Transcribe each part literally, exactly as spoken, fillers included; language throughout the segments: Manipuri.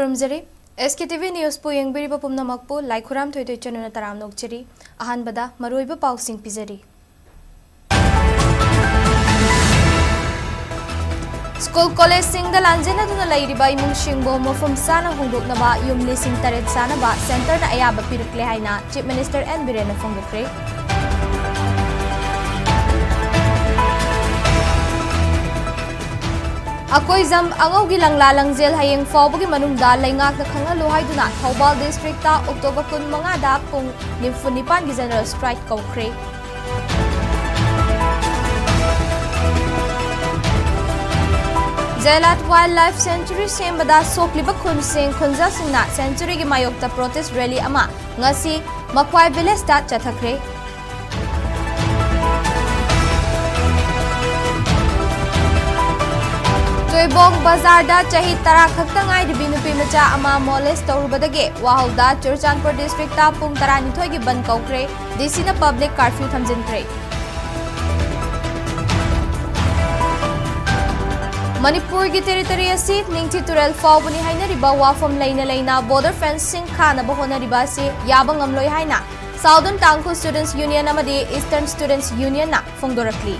ꯈꯨꯔꯨꯝꯖꯔꯤ꯫ ꯑꯦꯁ ꯀꯦ ꯇꯤ ꯚꯤ ꯅ꯭ꯌꯨꯁꯄꯨ ꯌꯦꯡꯕꯤꯔꯤꯕ ꯄꯨꯝꯅꯃꯛꯄꯨ ꯂꯥꯏꯈꯨꯔꯥꯝ ꯊꯣꯏꯊꯣꯏ ꯆꯅꯨꯅ ꯇꯔꯥꯝꯅ ꯑꯣꯛꯆꯔꯤ꯫ ꯑꯍꯥꯟꯕꯗ ꯃꯔꯨꯑꯣꯏꯕ ꯄꯥꯎꯁꯤꯡ ꯄꯤꯖꯔꯤ꯫ ꯁ꯭ꯀꯨꯜ ꯀꯣꯂꯦꯖꯁꯤꯡꯗ ꯂꯥꯟꯖꯦꯟꯅꯗꯨꯅ ꯂꯩꯔꯤꯕ ꯏꯃꯨꯡꯁꯤꯡꯕꯨ ꯃꯐꯝ ꯆꯥꯅ ꯍꯣꯡꯗꯣꯛꯅꯕ ꯌꯨꯝ ꯂꯤꯁꯤꯡ ꯇꯔꯦꯠ ꯁꯥꯅꯕ ꯁꯦꯟꯇꯔꯅ ꯑꯌꯥꯕ ꯄꯤꯔꯛꯂꯦ ꯍꯥꯏꯅ ꯆꯤꯐ ꯃꯤꯅꯤꯁꯇꯔ ꯑꯦꯟ ꯕꯤꯔꯦꯟꯅ ꯐꯣꯡꯗꯣꯛꯈ꯭ꯔꯦ꯫ ꯑꯀꯣꯏꯖꯝ ꯑꯉꯧꯒꯤ ꯂꯪꯂꯥ ꯂꯪꯖꯦꯜ ꯍꯌꯦꯡ ꯐꯥꯎꯕꯒꯤ ꯃꯅꯨꯡꯗ ꯂꯩꯉꯥꯛꯅ ꯈꯪꯍꯜꯂꯨ ꯍꯥꯏꯗꯨꯅ ꯊꯧꯕꯥꯜ ꯗꯤꯁꯇ꯭ꯔꯤꯛꯇ ꯑꯣꯛꯇꯣꯕꯔ ꯀꯨꯟꯃꯉꯥꯗ ꯄꯨꯡ ꯅꯤꯐꯨ ꯅꯤꯄꯥꯟꯒꯤ ꯖꯦꯅꯔꯦꯜ ꯁ꯭ꯇ꯭ꯔꯥꯏꯛ ꯀꯧꯈ꯭ꯔꯦ꯫ ꯖꯦꯂꯥꯠ ꯋꯥꯏꯜꯗ ꯂꯥꯏꯐ ꯁꯦꯟꯆꯨꯔꯤ ꯁꯦꯝꯕꯗ ꯁꯣꯛꯂꯤꯕ ꯈꯨꯟꯁꯤꯡ, ꯈꯨꯟꯖꯥꯁꯤꯡꯅ ꯁꯦꯟꯆꯨꯔꯤꯒꯤ ꯃꯥꯌꯣꯛꯇ ꯄ꯭ꯔꯣꯇꯦꯁ ꯔꯦꯂꯤ ꯑꯃ ꯉꯁꯤ ꯃꯈ꯭ꯋꯥꯏ ꯚꯤꯂꯦꯖꯇ ꯆꯠꯊꯈ꯭ꯔꯦ꯫ ꯇꯣꯏꯕꯣꯡ ꯕꯖꯥꯔꯗ ꯆꯍꯤ ꯇꯔꯥ ꯈꯛꯇ ꯉꯥꯏꯔꯤꯕꯤ ꯅꯨꯄꯤ ꯃꯆꯥ ꯑꯃ ꯃꯣꯂꯦꯁ ꯇꯧꯔꯨꯕꯗꯒꯤ ꯋꯥꯍꯧꯗ ꯆꯨꯔꯆꯥꯟꯄꯨꯔ ꯗꯤꯁꯇ꯭ꯔꯤꯛꯇ ꯄꯨꯡ ꯇꯔꯥꯅꯤꯊꯣꯏꯒꯤ ꯕꯟ ꯀꯧꯈ꯭ꯔꯦ꯫ ꯗꯤ ꯁꯤꯅ ꯄꯕ꯭ꯂꯤꯛ ꯀꯥꯔꯐ꯭ꯌꯨ ꯊꯝꯖꯤꯟꯈ꯭ꯔꯦ꯫ ꯃꯅꯤꯄꯨꯔꯒꯤ ꯇꯦꯔꯤꯇꯣꯔꯤ ꯑꯁꯤ ꯅꯤꯡꯊꯤ ꯇꯨꯔꯦꯜ ꯐꯥꯎꯕꯅꯤ ꯍꯥꯏꯅꯔꯤꯕ ꯋꯥꯐꯝ ꯂꯩꯅ ꯂꯩꯅ ꯕꯣꯔꯗꯔ ꯐꯦꯟꯁꯤꯡ ꯈꯥꯅꯕ ꯍꯣꯠꯅꯔꯤꯕ ꯑꯁꯤ ꯌꯥꯕ ꯉꯝꯂꯣꯏ ꯍꯥꯏꯅ ꯁꯥꯎꯗꯔꯟ ꯇꯥꯡꯈꯨꯜ ꯁ꯭ꯇꯨꯗꯦꯟꯠꯁ ꯌꯨꯅꯤꯌꯟ ꯑꯃꯗꯤ ꯏꯁꯇꯔꯟ ꯁ꯭ꯇꯨꯗꯦꯟꯠꯁ ꯌꯨꯅꯤꯌꯟꯅ ꯐꯣꯡꯗꯣꯔꯛꯂꯤ꯫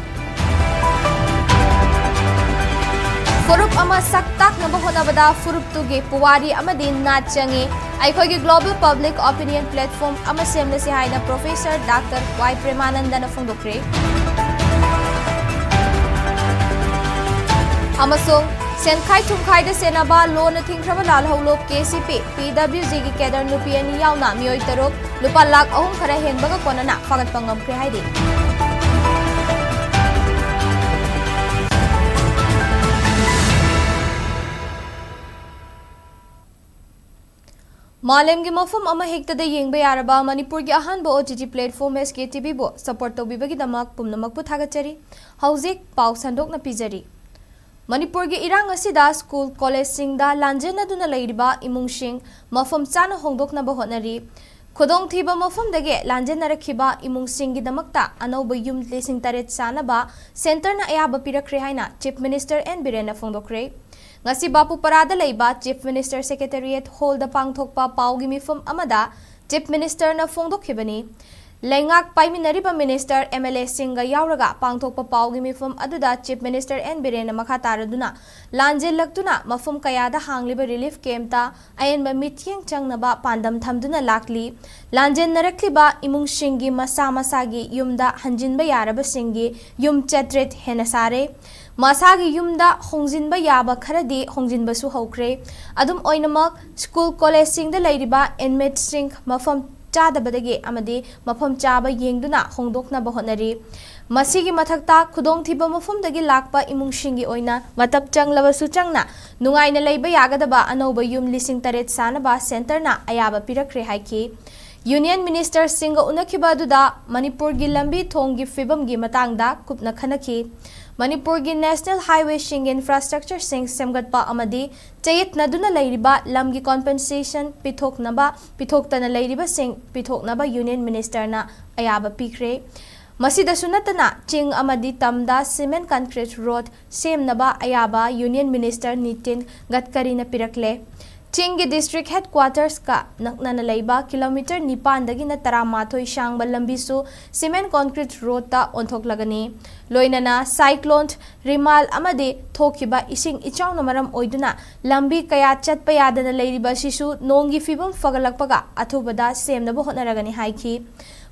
ꯐꯨꯔꯨꯞ ꯑꯃ ꯁꯛ ꯇꯥꯛꯅꯕ ꯍꯣꯠꯅꯕꯗ ꯐꯨꯔꯨꯞꯇꯨꯒꯤ ꯄꯨꯋꯥꯔꯤ ꯑꯃꯗꯤ ꯅꯥꯠ ꯆꯪꯏ꯫ ꯑꯩꯈꯣꯏꯒꯤ ꯒ꯭ꯂꯣꯕꯦꯜ ꯄꯕ꯭ꯂꯤꯛ ꯑꯣꯄꯤꯅꯤꯌꯟ ꯄ꯭ꯂꯦꯠꯐꯣꯔꯝ ꯑꯃ ꯁꯦꯝꯂꯁꯤ ꯍꯥꯏꯅ ꯄ꯭ꯔꯣꯐꯦꯁꯔ ꯗꯥꯛꯇꯔ ꯋꯥꯏ ꯄ꯭ꯔꯦꯃꯥꯅꯟꯗꯅ ꯐꯣꯡꯗꯣꯛꯈ꯭ꯔꯦ꯫ ꯑꯃꯁꯨꯡ ꯁꯦꯟꯈꯥꯏ ꯊꯨꯝꯈꯥꯏꯗ ꯁꯦꯟꯅꯕ ꯂꯣꯟꯅ ꯊꯤꯡꯈ꯭ꯔꯕ ꯂꯥꯜꯍꯧꯂꯨꯞ ꯀꯦ ꯁꯤ ꯄꯤ, ꯄꯤ ꯗꯕ꯭ꯂꯤꯎ ꯖꯤꯒꯤ ꯀꯦꯗꯔ ꯅꯨꯄꯤ ꯑꯅꯤ ꯌꯥꯎꯅ ꯃꯤꯑꯣꯏ ꯇꯔꯨꯛ ꯂꯨꯄꯥ ꯂꯥꯈ ꯑꯍꯨꯝ ꯈꯔ ꯍꯦꯟꯕꯒ ꯀꯣꯟꯅꯅ ꯐꯥꯒꯠꯄ ꯉꯝꯈ꯭ꯔꯦ ꯍꯥꯏꯔꯤ꯫ ꯃꯥꯂꯦꯝꯒꯤ ꯃꯐꯝ ꯑꯃꯍꯦꯛꯇꯗ ꯌꯦꯡꯕ ꯌꯥꯔꯕ ꯃꯅꯤꯄꯨꯔꯒꯤ ꯑꯍꯥꯟꯕ ꯑꯣ ꯇꯤ ꯇꯤ ꯄ꯭ꯂꯦꯠꯐꯣꯔꯝ ꯑꯦꯁ ꯀꯦ ꯇꯤ ꯚꯤꯕꯨ ꯁꯄꯣꯔꯠ ꯇꯧꯕꯤꯕꯒꯤꯗꯃꯛ ꯄꯨꯝꯅꯃꯛꯄꯨ ꯊꯥꯒꯠꯆꯔꯤ꯫ ꯍꯧꯖꯤꯛ ꯄꯥꯎ ꯁꯟꯗꯣꯛꯅ ꯄꯤꯖꯔꯤ꯫ ꯃꯅꯤꯄꯨꯔꯒꯤ ꯏꯔꯥꯡ ꯑꯁꯤꯗ ꯁ꯭ꯀꯨꯜ ꯀꯣꯂꯦꯖꯁꯤꯡꯗ ꯂꯥꯟꯖꯦꯟꯅꯗꯨꯅ ꯂꯩꯔꯤꯕ ꯏꯃꯨꯡꯁꯤꯡ ꯃꯐꯝ ꯆꯥꯅ ꯍꯣꯡꯗꯣꯛꯅꯕ ꯍꯣꯠꯅꯔꯤ꯫ ꯈꯨꯗꯣꯡꯊꯤꯕ ꯃꯐꯝꯗꯒꯤ ꯂꯥꯟꯖꯦꯟꯅꯔꯛꯈꯤꯕ ꯏꯃꯨꯡꯁꯤꯡꯒꯤꯗꯃꯛꯇ ꯑꯅꯧꯕ ꯌꯨꯝ ꯂꯤꯁꯤꯡ ꯇꯔꯦꯠ ꯁꯥꯅꯕ ꯁꯦꯟꯇꯔꯅ ꯑꯌꯥꯕ ꯄꯤꯔꯛꯈ꯭ꯔꯦ ꯍꯥꯏꯅ ꯆꯤꯐ ꯃꯤꯅꯤꯁꯇꯔ ꯑꯦꯟ ꯕꯤꯔꯦꯟꯅ ꯐꯣꯡꯗꯣꯛꯈ꯭ꯔꯦ꯫ ꯉꯁꯤ ꯕꯥꯄꯨꯄꯥꯔꯥꯗ ꯂꯩꯕ Chief Minister Secretariat Hallꯗ ꯄꯥꯡꯊꯣꯛꯄ ꯄꯥꯎꯒꯤ ꯃꯤꯐꯝ ꯑꯃꯗ Chief Ministerꯅ ꯐꯣꯡꯗꯣꯛꯈꯤꯕꯅꯤ꯫ ꯂꯩꯉꯥꯛ ꯄꯥꯏꯃꯤꯟꯅꯔꯤꯕ Minister, MLAꯁꯤꯡꯒ ꯌꯥꯎꯔꯒ ꯄꯥꯡꯊꯣꯛꯄ ꯄꯥꯎꯒꯤ ꯃꯤꯐꯝ ꯑꯗꯨꯗ Chief Minister N ꯕꯤꯔꯦꯟꯅ ꯃꯈꯥ ꯇꯥꯔꯗꯨꯅ ꯂꯥꯟꯖꯦꯜꯂꯛꯇꯨꯅ ꯃꯐꯝ ꯀꯌꯥꯗ ꯍꯥꯡꯂꯤꯕ relief campꯇ ꯑꯍꯦꯟꯕ ꯃꯤꯠꯌꯦꯡ ꯆꯪꯅꯕ ꯄꯥꯟꯗꯝ ꯊꯝꯗꯨꯅ ꯂꯥꯛꯂꯤ꯫ ꯂꯥꯟꯖꯦꯟꯅꯔꯛꯂꯤꯕ ꯏꯃꯨꯡꯁꯤꯡꯒꯤ ꯃꯁꯥ ꯃꯁꯥꯒꯤ ꯌꯨꯝꯗ ꯍꯟꯖꯤꯟꯕ ꯌꯥꯔꯕꯁꯤꯡꯒꯤ ꯌꯨꯝ ꯆꯥꯇ꯭ꯔꯦꯠ ꯍꯦꯟꯅ ꯁꯥꯔꯦ꯫ ꯃꯁꯥꯒꯤ ꯌꯨꯝꯗ ꯍꯣꯡꯖꯤꯟꯕ ꯌꯥꯕ ꯈꯔꯗꯤ ꯍꯣꯡꯖꯤꯟꯕꯁꯨ ꯍꯧꯈ꯭ꯔꯦ꯫ ꯑꯗꯨꯝ ꯑꯣꯏꯅꯃꯛ, ꯁ꯭ꯀꯨꯜ ꯀꯣꯂꯦꯖꯁꯤꯡꯗ ꯂꯩꯔꯤꯕ inmateꯁꯤꯡ ꯃꯐꯝ ꯆꯥꯗꯕꯗꯒꯤ ꯑꯃꯗꯤ ꯃꯐꯝ ꯆꯥꯕ ꯌꯦꯡꯗꯨꯅ ꯍꯣꯡꯗꯣꯛꯅꯕ ꯍꯣꯠꯅꯔꯤ꯫ ꯃꯁꯤꯒꯤ ꯃꯊꯛꯇ, ꯈꯨꯗꯣꯡꯊꯤꯕ ꯃꯐꯝꯗꯒꯤ ꯂꯥꯛꯄ ꯏꯃꯨꯡꯁꯤꯡꯒꯤ ꯑꯣꯏꯅ ꯃꯇꯝ ꯆꯪꯂꯕꯁꯨ ꯆꯪꯅ ꯅꯨꯡꯉꯥꯏꯅ ꯂꯩꯕ ꯌꯥꯒꯗꯕ ꯑꯅꯧꯕ ꯌꯨꯝ ꯂꯤꯁꯤꯡ ꯇꯔꯦꯠ ꯁꯥꯅꯕ centreꯅ ꯑꯌꯥꯕ ꯄꯤꯔꯛꯈ꯭ꯔꯦ ꯍꯥꯏꯈꯤ꯫ Union Ministerꯁꯤꯡꯒ ꯎꯅꯈꯤꯕ ꯑꯗꯨꯗ ꯃꯅꯤꯄꯨꯔꯒꯤ ꯂꯝꯕꯤ ꯊꯣꯡꯒꯤ ꯐꯤꯕꯝꯒꯤ ꯃꯇꯥꯡꯗ ꯀꯨꯞꯅ ꯈꯟꯅꯈꯤ꯫ ꯃꯅꯤꯄꯨꯔꯒꯤ National Highwayꯁꯤꯡꯒꯤ infrastructureꯁꯤꯡ ꯁꯦꯝꯒꯠꯄ ꯑꯃꯗꯤ ꯆꯌꯦꯠꯅꯗꯨꯅ ꯂꯩꯔꯤꯕ ꯂꯝꯒꯤ compensation ꯄꯤꯊꯣꯛꯅꯕ, ꯄꯤꯊꯣꯛꯇꯅ ꯂꯩꯔꯤꯕꯁꯤꯡ ꯄꯤꯊꯣꯛꯅꯕ Union Ministerꯅ ꯑꯌꯥꯕ ꯄꯤꯈ꯭ꯔꯦ꯫ ꯃꯁꯤꯗꯁꯨ ꯅꯠꯇꯅ, ꯆꯤꯡ ꯑꯃꯗꯤ ꯇꯝꯗ cement concrete road ꯁꯦꯝꯅꯕ ꯑꯌꯥꯕ Union Minister ꯅꯤꯇꯤꯟ ꯒꯗꯀꯔꯤꯅ ꯄꯤꯔꯛꯂꯦ꯫ ꯆꯤꯡꯒꯤ district headquartersꯀ ꯅꯛꯅꯅ ꯂꯩꯕ kilometre ꯅꯤꯄꯥꯟꯗꯒꯤꯅ ꯇꯔꯥꯃꯥꯊꯣꯏ ꯁꯥꯡꯕ ꯂꯝꯕꯤꯁꯨ cement concrete roadꯇ ꯑꯣꯟꯊꯣꯛꯂꯒꯅꯤ꯫ ꯂꯣꯏꯅꯅ cyclone ꯔꯤꯃꯥꯜ ꯑꯃꯗꯤ ꯊꯣꯛꯈꯤꯕ ꯏꯁꯤꯡ ꯏꯆꯥꯎꯅ ꯃꯔꯝ ꯑꯣꯏꯗꯨꯅ ꯂꯝꯕꯤ ꯀꯌꯥ ꯆꯠꯄ ꯌꯥꯗꯅ ꯂꯩꯔꯤꯕ ꯑꯁꯤꯁꯨ ꯅꯣꯡꯒꯤ ꯐꯤꯕꯝ ꯐꯒꯠꯂꯛꯄꯒ ꯑꯊꯨꯕꯗ ꯁꯦꯝꯅꯕ ꯍꯣꯠꯅꯔꯒꯅꯤ ꯍꯥꯏꯈꯤ꯫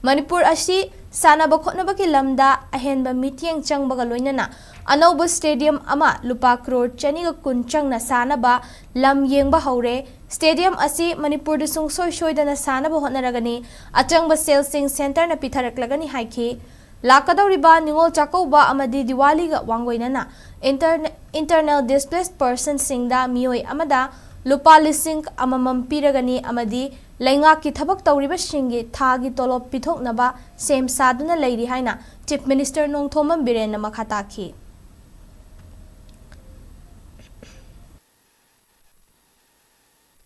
ꯃꯅꯤꯄꯨꯔ ꯑꯁꯤ ꯁꯥꯟꯅꯕ ꯈꯣꯠꯅꯕꯒꯤ ꯂꯝꯗ ꯑꯍꯦꯟꯕ ꯃꯤꯠꯌꯦꯡ ꯆꯪꯕꯒ ꯂꯣꯏꯅꯅ ꯑꯅꯧꯕ stadium ꯑꯃ ꯂꯨꯄꯥ ꯀ꯭ꯔꯣꯔ ꯆꯅꯤꯒ ꯀꯨꯟ ꯆꯪꯅ ꯁꯥꯅꯕ ꯂꯝ ꯌꯦꯡꯕ ꯍꯧꯔꯦ꯫ Stadium ꯑꯁꯤ ꯃꯅꯤꯄꯨꯔꯗ ꯁꯨꯡꯁꯣꯏ ꯁꯣꯏꯗꯅ ꯁꯥꯅꯕ ꯍꯣꯠꯅꯔꯒꯅꯤ꯫ ꯑꯆꯪꯕ ꯁꯦꯜꯁꯤꯡ centreꯅ ꯄꯤꯊꯔꯛꯂꯒꯅꯤ ꯍꯥꯏꯈꯤ꯫ ꯂꯥꯛꯀꯗꯧꯔꯤꯕ ꯅꯤꯉꯣꯜ ꯆꯥꯛꯀꯧꯕ ꯑꯃꯗꯤ ꯗꯤꯋꯥꯂꯤꯒ ꯋꯥꯡꯒꯣꯏꯅꯅ inter-, internally displaced personꯁꯤꯡꯗ ꯃꯤꯑꯣꯏ ꯑꯃꯗ ꯂꯨꯄꯥ ꯂꯤꯁꯤꯡ ꯑꯃꯃꯝ ꯄꯤꯔꯒꯅꯤ ꯑꯃꯗꯤ ꯂꯩꯉꯥꯛꯀꯤ ꯊꯕꯛ ꯇꯧꯔꯤꯕꯁꯤꯡꯒꯤ ꯊꯥꯒꯤ ꯇꯣꯂꯣꯞ ꯄꯤꯊꯣꯛꯅꯕ ꯁꯦꯝ ꯁꯥꯗꯨꯅ ꯂꯩꯔꯤ ꯍꯥꯏꯅ Chief Minister ꯅꯣꯡꯊꯣꯝꯕꯝ ꯕꯤꯔꯦꯟꯅ ꯃꯈꯥ ꯇꯥꯈꯤ꯫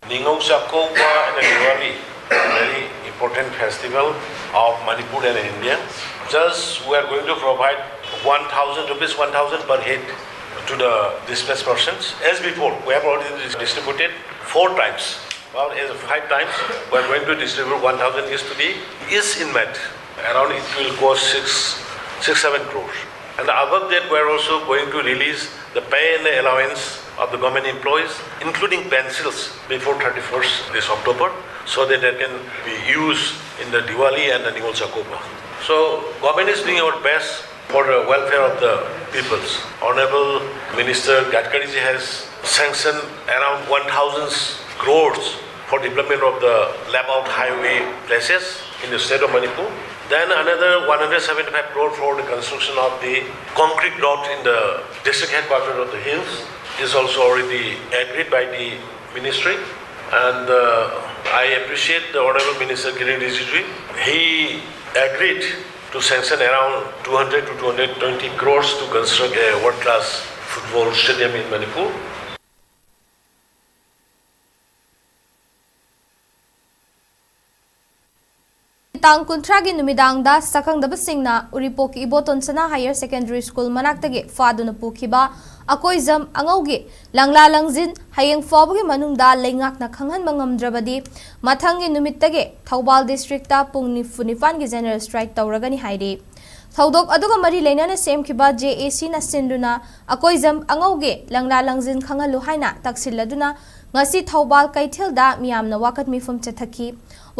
Ningol Chakouba and Diwali, very important festival of Manipur and India. Just we are going to provide one thousand rupees, one thousand per head to the displaced persons. As before, we have already distributed four times, well, as five times. We are going to distribute one thousand each to the each inmate. Around it will cost six, six, seven crores. And above that, we are also going to release the pay and the allowance of the government employees, including pensions, before thirty-first this October, so that they can be used in the Diwali and the Ningol Chakouba. So, government is doing our best for the welfare of the peoples. Honorable Minister Gadkari ji has sanctioned around one thousand crores for development of the layout highway places in the state of Manipur. Then another one hundred seventy-five crore for the construction of the concrete road in the district headquarters of the hills is also already agreed by the ministry. And uh, I appreciate the Honorable Minister Kiren Rijiju. He agreed to sanction around two hundred to two hundred twenty crores to construct a world-class football stadium in Manipur. ꯇꯥꯡ ꯀꯨꯟꯊ꯭ꯔꯥꯒꯤ ꯅꯨꯃꯤꯗꯥꯡꯗ ꯁꯛꯈꯪꯗꯕꯁꯤꯡꯅ ꯎꯔꯤꯄꯣꯛꯀꯤ ꯏꯕꯣꯇꯣꯟ ꯁꯅꯥ ꯍꯥꯌꯔ ꯁꯦꯀꯦꯟꯗꯔꯤ ꯁ꯭ꯀꯨꯜ ꯃꯅꯥꯛꯇꯒꯤ ꯐꯥꯗꯨꯅ ꯄꯨꯈꯤꯕ ꯑꯀꯣꯏꯖꯝ ꯑꯉꯧꯒꯤ ꯂꯪꯂꯥ ꯂꯪꯖꯤꯟ ꯍꯌꯦꯡ ꯐꯥꯎꯕꯒꯤ ꯃꯅꯨꯡꯗ ꯂꯩꯉꯥꯛꯅ ꯈꯪꯍꯟꯕ ꯉꯝꯗ꯭ꯔꯕꯗꯤ ꯃꯊꯪꯒꯤ ꯅꯨꯃꯤꯠꯇꯒꯤ ꯊꯧꯕꯥꯜ ꯗꯤꯁꯇ꯭ꯔꯤꯛꯇ ꯄꯨꯡ ꯅꯤꯐꯨ ꯅꯤꯄꯥꯟꯒꯤ ꯖꯦꯅꯔꯦꯜ ꯁ꯭ꯇ꯭ꯔꯥꯏꯛ ꯇꯧꯔꯒꯅꯤ ꯍꯥꯏꯔꯤ꯫ ꯊꯧꯗꯣꯛ ꯑꯗꯨꯒ ꯃꯔꯤ ꯂꯩꯅꯅ ꯁꯦꯝꯈꯤꯕ ꯖꯦ ꯑꯦ ꯁꯤꯅ ꯁꯤꯟꯗꯨꯅ ꯑꯀꯣꯏꯖꯝ ꯑꯉꯧꯒꯤ ꯂꯪꯂꯥ ꯂꯪꯖꯤꯟ ꯈꯪꯍꯜꯂꯨ ꯍꯥꯏꯅ ꯇꯛꯁꯤꯜꯂꯗꯨꯅ ꯉꯁꯤ ꯊꯧꯕꯥꯜ ꯀꯩꯊꯦꯜꯗ ꯃꯤꯌꯥꯝꯅ ꯋꯥꯀꯠ ꯃꯤꯐꯝ ꯆꯠꯊꯈꯤ꯫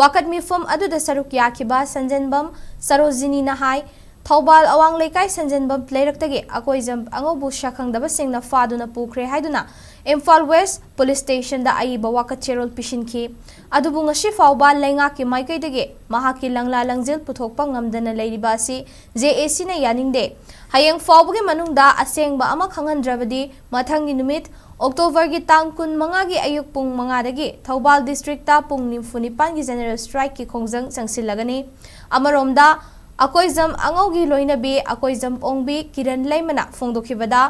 ꯋꯥꯀꯠ ꯃꯤꯐꯝ ꯑꯗꯨꯗ ꯁꯔꯨꯛ ꯌꯥꯈꯤꯕ ꯁꯟꯖꯦꯟꯕꯝ ꯁꯔꯣꯖꯤꯅꯤꯅ ꯍꯥꯏ, ꯊꯧꯕꯥꯜ ꯑꯋꯥꯡ ꯂꯩꯀꯥꯏ ꯁꯟꯖꯦꯟꯕꯝ ꯂꯩꯔꯛꯇꯒꯤ ꯑꯀꯣꯏꯖꯝ ꯑꯉꯧꯕꯨ ꯁꯛꯈꯪꯗꯕꯁꯤꯡꯅ ꯐꯥꯗꯨꯅ ꯄꯨꯈ꯭ꯔꯦ ꯍꯥꯏꯗꯨꯅ ꯏꯝꯐꯥꯜ ꯋꯦꯁ ꯄꯨꯂꯤꯁ ꯁ꯭ꯇꯦꯁꯟꯗ ꯑꯏꯕ ꯋꯥꯀꯠ ꯆꯦꯔꯣꯜ ꯄꯤꯁꯤꯟꯈꯤ꯫ ꯑꯗꯨꯕꯨ ꯉꯁꯤ ꯐꯥꯎꯕ ꯂꯩꯉꯥꯛꯀꯤ ꯃꯥꯏꯀꯩꯗꯒꯤ ꯃꯍꯥꯛꯀꯤ ꯂꯪꯂꯥ ꯂꯪꯖꯤꯜ ꯄꯨꯊꯣꯛꯄ ꯉꯝꯗꯅ ꯂꯩꯔꯤꯕ ꯑꯁꯤ ꯖꯦ ꯑꯦ ꯁꯤꯅ ꯌꯥꯅꯤꯡꯗꯦ꯫ ꯍꯌꯦꯡ ꯐꯥꯎꯕꯒꯤ ꯃꯅꯨꯡꯗ ꯑꯁꯦꯡꯕ ꯑꯃ ꯈꯪꯍꯟꯗ꯭ꯔꯕꯗꯤ ꯃꯊꯪꯒꯤ ꯅꯨꯃꯤꯠ ꯑꯣꯛꯇꯣꯕꯔꯒꯤ ꯇꯥꯡ ꯀꯨꯟ ꯃꯉꯥꯒꯤ ꯑꯌꯨꯛ ꯄꯨꯡ ꯃꯉꯥꯗꯒꯤ ꯊꯧꯕꯥꯜ ꯗꯤꯁꯇ꯭ꯔꯤꯛꯇ ꯄꯨꯡ ꯅꯤꯐꯨ ꯅꯤꯄꯥꯟꯒꯤ ꯖꯦꯅꯔꯦꯜ ꯁ꯭ꯇ꯭ꯔꯥꯏꯛꯀꯤ ꯈꯣꯡꯖꯪ ꯆꯪꯁꯤꯜꯂꯒꯅꯤ꯫ ꯑꯃꯔꯣꯝꯗ, ꯑꯀꯣꯏꯖꯝ ꯑꯉꯧꯒꯤ ꯂꯣꯏꯅꯕꯤ ꯑꯀꯣꯏꯖꯝ ꯑꯣꯡꯕꯤ ꯀꯤꯔꯟ ꯂꯩꯃꯅ ꯐꯣꯡꯗꯣꯛꯈꯤꯕꯗ,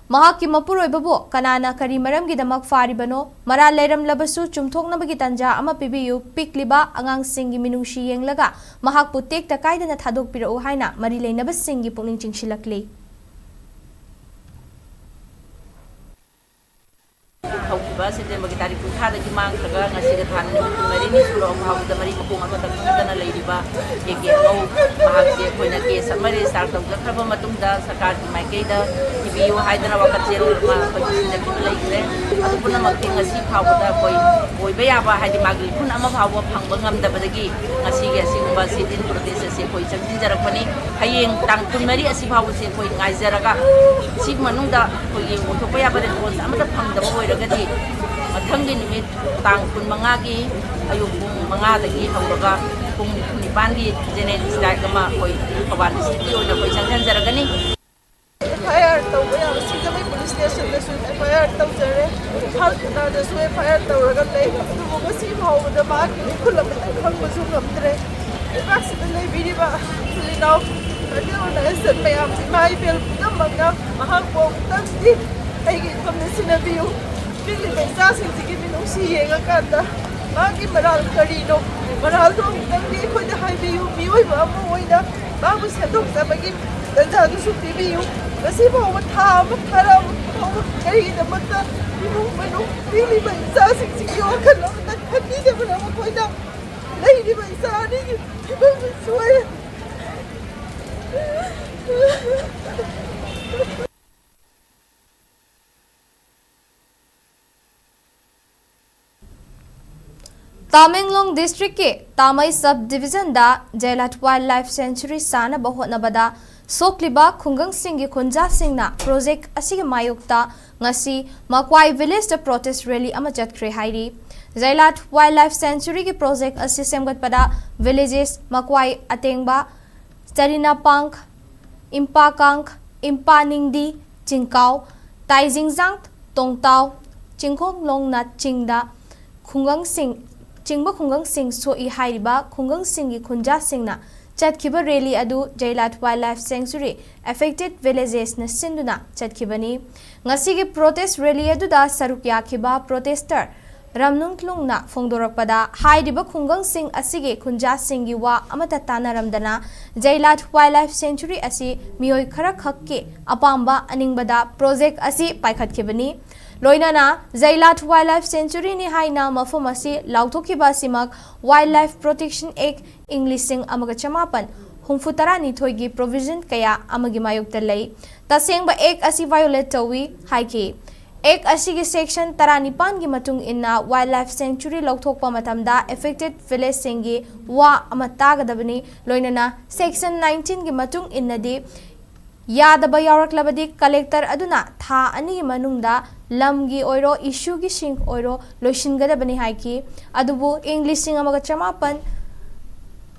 ꯃꯍꯥꯛꯀꯤ ꯃꯄꯨꯔꯣꯏꯕꯕꯨ ꯀꯅꯥꯅ ꯀꯔꯤ ꯃꯔꯝꯒꯤꯗꯃꯛ ꯐꯥꯔꯤꯕꯅꯣ, ꯃꯔꯥꯜ ꯂꯩꯔꯝꯂꯕꯁꯨ ꯆꯨꯝꯊꯣꯛꯅꯕꯒꯤ ꯇꯥꯟꯖꯥ ꯑꯃ ꯄꯤꯕꯤꯌꯨ, ꯄꯤꯛꯂꯤꯕ ꯑꯉꯥꯡꯁꯤꯡꯒꯤ ꯃꯤꯅꯨꯡꯁꯤ ꯌꯦꯡꯂꯒ ꯃꯍꯥꯛꯄꯨ ꯇꯦꯛꯇ ꯀꯥꯏꯗꯅ ꯊꯥꯗꯣꯛꯄꯤꯔꯛꯎ ꯍꯥꯏꯅ ꯃꯔꯤ ꯂꯩꯅꯕꯁꯤꯡꯒꯤ ꯄꯨꯛꯅꯤꯡ ꯆꯤꯡꯁꯤꯜꯂꯛꯂꯤ꯫ ꯐꯥꯎꯕꯗ ꯃꯔꯤ ꯃꯈꯣꯡ ꯑꯃꯠꯇ ꯈꯪꯗꯅ ꯂꯩꯔꯤꯕ ꯀꯦ ꯀꯦ ꯑꯉꯧ ꯃꯍꯥꯛꯁꯦ ꯑꯩꯈꯣꯏꯅ ꯀꯦꯁ ꯑꯃ ꯔꯦꯖꯤꯁꯇꯥꯔ ꯇꯧꯖꯈ꯭ꯔꯕ ꯃꯇꯨꯡꯗ ꯁꯔꯀꯥꯔꯒꯤ ꯃꯥꯏꯀꯩꯗ ꯊꯤꯕꯤꯌꯨ ꯍꯥꯏꯗꯅ ꯋꯥꯀꯠꯆꯦꯔꯣꯜ ꯑꯃ ꯑꯩꯈꯣꯏ ꯄꯤꯁꯤꯟꯖꯈꯤꯕ ꯂꯩꯈ꯭ꯔꯦ꯫ ꯑꯗꯨ ꯄꯨꯝꯅꯃꯛꯇꯤ ꯉꯁꯤ ꯐꯥꯎꯕꯗ ꯑꯩꯈꯣꯏ ꯑꯣꯏꯕ ꯌꯥꯕ, ꯍꯥꯏꯗꯤ ꯃꯥꯒꯤ ꯂꯤꯈꯨꯟ ꯑꯃ ꯐꯥꯎꯕ ꯐꯪꯕ ꯉꯝꯗꯕꯗꯒꯤ ꯉꯁꯤꯒꯤ ꯑꯁꯤꯒꯨꯝꯕ sit in protest ꯑꯁꯤ ꯑꯩꯈꯣꯏ ꯆꯪꯁꯤꯟꯖꯔꯛꯄꯅꯤ꯫ ꯍꯌꯦꯡ ꯇꯥꯡ ꯀꯨꯟꯃꯔꯤ ꯑꯁꯤ ꯐꯥꯎꯕꯁꯦ ꯑꯩꯈꯣꯏ ꯉꯥꯏꯖꯔꯒ, ꯁꯤꯒꯤ ꯃꯅꯨꯡꯗ ꯑꯩꯈꯣꯏꯒꯤ ꯑꯣꯏꯊꯣꯛꯄ ꯌꯥꯕ ꯔꯦꯁꯄꯣꯟꯁ ꯑꯃꯠꯇ ꯐꯪꯗꯕ ꯑꯣꯏꯔꯒꯗꯤ, ꯃꯊꯪꯒꯤ ꯅꯨꯃꯤꯠ ꯇꯥꯡ ꯀꯨꯟꯃꯉꯥꯒꯤ ꯑꯌꯨꯛ ꯄꯨꯡ ꯃꯉꯥꯗꯒꯤ ꯍꯧꯔꯒ ꯄꯨꯡ ꯅꯤꯄꯥꯟꯒꯤ ꯖꯦꯅꯦꯔꯦꯜ ꯁ꯭ꯇ꯭ꯔꯥꯏꯛ ꯑꯃ ꯑꯩꯈꯣꯏ ꯊꯧꯕꯥꯜ ꯗꯤꯁꯇ꯭ꯔꯤꯛꯀꯤ ꯑꯣꯏꯅ ꯑꯩꯈꯣꯏ ꯆꯪꯁꯤꯟꯖꯔꯒꯅꯤ꯫ ꯑꯦꯐ ꯑꯥꯏ ꯑꯥꯔ ꯇꯧꯕ ꯌꯥꯕ ꯁꯤꯡꯖꯃꯩ ꯄꯨꯂꯤꯁ ꯁ꯭ꯇꯦꯁꯟꯗꯁꯨ ꯑꯦꯐ ꯑꯥꯏ ꯑꯥꯔ ꯇꯧꯖꯔꯦ, ꯏꯝꯐꯥꯜ ꯊꯅꯥꯗꯁꯨ ꯑꯦꯐ ꯑꯥꯏ ꯑꯥꯔ ꯇꯧꯔꯒ ꯂꯩ꯫ ꯑꯗꯨꯕꯨ ꯉꯁꯤ ꯐꯥꯎꯕꯗ ꯃꯍꯥꯛꯀꯤ ꯃꯤꯈꯨꯜ ꯑꯃꯠꯇ ꯈꯪꯕꯁꯨ ꯉꯝꯗ꯭ꯔꯦ꯫ ꯂꯩꯕꯥꯛꯁꯤꯗ ꯂꯩꯕꯤꯔꯤꯕ ꯏꯆꯤꯜ ꯏꯅꯥꯎ ꯃꯌꯥꯝ, ꯏꯃꯥ ꯏꯕꯦꯜ ꯄꯨꯝꯅꯃꯛꯅ ꯃꯍꯥꯛꯄꯨ ꯑꯃꯨꯛꯇꯪꯗꯤ ꯑꯩꯒꯤ ꯏꯐꯝꯗ ꯁꯤꯟꯅꯕꯤꯌꯨ꯫ ꯄꯤꯛꯂꯤꯕ ꯏꯆꯥꯁꯤꯡꯁꯤꯒꯤ ꯃꯤꯅꯨꯡꯁꯤ ꯌꯦꯡꯉꯀꯥꯟꯗ ꯃꯥꯒꯤ ꯃꯔꯥꯜ ꯀꯔꯤꯅꯣ? ꯃꯔꯥꯜꯗꯣ ꯑꯃꯨꯛꯇꯪꯗꯤ ꯑꯩꯈꯣꯏꯗ ꯍꯥꯏꯕꯤꯌꯨ꯫ ꯃꯤꯑꯣꯏꯕ ꯑꯃ ꯑꯣꯏꯅ ꯃꯥꯕꯨ ꯁꯦꯝꯗꯣꯛꯆꯕꯒꯤ ꯇꯟꯖꯥꯗꯨꯁꯨ ꯄꯤꯕꯤꯌꯨ꯫ ꯉꯁꯤ ꯐꯥꯎꯕ ꯊꯥ ꯑꯃ ꯐꯥꯔꯛꯑꯕ ꯐꯥꯎꯕ ꯀꯔꯤꯒꯤꯗꯃꯛꯇ ꯏꯃꯨꯡ ꯃꯅꯨꯡ ꯄꯤꯛꯂꯤꯕ ꯏꯆꯥꯁꯤꯡꯁꯤꯒꯤ ꯋꯥꯈꯜ ꯑꯃꯇ ꯈꯟꯕꯤꯗꯕꯅ ꯃꯈꯣꯏꯅ ꯂꯩꯔꯤꯕ ꯏꯆꯥ ꯑꯅꯤꯒꯤ ꯐꯤꯕꯝꯁꯨ ꯁꯣꯛꯑꯦ꯫ ꯇꯥꯃꯦꯡꯂꯣꯡ ꯗꯤꯁꯇ꯭ꯔꯤꯛꯀꯤ ꯇꯥꯃꯩ ꯁꯕ ꯗꯤꯚꯤꯖꯟꯗ ꯖꯦꯂꯥꯠ ꯋꯥꯏꯜꯗ ꯂꯥꯏꯐ ꯁꯦꯟꯆꯨꯔꯤ ꯁꯥꯅꯕ ꯍꯣꯠꯅꯕꯗ ꯁꯣꯛꯂꯤꯕ ꯈꯨꯡꯒꯪꯁꯤꯡꯒꯤ ꯈꯨꯟꯖꯥꯁꯤꯡꯅ ꯄ꯭ꯔꯣꯖꯦꯛ ꯑꯁꯤꯒꯤ ꯃꯥꯌꯣꯛꯇ ꯉꯁꯤ ꯃꯀ꯭ꯋꯥꯏ ꯚꯤꯂꯦꯖꯇ ꯄ꯭ꯔꯣꯇꯦꯁ ꯔꯦꯂꯤ ꯑꯃ ꯆꯠꯈ꯭ꯔꯦ ꯍꯥꯏꯔꯤ꯫ ꯖꯦꯂꯥꯠ ꯋꯥꯏꯜꯗ ꯂꯥꯏꯐ ꯁꯦꯟꯆꯨꯔꯤꯒꯤ ꯄ꯭ꯔꯣꯖꯦꯛ ꯑꯁꯤ ꯁꯦꯝꯒꯠꯄꯗ ꯚꯤꯂꯦꯖꯦꯁ ꯃꯀ꯭ꯋꯥꯏ ꯑꯇꯦꯡꯕ, ꯆꯔꯤꯅꯥꯄꯥꯡ, ꯏꯝꯄꯥꯀꯥꯡ, ꯏꯝꯄꯥꯅꯤꯡꯗꯤ, ꯆꯤꯡꯀꯥꯎ, ꯇꯥꯏꯖꯤꯡꯖꯥꯡ, ꯇꯣꯡꯇꯥꯎ, ꯆꯤꯡꯈꯣꯡꯂꯣꯡꯅꯆꯤꯡꯗ ꯈꯨꯡꯒꯪꯁꯤꯡ, ꯆꯤꯡꯕ ꯈꯨꯡꯒꯪꯁꯤꯡ ꯁꯣꯛꯏ ꯍꯥꯏꯔꯤꯕ ꯈꯨꯡꯒꯪꯁꯤꯡꯒꯤ ꯈꯨꯟꯖꯥꯁꯤꯡꯅ ꯆꯠꯈꯤꯕ ꯔꯦꯂꯤ ꯑꯗꯨ ꯖꯩꯂꯥꯠ ꯋꯥꯏꯜꯗ ꯂꯥꯏꯐ ꯁꯦꯡꯆꯨꯔꯤ ꯑꯦꯐꯦꯛꯇꯦꯗ ꯚꯤꯂꯦꯖꯦꯁꯅ ꯁꯤꯟꯗꯨꯅ ꯆꯠꯈꯤꯕꯅꯤ꯫ ꯉꯁꯤꯒꯤ ꯄ꯭ꯔꯣꯇꯦꯁ ꯔꯦꯂꯤ ꯑꯗꯨꯗ ꯁꯔꯨꯛ ꯌꯥꯈꯤꯕ ꯄ꯭ꯔꯣꯇꯦꯁꯇꯔ ꯔꯝꯅꯨꯡꯂꯨꯡꯅ ꯐꯣꯡꯗꯣꯔꯛꯄꯗ, ꯍꯥꯏꯔꯤꯕ ꯈꯨꯡꯒꯪꯁꯤꯡ ꯑꯁꯤꯒꯤ ꯈꯨꯟꯖꯥꯁꯤꯡꯒꯤ ꯋꯥ ꯑꯃꯠꯇ ꯇꯥꯅꯔꯝꯗꯅ ꯖꯩꯂꯥꯠ ꯋꯥꯏꯜ ꯂꯥꯏꯐ ꯁꯦꯡꯆꯨꯔꯤ ꯑꯁꯤ ꯃꯤꯑꯣꯏ ꯈꯔꯈꯛꯀꯤ ꯑꯄꯥꯝꯕ ꯑꯅꯤꯡꯕꯗ ꯄ꯭ꯔꯣꯖꯦꯛ ꯑꯁꯤ ꯄꯥꯏꯈꯠꯈꯤꯕꯅꯤ꯫ ꯂꯣꯏꯅꯅ ꯖꯩꯂꯥꯠ ꯋꯥꯏꯜ ꯂꯥꯏꯐ ꯁꯦꯡꯆꯨꯔꯤꯅꯤ ꯍꯥꯏꯅ ꯃꯐꯝ ꯑꯁꯤ ꯂꯥꯎꯊꯣꯛꯈꯤꯕ ꯑꯁꯤꯃꯛ ꯋꯥꯏꯜ ꯂꯥꯏꯐ ꯄ꯭ꯔꯣꯇꯦꯛꯁꯟ ꯑꯦꯛ ꯏꯪ ꯂꯤꯁꯤꯡ ꯑꯃꯒ ꯆꯃꯥꯄꯟ ꯍꯨꯝꯐꯨ ꯇꯔꯥꯅꯤꯊꯣꯏꯒꯤ ꯄ꯭ꯔꯣꯚꯤꯖꯟ ꯀꯌꯥ ꯑꯃꯒꯤ ꯃꯥꯌꯣꯛꯇ ꯂꯩ꯫ ꯇꯁꯦꯡꯕ ꯑꯦꯛ ꯑꯁꯤ ꯚꯥꯏꯑꯣꯂꯦꯠ ꯇꯧꯏ ꯍꯥꯏꯈꯤ꯫ ꯑꯦꯛ ꯑꯁꯤꯒꯤ ꯁꯦꯛꯁꯟ ꯇꯔꯥꯅꯤꯄꯥꯟꯒꯤ ꯃꯇꯨꯡ ꯏꯟꯅ ꯋꯥꯏꯜ ꯂꯥꯏꯐ ꯁꯦꯡꯆꯨꯔꯤ ꯂꯧꯊꯣꯛꯄ ꯃꯇꯝꯗ ꯑꯦꯐꯦꯛꯇꯦꯗ ꯚꯤꯂꯦꯖꯁꯤꯡꯒꯤ ꯋꯥ ꯑꯃ ꯇꯥꯒꯗꯕꯅꯤ꯫ ꯂꯣꯏꯅꯅ ꯁꯦꯛꯁꯟ ꯅꯥꯏꯟꯇꯤꯟꯒꯤ ꯃꯇꯨꯡ ꯏꯟꯅꯗꯤ ꯌꯥꯗꯕ ꯌꯥꯎꯔꯛꯂꯕꯗꯤ ꯀꯂꯦꯛꯇꯔ ꯑꯗꯨꯅ ꯊꯥ ꯑꯅꯤꯒꯤ ꯃꯅꯨꯡꯗ ꯂꯝꯒꯤ ꯑꯣꯏꯔꯣ ꯏꯁꯨꯒꯤꯁꯤꯡ ꯑꯣꯏꯔꯣ ꯂꯣꯏꯁꯤꯟꯒꯗꯕꯅꯤ ꯍꯥꯏꯈꯤ꯫ ꯑꯗꯨꯕꯨ ꯏꯪ ꯂꯤꯁꯤꯡ ꯑꯃꯒ ꯆꯃꯥꯄꯟ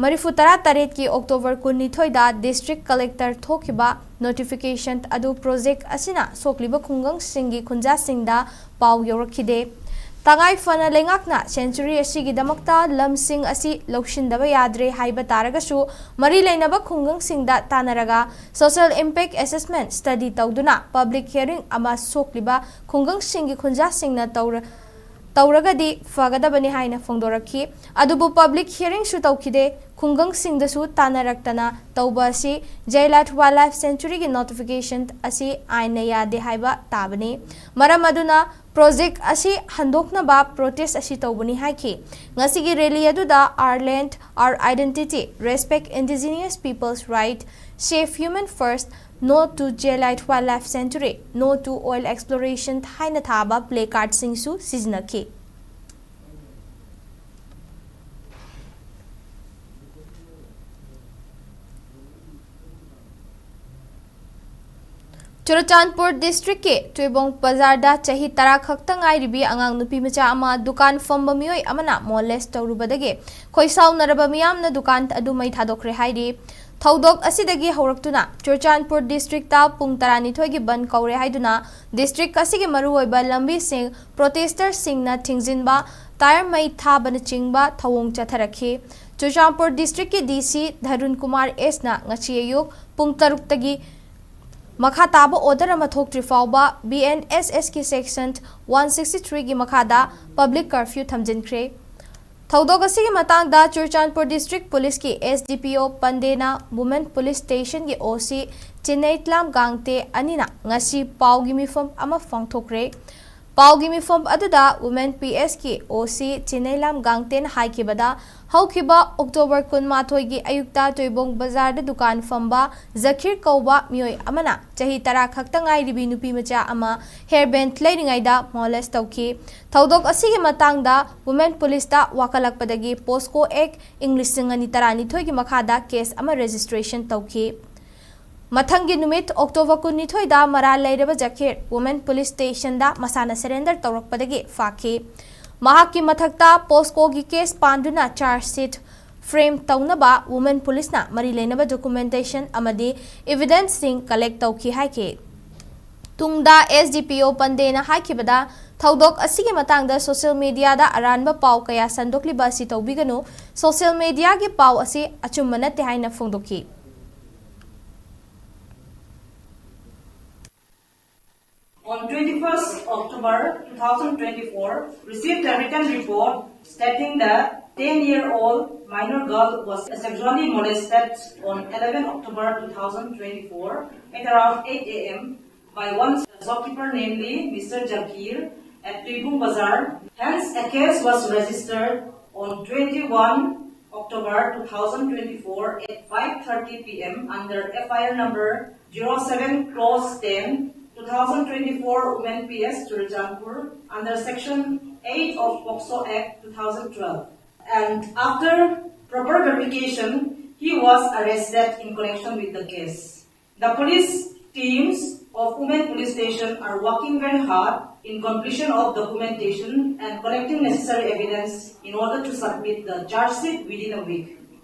ꯃꯔꯤꯐꯨ ꯇꯔꯥ ꯇꯔꯦꯠꯀꯤ ꯑꯣꯛꯇꯣꯕꯔ ꯀꯨꯟꯅꯤꯊꯣꯏꯗ ꯗꯤꯁꯇ꯭ꯔꯤꯛ ꯀꯂꯦꯛꯇꯔ ꯊꯣꯛꯈꯤꯕ ꯅꯣꯇꯤꯐꯤꯀꯦꯁꯟ ꯑꯗꯨ ꯄ꯭ꯔꯣꯖꯦꯛ ꯑꯁꯤꯅ ꯁꯣꯛꯂꯤꯕ ꯈꯨꯡꯒꯪꯁꯤꯡꯒꯤ ꯈꯨꯟꯖꯥꯁꯤꯡꯗ ꯄꯥꯎ ꯌꯧꯔꯛꯈꯤꯗꯦ꯫ ꯇꯉꯥꯏ ꯐꯅ ꯂꯩꯉꯥꯛꯅ ꯁꯦꯡꯆꯨꯔꯤ ꯑꯁꯤꯒꯤꯗꯃꯛꯇ ꯂꯝꯁꯤꯡ ꯑꯁꯤ ꯂꯧꯁꯤꯟꯗꯕ ꯌꯥꯗ꯭ꯔꯦ ꯍꯥꯏꯕ ꯇꯥꯔꯒꯁꯨ, ꯃꯔꯤ ꯂꯩꯅꯕ ꯈꯨꯡꯒꯪꯁꯤꯡꯗ ꯇꯥꯟꯅꯔꯒ ꯁꯣꯁꯤꯌꯦꯜ ꯏꯝꯄꯦꯛ ꯑꯦꯁꯦꯁꯃꯦꯟꯠ ꯁ꯭ꯇꯗꯤ ꯇꯧꯗꯨꯅ ꯄꯕ꯭ꯂꯤꯛ ꯍꯤꯌꯔꯤꯡ ꯑꯃ ꯁꯣꯛꯂꯤꯕ ꯈꯨꯡꯒꯪꯁꯤꯡꯒꯤ ꯈꯨꯟꯖꯥꯁꯤꯡꯅ ꯇꯧꯔ-, ꯇꯧꯔꯒꯗꯤ ꯐꯒꯗꯕꯅꯤ ꯍꯥꯏꯅ ꯐꯣꯡꯗꯣꯔꯛꯈꯤ꯫ ꯑꯗꯨꯕꯨ ꯄꯕ꯭ꯂꯤꯛ ꯍꯤꯌꯔꯤꯡꯁꯨ ꯇꯧꯈꯤꯗꯦ꯫ ꯈꯨꯡꯒꯪꯁꯤꯡꯗꯁꯨ ꯇꯥꯟꯅꯔꯛꯇꯅ ꯇꯧꯕ ꯑꯁꯤ ꯖꯩꯂꯥꯠ ꯋꯥꯏꯜ ꯂꯥꯏꯐ ꯁꯦꯡꯆꯨꯔꯤꯒꯤ ꯅꯣꯇꯤꯐꯤꯀꯦꯁꯟ ꯑꯁꯤ ꯑꯥꯏꯟꯅ ꯌꯥꯗꯦ ꯍꯥꯏꯕ ꯇꯥꯕꯅꯤ꯫ ꯃꯔꯝ ꯑꯗꯨꯅ ꯄ꯭ꯔꯣꯖꯦꯛ ꯑꯁꯤ ꯍꯟꯗꯣꯛꯅꯕ ꯄ꯭ꯔꯣꯇꯦꯁ ꯑꯁꯤ ꯇꯧꯕꯅꯤ ꯍꯥꯏꯈꯤ꯫ ꯉꯁꯤꯒꯤ ꯔꯦꯂꯤ ꯑꯗꯨꯗ "Our Land, Our Identity, Respect Indigenous People's Right, Save Human First, No to Jelight Wildlife Sanctuary, No to Oil Exploration" ꯍꯥꯏꯅ ꯊꯥꯕ ꯄ꯭ꯂꯦ ꯀꯥꯔꯗꯁꯤꯡꯁꯨ ꯁꯤꯖꯤꯟꯅꯈꯤ꯫ ꯆꯨꯔꯆꯥꯟꯄꯨꯔ ꯗꯤꯁꯇ꯭ꯔꯤꯛꯀꯤ ꯇꯨꯏꯕꯣꯡ ꯕꯖꯥꯔꯗ ꯆꯍꯤ ꯇꯔꯥ ꯈꯛꯇ ꯉꯥꯏꯔꯤꯕꯤ ꯑꯉꯥꯡ ꯅꯨꯄꯤ ꯃꯆꯥ ꯑꯃ ꯗꯨꯀꯥꯟ ꯐꯝꯕ ꯃꯤꯑꯣꯏ ꯑꯃꯅ ꯃꯣꯂꯦꯁ ꯇꯧꯔꯨꯕꯗꯒꯤ ꯈꯣꯏꯁꯥꯎꯅꯔꯕ ꯃꯤꯌꯥꯝꯅ ꯗꯨꯀꯥꯟ ꯑꯗꯨ ꯃꯩ ꯊꯥꯗꯣꯛꯈ꯭ꯔꯦ ꯍꯥꯏꯔꯤ꯫ ꯊꯧꯗꯣꯛ ꯑꯁꯤꯗꯒꯤ ꯍꯧꯔꯛꯇꯨꯅ ꯆꯨꯔꯆꯥꯟꯄꯨꯔ ꯗꯤꯁꯇ꯭ꯔꯤꯛꯇ ꯄꯨꯡ ꯇꯔꯥꯅꯤꯊꯣꯏꯒꯤ ꯕꯟ ꯀꯧꯔꯦ ꯍꯥꯏꯗꯨꯅ ꯗꯤꯁꯇ꯭ꯔꯤꯛ ꯑꯁꯤꯒꯤ ꯃꯔꯨꯑꯣꯏꯕ ꯂꯝꯕꯤꯁꯤꯡ ꯄ꯭ꯔꯣꯇꯦꯁꯇꯔꯁꯤꯡꯅ ꯊꯤꯡꯖꯤꯟꯕ, ꯇꯥꯌꯔ ꯃꯩ ꯊꯥꯕꯅꯆꯤꯡꯕ ꯊꯧꯑꯣꯡ ꯆꯠꯊꯔꯛꯈꯤ꯫ ꯆꯨꯔꯆꯥꯟꯄꯨꯔ ꯗꯤꯁꯇ꯭ꯔꯤꯛꯀꯤ ꯗꯤ ꯁꯤ ꯙꯔꯨꯟ ꯀꯨꯃꯥꯔ ꯑꯦꯁꯅ ꯉꯁꯤ ꯑꯌꯨꯛ ꯄꯨꯡ ꯇꯔꯨꯛꯇꯒꯤ ꯃꯈꯥ ꯇꯥꯕ order ꯑꯃ ꯊꯣꯛꯇ꯭ꯔꯤ ꯐꯥꯎꯕ B N S S ꯀꯤ section one sixty three ꯒꯤ ꯃꯈꯥꯗ public curfew ꯊꯝꯖꯤꯟꯈ꯭ꯔꯦ꯫ ꯊꯧꯗꯣꯛ ꯑꯁꯤꯒꯤ ꯃꯇꯥꯡꯗ ꯆꯨꯔꯆꯥꯟꯄꯨꯔ District Police ꯀꯤ S D P O ꯄꯟꯗꯦꯅ Women Police Station ꯒꯤ O C ꯆꯤꯅꯩꯇ꯭ꯂꯥꯝ ꯒꯥꯡꯇꯦ ꯑꯅꯤꯅ ꯉꯁꯤ ꯄꯥꯎꯒꯤ ꯃꯤꯐꯝ ꯑꯃ ꯐꯣꯡꯗꯣꯛꯈ꯭ꯔꯦ꯫ ꯄꯥꯎꯒꯤ ꯃꯤꯐꯝ ꯑꯗꯨꯗ Women P S ꯀꯤ O C ꯆꯤꯅꯩꯂꯥꯝ ꯒꯥꯡꯇꯦꯟ ꯍꯥꯏꯈꯤꯕꯗ, ꯍꯧꯈꯤꯕ October ꯀꯨꯟꯃꯥꯊꯣꯏꯒꯤ ꯑꯌꯨꯛꯇ ꯇꯣꯏꯕꯣꯡ ꯕꯖꯥꯔꯗ ꯗꯨꯀꯥꯟ ꯐꯝꯕ ꯖꯈꯤꯔ ꯀꯧꯕ ꯃꯤꯑꯣꯏ ꯑꯃꯅ ꯆꯍꯤ ꯇꯔꯥ ꯈꯛꯇ ꯉꯥꯏꯔꯤꯕꯤ ꯅꯨꯄꯤ ꯃꯆꯥ ꯑꯃ hair band ꯂꯩꯔꯤꯉꯩꯗ molest ꯇꯧꯈꯤ꯫ ꯊꯧꯗꯣꯛ ꯑꯁꯤꯒꯤ ꯃꯇꯥꯡꯗ Women Police ꯇ ꯋꯥꯀꯠꯂꯛꯄꯗꯒꯤ POCSO Act ꯏꯪ ꯂꯤꯁꯤꯡ ꯑꯅꯤ ꯇꯔꯥꯅꯤꯊꯣꯏꯒꯤ ꯃꯈꯥꯗ case ꯑꯃ registration ꯇꯧꯈꯤ꯫ ꯃꯊꯪꯒꯤ ꯅꯨꯃꯤꯠ October ꯀꯨꯟꯅꯤꯊꯣꯏꯗ ꯃꯔꯥꯜ ꯂꯩꯔꯕ ꯖꯈꯤꯔ Women Police Station ꯗ ꯃꯁꯥꯅ surrender ꯇꯧꯔꯛꯄꯗꯒꯤ ꯐꯥꯈꯤ꯫ ꯃꯍꯥꯛꯀꯤ ꯃꯊꯛꯇ POCSO ꯒꯤ case ꯄꯥꯟꯗꯨꯅ charge sheet frame ꯇꯧꯅꯕ Women Police ꯅ ꯃꯔꯤ ꯂꯩꯅꯕ documentation ꯑꯃꯗꯤ evidence ꯁꯤꯡ collect ꯇꯧꯈꯤ ꯍꯥꯏꯈꯤ꯫ ꯇꯨꯡꯗ S D P O ꯄꯟꯗꯦꯅ ꯍꯥꯏꯈꯤꯕꯗ, ꯊꯧꯗꯣꯛ ꯑꯁꯤꯒꯤ ꯃꯇꯥꯡꯗ social media ꯗ ꯑꯔꯥꯟꯕ ꯄꯥꯎ ꯀꯌꯥ ꯁꯟꯗꯣꯛꯂꯤꯕ ꯑꯁꯤ ꯇꯧꯕꯤꯒꯅꯨ꯫ Social media ꯒꯤ ꯄꯥꯎ ꯑꯁꯤ ꯑꯆꯨꯝꯕ ꯅꯠꯇꯦ ꯍꯥꯏꯅ ꯐꯣꯡꯗꯣꯛꯈꯤ꯫ On twenty-first October two thousand twenty-four, received a written report stating that ten-year-old minor girl was sexually molested on eleven October two thousand twenty-four at around eight A M by one shopkeeper, namely Mister Jakir, at Tuibung Bazar. Hence, a case was registered on twenty-one October two thousand twenty-four at five thirty P M under F I R number zero seven clause ten, two thousand twenty-four Women P S Churachandpur under section eight of POCSO Act two thousand twelve. And after proper verification, he was arrested in connection with the case. The police teams of Women Police Station are working very hard in completion of documentation and collecting necessary evidence in order to submit the charge sheet within a week.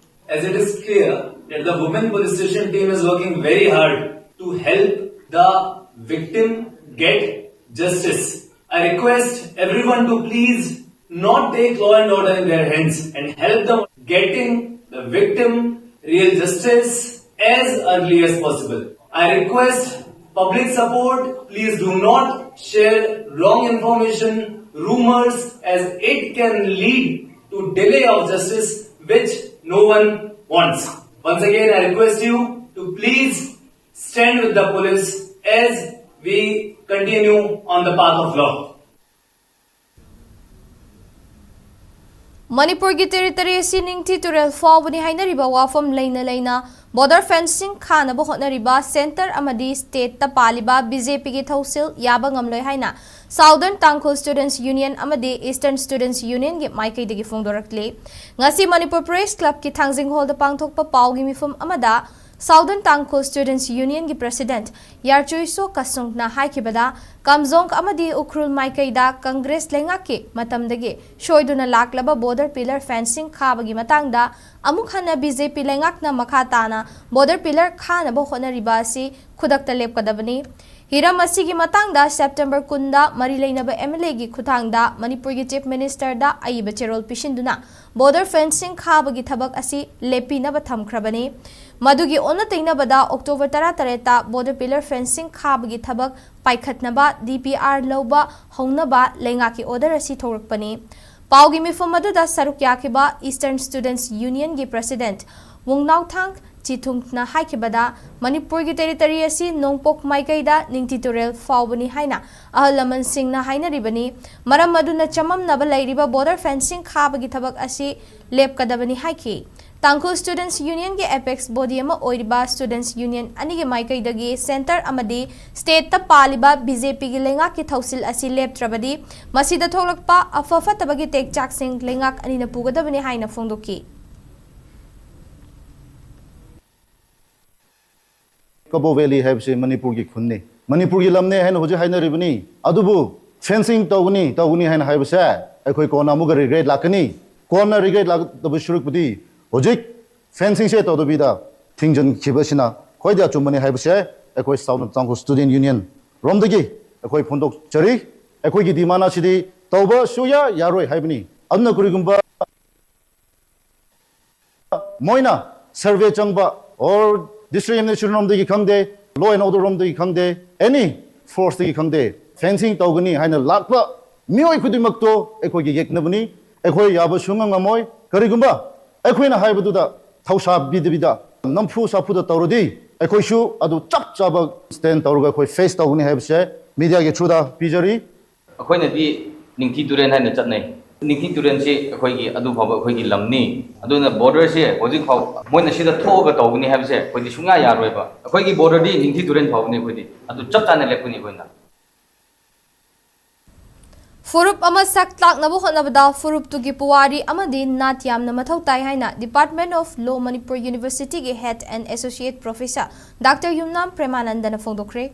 As it is clear that the Women Police Station team is working very hard to help the victim get justice. I request everyone to please not take law and order in their hands and help them getting the victim real justice as early as possible. I request Public support, please do not share wrong information, rumors, as it can lead to delay of justice, which no one wants. Once again, I request you to please stand with the police as we continue on the path of law. ꯃꯅꯤꯄꯨꯔꯒꯤ ꯇꯦꯔꯤꯇꯣꯔꯤ ꯑꯁꯤ ꯅꯤꯡꯊꯤ ꯇꯨꯔꯦꯜ ꯐꯥꯎꯕꯅꯤ ꯍꯥꯏꯅꯔꯤꯕ ꯋꯥꯐꯝ ꯂꯩꯅ ꯂꯩꯅ ꯕꯣꯔꯗꯔ ꯐꯦꯟꯁꯤꯡ ꯈꯥꯅꯕ ꯍꯣꯠꯅꯔꯤꯕ ꯁꯦꯟꯇꯔ ꯑꯃꯗꯤ ꯁ꯭ꯇꯦꯠꯇ ꯄꯥꯜꯂꯤꯕ ꯕꯤ ꯖꯦ ꯄꯤꯒꯤ ꯊꯧꯁꯤꯜ ꯌꯥꯕ ꯉꯝꯂꯣꯏ ꯍꯥꯏꯅ ꯁꯥꯎꯗꯔꯟ ꯇꯥꯡꯈꯨꯜ ꯁ꯭ꯇꯨꯗꯦꯟꯠꯁ ꯌꯨꯅꯤꯌꯟ ꯑꯃꯗꯤ ꯏꯁꯇꯔꯟ ꯁ꯭ꯇꯨꯗꯦꯟꯠꯁ ꯌꯨꯅꯤꯌꯟꯒꯤ ꯃꯥꯏꯀꯩꯗꯒꯤ ꯐꯣꯡꯗꯣꯔꯛꯂꯤ꯫ ꯉꯁꯤ ꯃꯅꯤꯄꯨꯔ ꯄ꯭ꯔꯦꯁ ꯀ꯭ꯂꯕꯀꯤ ꯊꯥꯡꯖꯤꯡ ꯍꯣꯜꯗ ꯄꯥꯡꯊꯣꯛꯄ ꯄꯥꯎꯒꯤ ꯃꯤꯐꯝ ꯑꯃꯗ ꯁꯥꯎꯗꯔꯟ ꯇꯥꯡꯈꯨꯜ ꯁ꯭ꯇꯨꯗꯦꯟꯠꯁ ꯌꯨꯅꯤꯌꯟꯒꯤ ꯄ꯭ꯔꯦꯁꯤꯗꯦꯟꯠ ꯌꯥꯔꯆꯨꯏꯁꯣ ꯀꯁꯨꯡꯅ ꯍꯥꯏꯈꯤꯕꯗ, ꯀꯥꯝꯖꯣꯡ ꯑꯃꯗꯤ ꯎꯈ꯭ꯔꯨꯜ ꯃꯥꯏꯀꯩꯗ ꯀꯪꯒ꯭ꯔꯦꯁ ꯂꯩꯉꯥꯛꯀꯤ ꯃꯇꯝꯗꯒꯤ ꯁꯣꯏꯗꯨꯅ ꯂꯥꯛꯂꯕ ꯕꯣꯔꯗꯔ ꯄꯤꯂꯔ ꯐꯦꯟꯁꯤꯡ ꯈꯥꯕꯒꯤ ꯃꯇꯥꯡꯗ ꯑꯃꯨꯛ ꯍꯟꯅ ꯕꯤ ꯖꯦ ꯄꯤ ꯂꯩꯉꯥꯛꯅ ꯃꯈꯥ ꯇꯥꯅ ꯕꯣꯔꯗꯔ ꯄꯤꯂꯔ ꯈꯥꯅꯕ ꯍꯣꯠꯅꯔꯤꯕ ꯑꯁꯤ ꯈꯨꯗꯛꯇ ꯂꯦꯞꯀꯗꯕꯅꯤ꯫ ꯍꯤꯔꯝ ꯑꯁꯤꯒꯤ ꯃꯇꯥꯡꯗ ꯁꯦꯞꯇꯦꯝꯕꯔ ꯀꯨꯟꯗ ꯃꯔꯤ ꯂꯩꯅꯕ ꯑꯦꯝ ꯑꯦꯜ ꯑꯦꯒꯤ ꯈꯨꯠꯊꯥꯡꯗ ꯃꯅꯤꯄꯨꯔꯒꯤ ꯆꯤꯐ ꯃꯤꯅꯤꯁꯇꯔꯗ ꯑꯏꯕ ꯆꯦꯔꯣꯜ ꯄꯤꯁꯤꯟꯗꯨꯅ ꯕꯣꯔꯗꯔ ꯐꯦꯟꯁꯤꯡ ꯈꯥꯕꯒꯤ ꯊꯕꯛ ꯑꯁꯤ ꯂꯦꯞꯄꯤꯅꯕ ꯊꯝꯈ꯭ꯔꯕꯅꯤ꯫ ꯃꯗꯨꯒꯤ ꯑꯣꯟꯅ ꯇꯩꯅꯕꯗ ꯑꯣꯛꯇꯣꯕꯔ ꯇꯔꯥꯇꯔꯦꯠꯇ ꯕꯣꯔꯗꯔ ꯄꯤꯂꯔ ꯐꯦꯟꯁꯤꯡ ꯈꯥꯕꯒꯤ ꯊꯕꯛ ꯄꯥꯏꯈꯠꯅꯕ ꯗꯤ ꯄꯤ ꯑꯥꯔ ꯂꯧꯕ ꯍꯧꯅꯕ ꯂꯩꯉꯥꯛꯀꯤ ꯑꯣꯔꯗꯔ ꯑꯁꯤ ꯊꯣꯔꯛꯄꯅꯤ꯫ ꯄꯥꯎꯒꯤ ꯃꯤꯐꯝ ꯑꯗꯨꯗ ꯁꯔꯨꯛ ꯌꯥꯈꯤꯕ ꯏꯁꯇꯔꯟ ꯁ꯭ꯇꯨꯗꯦꯟꯠꯁ ꯌꯨꯅꯤꯌꯟꯒꯤ ꯄ꯭ꯔꯦꯁꯤꯗꯦꯟꯠ ꯋꯨꯡꯅꯥꯎꯊꯥꯡ ꯆꯤꯊꯨꯡꯅ ꯍꯥꯏꯈꯤꯕꯗ, ꯃꯅꯤꯄꯨꯔꯒꯤ ꯇꯦꯔꯤꯇꯣꯔꯤ ꯑꯁꯤ ꯅꯣꯡꯄꯣꯛ ꯃꯥꯏꯀꯩꯗ ꯅꯤꯡꯊꯤ ꯇꯨꯔꯦꯜ ꯐꯥꯎꯕꯅꯤ ꯍꯥꯏꯅ ꯑꯍꯜ ꯂꯃꯟꯁꯤꯡꯅ ꯍꯥꯏꯅꯔꯤꯕꯅꯤ꯫ ꯃꯔꯝ ꯑꯗꯨꯅ ꯆꯃꯝꯅꯕ ꯂꯩꯔꯤꯕ ꯕꯣꯔꯗꯔ ꯐꯦꯟꯁꯤꯡ ꯈꯥꯕꯒꯤ ꯊꯕꯛ ꯑꯁꯤ ꯂꯦꯞꯀꯗꯕꯅꯤ ꯍꯥꯏꯈꯤ꯫ ꯇꯥꯡꯈꯨꯜ ꯁ꯭ꯇꯨꯗꯦꯟꯠꯁ ꯌꯨꯅꯤꯌꯟꯒꯤ ꯑꯦꯄꯦꯛꯁ ꯕꯣꯗꯤ ꯑꯃ ꯑꯣꯏꯔꯤꯕ ꯁ꯭ꯇꯨꯗꯦꯟꯠꯁ ꯌꯨꯅꯤꯌꯟ ꯑꯅꯤꯒꯤ ꯃꯥꯏꯀꯩꯗꯒꯤ ꯁꯦꯟꯇꯔ ꯑꯃꯗꯤ ꯁ꯭ꯇꯦꯠꯇ ꯄꯥꯜꯂꯤꯕ ꯕꯤ ꯖꯦ ꯄꯤꯒꯤ ꯂꯩꯉꯥꯛꯀꯤ ꯊꯧꯁꯤꯜ ꯑꯁꯤ ꯂꯦꯞꯇ꯭ꯔꯕꯗꯤ ꯃꯁꯤꯗ ꯊꯣꯛꯂꯛꯄ ꯑꯐ ꯐꯠꯇꯕꯒꯤ ꯇꯦꯛꯆꯥꯛꯁꯤꯡ ꯂꯩꯉꯥꯛ ꯑꯅꯤꯅ ꯄꯨꯒꯗꯕꯅꯤ ꯍꯥꯏꯅ ꯐꯣꯡꯗꯣꯛꯈꯤ꯫ ꯀꯕꯣ ꯚꯦꯂꯤ ꯍꯥꯏꯕꯁꯤ ꯃꯅꯤꯄꯨꯔꯒꯤ ꯈꯨꯟꯅꯤ, ꯃꯅꯤꯄꯨꯔꯒꯤ ꯂꯝꯅꯦ ꯍꯥꯏꯅ ꯍꯧꯖꯤꯛ ꯍꯥꯏꯅꯔꯤꯕꯅꯤ꯫ ꯑꯗꯨꯕꯨ ꯐꯦꯟꯁꯤꯡ ꯇꯧꯒꯅꯤ, ꯇꯧꯒꯅꯤ ꯍꯥꯏꯅ ꯍꯥꯏꯕꯁꯦ ꯑꯩꯈꯣꯏ ꯀꯣꯟꯅ ꯑꯃꯨꯛꯀ ꯔꯤꯒ꯭ꯔꯦꯠ ꯂꯥꯛꯀꯅꯤ꯫ ꯀꯣꯟꯅ ꯔꯤꯒ꯭ꯔꯦꯠ ꯂꯥꯛꯇꯕ ꯁꯔꯨꯛꯄꯨꯗꯤ ꯍꯧꯖꯤꯛ ꯐꯦꯟꯁꯤꯡꯁꯦ ꯇꯧꯗꯕꯤꯗ ꯊꯤꯡꯖꯤꯟꯈꯤꯕꯁꯤꯅ ꯈ꯭ꯋꯥꯏꯗꯒꯤ ꯑꯆꯨꯝꯕꯅꯤ ꯍꯥꯏꯕꯁꯦ ꯑꯩꯈꯣꯏ ꯁꯥꯎꯗꯔꯟ ꯇꯥꯡꯈꯨꯜ ꯁ꯭ꯇꯨꯗꯦꯟꯠ ꯌꯨꯅꯤꯌꯟ ꯔꯣꯝꯗꯒꯤ ꯑꯩꯈꯣꯏ ꯐꯣꯡꯗꯣꯛꯆꯔꯤ꯫ ꯑꯩꯈꯣꯏꯒꯤ ꯗꯤꯃꯥꯟ ꯑꯁꯤꯗꯤ ꯇꯧꯕ ꯁꯨꯌꯥ ꯌꯥꯔꯣꯏ ꯍꯥꯏꯕꯅꯤ꯫ ꯑꯗꯨꯅ ꯀꯔꯤꯒꯨꯝꯕ ꯃꯣꯏꯅ ꯁꯔꯚꯦ ꯆꯪꯕ ꯑꯣꯔ ꯗꯤꯁꯇ꯭ꯔꯤꯛ ꯑꯦꯗꯃꯤꯅꯤꯁꯇ꯭ꯔꯦꯁꯟ ꯔꯣꯝꯗꯒꯤ ꯈꯪꯗꯦ, law and order ꯔꯣꯝꯗꯒꯤ ꯈꯪꯗꯦ, any force ꯇꯒꯤ ꯈꯪꯗꯦ, fencing ꯇꯧꯒꯅꯤ ꯍꯥꯏꯅ ꯂꯥꯛꯄ ꯃꯤꯑꯣꯏ ꯈꯨꯗꯤꯡꯃꯛꯇꯣ ꯑꯩꯈꯣꯏꯒꯤ ꯌꯦꯛꯅꯕꯅꯤ꯫ ꯑꯩꯈꯣꯏ ꯌꯥꯕ ꯁꯨꯡꯉꯝ ꯉꯝꯃꯣꯏ꯫ ꯀꯔꯤꯒꯨꯝꯕ ꯑꯩꯈꯣꯏꯅ ꯍꯥꯏꯕꯗꯨꯗ ꯊꯧꯁꯥꯕꯤꯗꯕꯤꯗ ꯅꯝꯐꯨ ꯁꯥꯐꯨꯗ ꯇꯧꯔꯗꯤ ꯑꯩꯈꯣꯏꯁꯨ ꯑꯗꯨ ꯆꯞ ꯆꯥꯕ stand ꯇꯧꯔꯒ ꯑꯩꯈꯣꯏ face ꯇꯧꯒꯅꯤ ꯍꯥꯏꯕꯁꯦ media ꯒꯤ through ꯗ ꯄꯤꯖꯔꯤ꯫ ꯑꯩꯈꯣꯏꯅꯗꯤ ꯅꯤꯡꯊꯤ ꯇꯨꯔꯦꯜ ꯍꯥꯏꯅ ꯆꯠꯅꯩ꯫ ꯅꯤꯡꯊꯤ ꯇꯨꯔꯦꯜꯁꯤ ꯑꯩꯈꯣꯏꯒꯤ, ꯑꯗꯨ ꯐꯥꯎꯕ ꯑꯩꯈꯣꯏꯒꯤ ꯂꯝꯅꯤ꯫ ꯑꯗꯨꯅ border ꯁꯦ ꯍꯧꯖꯤꯛ ꯐꯥꯎ ꯃꯣꯏꯅ ꯁꯤꯗ ꯊꯣꯛꯑꯒ ꯇꯧꯕꯅꯤ ꯍꯥꯏꯕꯁꯦ ꯑꯩꯈꯣꯏꯗꯤ ꯁꯨꯡꯌꯥ ꯌꯥꯔꯣꯏꯕ꯫ ꯑꯩꯈꯣꯏꯒꯤ border ꯗꯤ ꯅꯤꯡꯊꯤ ꯇꯨꯔꯦꯜ ꯐꯥꯎꯕꯅꯤ ꯑꯩꯈꯣꯏꯗꯤ꯫ ꯑꯗꯨ ꯆꯞ ꯆꯥꯅ ꯂꯦꯞꯀꯅꯤ ꯑꯩꯈꯣꯏꯅ꯫ ꯐꯨꯔꯨꯞ ꯑꯃ ꯁꯛ ꯇꯥꯛꯅꯕ ꯍꯣꯠꯅꯕꯗ ꯐꯨꯔꯨꯞꯇꯨꯒꯤ ꯄꯨꯋꯥꯔꯤ ꯑꯃꯗꯤ ꯅꯥꯠ ꯌꯥꯝꯅ ꯃꯊꯧ ꯇꯥꯏ ꯍꯥꯏꯅ Department of Law Manipur University ꯒꯤ Head and Associate Professor Doctor ꯌꯨꯝꯅꯥꯝ ꯄ꯭ꯔꯦꯃꯥꯅꯟꯗꯅ ꯐꯣꯡꯗꯣꯛꯈ꯭ꯔꯦ꯫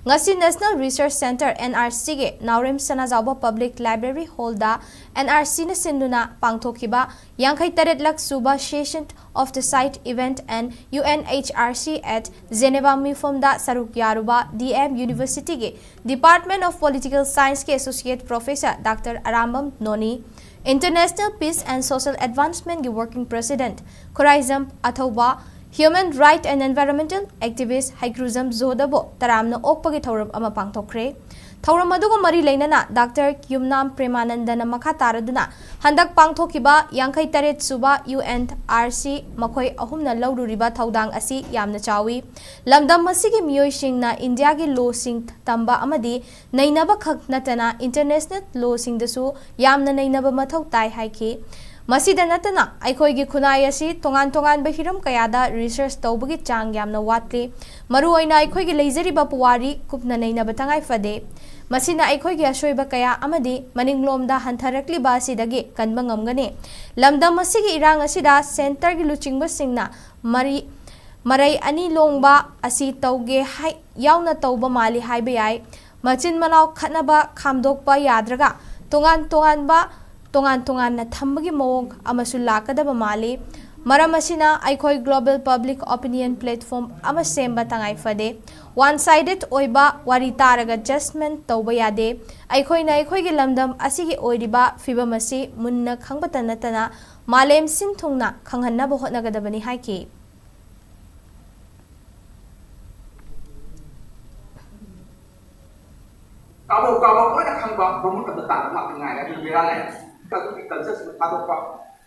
ꯉꯁꯤ National Research Centre, N R C ꯒꯤ ꯅꯥꯎꯔꯦꯝ ꯁꯅꯥꯖꯥꯎꯕ Public Library Hall ꯗ N R C ꯅ ꯁꯤꯟꯗꯨꯅ ꯄꯥꯡꯊꯣꯛꯈꯤꯕ ꯌꯥꯡꯈꯩ ꯇꯔꯦꯠ ꯂꯛ ꯁꯨꯕ Session of the Site Event and U N H R C at Geneva ꯃꯤꯐꯝꯗ ꯁꯔꯨꯛ ꯌꯥꯔꯨꯕ D M University ꯒꯤ Department of Political Science ꯀꯤ Associate Professor Doctor ꯑꯔꯥꯝꯕꯝ ꯅꯣꯅꯤ, International Peace and Social Advancement ꯒꯤ Working President Khuraijam ꯑꯊꯧꯕ, Human Right and Environmental Activist ꯍꯩꯀ꯭ꯔꯨꯖꯝ ꯖꯣꯗꯕꯨ ꯇꯔꯥꯝꯅ ꯑꯣꯛꯄꯒꯤ ꯊꯧꯔꯝ ꯑꯃ ꯄꯥꯡꯊꯣꯛꯈ꯭ꯔꯦ꯫ ꯊꯧꯔꯝ ꯑꯗꯨꯒ ꯃꯔꯤ ꯂꯩꯅꯅ Doctor ꯌꯨꯝꯅꯥꯝ ꯄ꯭ꯔꯦꯃꯥꯅꯟꯗꯅ ꯃꯈꯥ ꯇꯥꯔꯗꯨꯅ ꯍꯟꯗꯛ ꯄꯥꯡꯊꯣꯛꯈꯤꯕ ꯌꯥꯡꯈꯩ ꯇꯔꯦꯠ ꯁꯨꯕ U N R C ꯃꯈꯣꯏ ꯑꯍꯨꯝꯅ ꯂꯧꯔꯨꯔꯤꯕ ꯊꯧꯗꯥꯡ ꯑꯁꯤ ꯌꯥꯝꯅ ꯆꯥꯎꯏ꯫ ꯂꯝꯗꯝ ꯑꯁꯤꯒꯤ ꯃꯤꯑꯣꯏꯁꯤꯡꯅ ꯏꯟꯗꯤꯌꯥꯒꯤ ꯂꯣꯁꯤꯡ ꯇꯝꯕ ꯑꯃꯗꯤ ꯅꯩꯅꯕ ꯈꯛ ꯅꯠꯇꯅ international ꯂꯣꯁꯤꯡꯗꯁꯨ ꯌꯥꯝꯅ ꯅꯩꯅꯕ ꯃꯊꯧ ꯇꯥꯏ ꯍꯥꯏꯈꯤ꯫ ꯃꯁꯤꯗ ꯅꯠꯇꯅ ꯑꯩꯈꯣꯏꯒꯤ ꯈꯨꯟꯅꯥꯏ ꯑꯁꯤ ꯇꯣꯉꯥꯟ ꯇꯣꯉꯥꯟꯕ ꯍꯤꯔꯝ ꯀꯌꯥꯗ research ꯇꯧꯕꯒꯤ ꯆꯥꯡ ꯌꯥꯝꯅ ꯋꯥꯠꯂꯤ꯫ ꯃꯔꯨꯑꯣꯏꯅ ꯑꯩꯈꯣꯏꯒꯤ ꯂꯩꯖꯔꯤꯕ ꯄꯨꯋꯥꯔꯤ ꯀꯨꯞꯅ ꯅꯩꯅꯕ ꯇꯉꯥꯏ ꯐꯗꯦ꯫ ꯃꯁꯤꯅ ꯑꯩꯈꯣꯏꯒꯤ ꯑꯁꯣꯏꯕ ꯀꯌꯥ ꯑꯃꯗꯤ ꯃꯅꯤꯡꯂꯣꯝꯗ ꯍꯟꯊꯔꯛꯂꯤꯕ ꯑꯁꯤꯗꯒꯤ ꯀꯟꯕ ꯉꯝꯒꯅꯤ꯫ ꯂꯝꯗꯝ ꯑꯁꯤꯒꯤ ꯏꯔꯥꯡ ꯑꯁꯤꯗ centre ꯒꯤ ꯂꯨꯆꯤꯡꯕꯁꯤꯡꯅ ꯃꯔꯤ, ꯃꯔꯩ ꯑꯅꯤ ꯂꯣꯡꯕ ꯑꯁꯤ ꯇꯧꯒꯦ ꯍꯥꯏ, ꯌꯥꯎꯅ ꯇꯧꯕ ꯃꯥꯜꯂꯤ ꯍꯥꯏꯕ ꯌꯥꯏ꯫ ꯃꯆꯤꯟ ꯃꯅꯥꯎ ꯈꯠꯅꯕ ꯈꯥꯝꯗꯣꯛꯄ ꯌꯥꯗ꯭ꯔꯒ ꯇꯣꯉꯥꯟ ꯇꯣꯉꯥꯟꯕ, ꯇꯣꯉꯥꯟ ꯇꯣꯉꯥꯟꯅ ꯊꯝꯕꯒꯤ ꯃꯑꯣꯡ ꯑꯃꯁꯨ ꯂꯥꯛꯀꯗꯕ ꯃꯥꯜꯂꯤ꯫ ꯃꯔꯝ ꯑꯁꯤꯅ ꯑꯩꯈꯣꯏ global public opinion platform ꯑꯃ ꯁꯦꯝꯕ ꯇꯉꯥꯏ ꯐꯗꯦ꯫ One sided ꯑꯣꯏꯕ ꯋꯥꯔꯤ ꯇꯥꯔꯒ judgement ꯇꯧꯕ ꯌꯥꯗꯦ꯫ ꯑꯩꯈꯣꯏꯅ ꯑꯩꯈꯣꯏꯒꯤ ꯂꯝꯗꯝ ꯑꯁꯤꯒꯤ ꯑꯣꯏꯔꯤꯕ ꯐꯤꯕꯝ ꯑꯁꯤ ꯃꯨꯟꯅ ꯈꯪꯕꯇ ꯅꯠꯇꯅ ꯃꯥꯂꯦꯝ ꯁꯤꯟ ꯊꯨꯡꯅ ꯈꯪꯍꯟꯅꯕ ꯍꯣꯠꯅꯒꯗꯕꯅꯤ ꯍꯥꯏꯈꯤ꯫ ꯀꯥꯕꯣꯛ ꯀꯥꯕꯣꯛ ꯂꯣꯏꯅ ꯈꯪꯕ ꯃꯃꯨꯠ ꯑꯃꯗ ꯇꯥꯕ ꯉꯥꯛꯇ ꯉꯥꯏꯔꯦ꯫ ꯑꯗꯨ ꯕꯦꯔꯥ ꯂꯩꯔꯦ꯫ ꯑꯗꯨꯒꯤ ꯀꯜꯆꯔꯁꯤꯃ ꯊꯥꯗꯣꯛꯄ,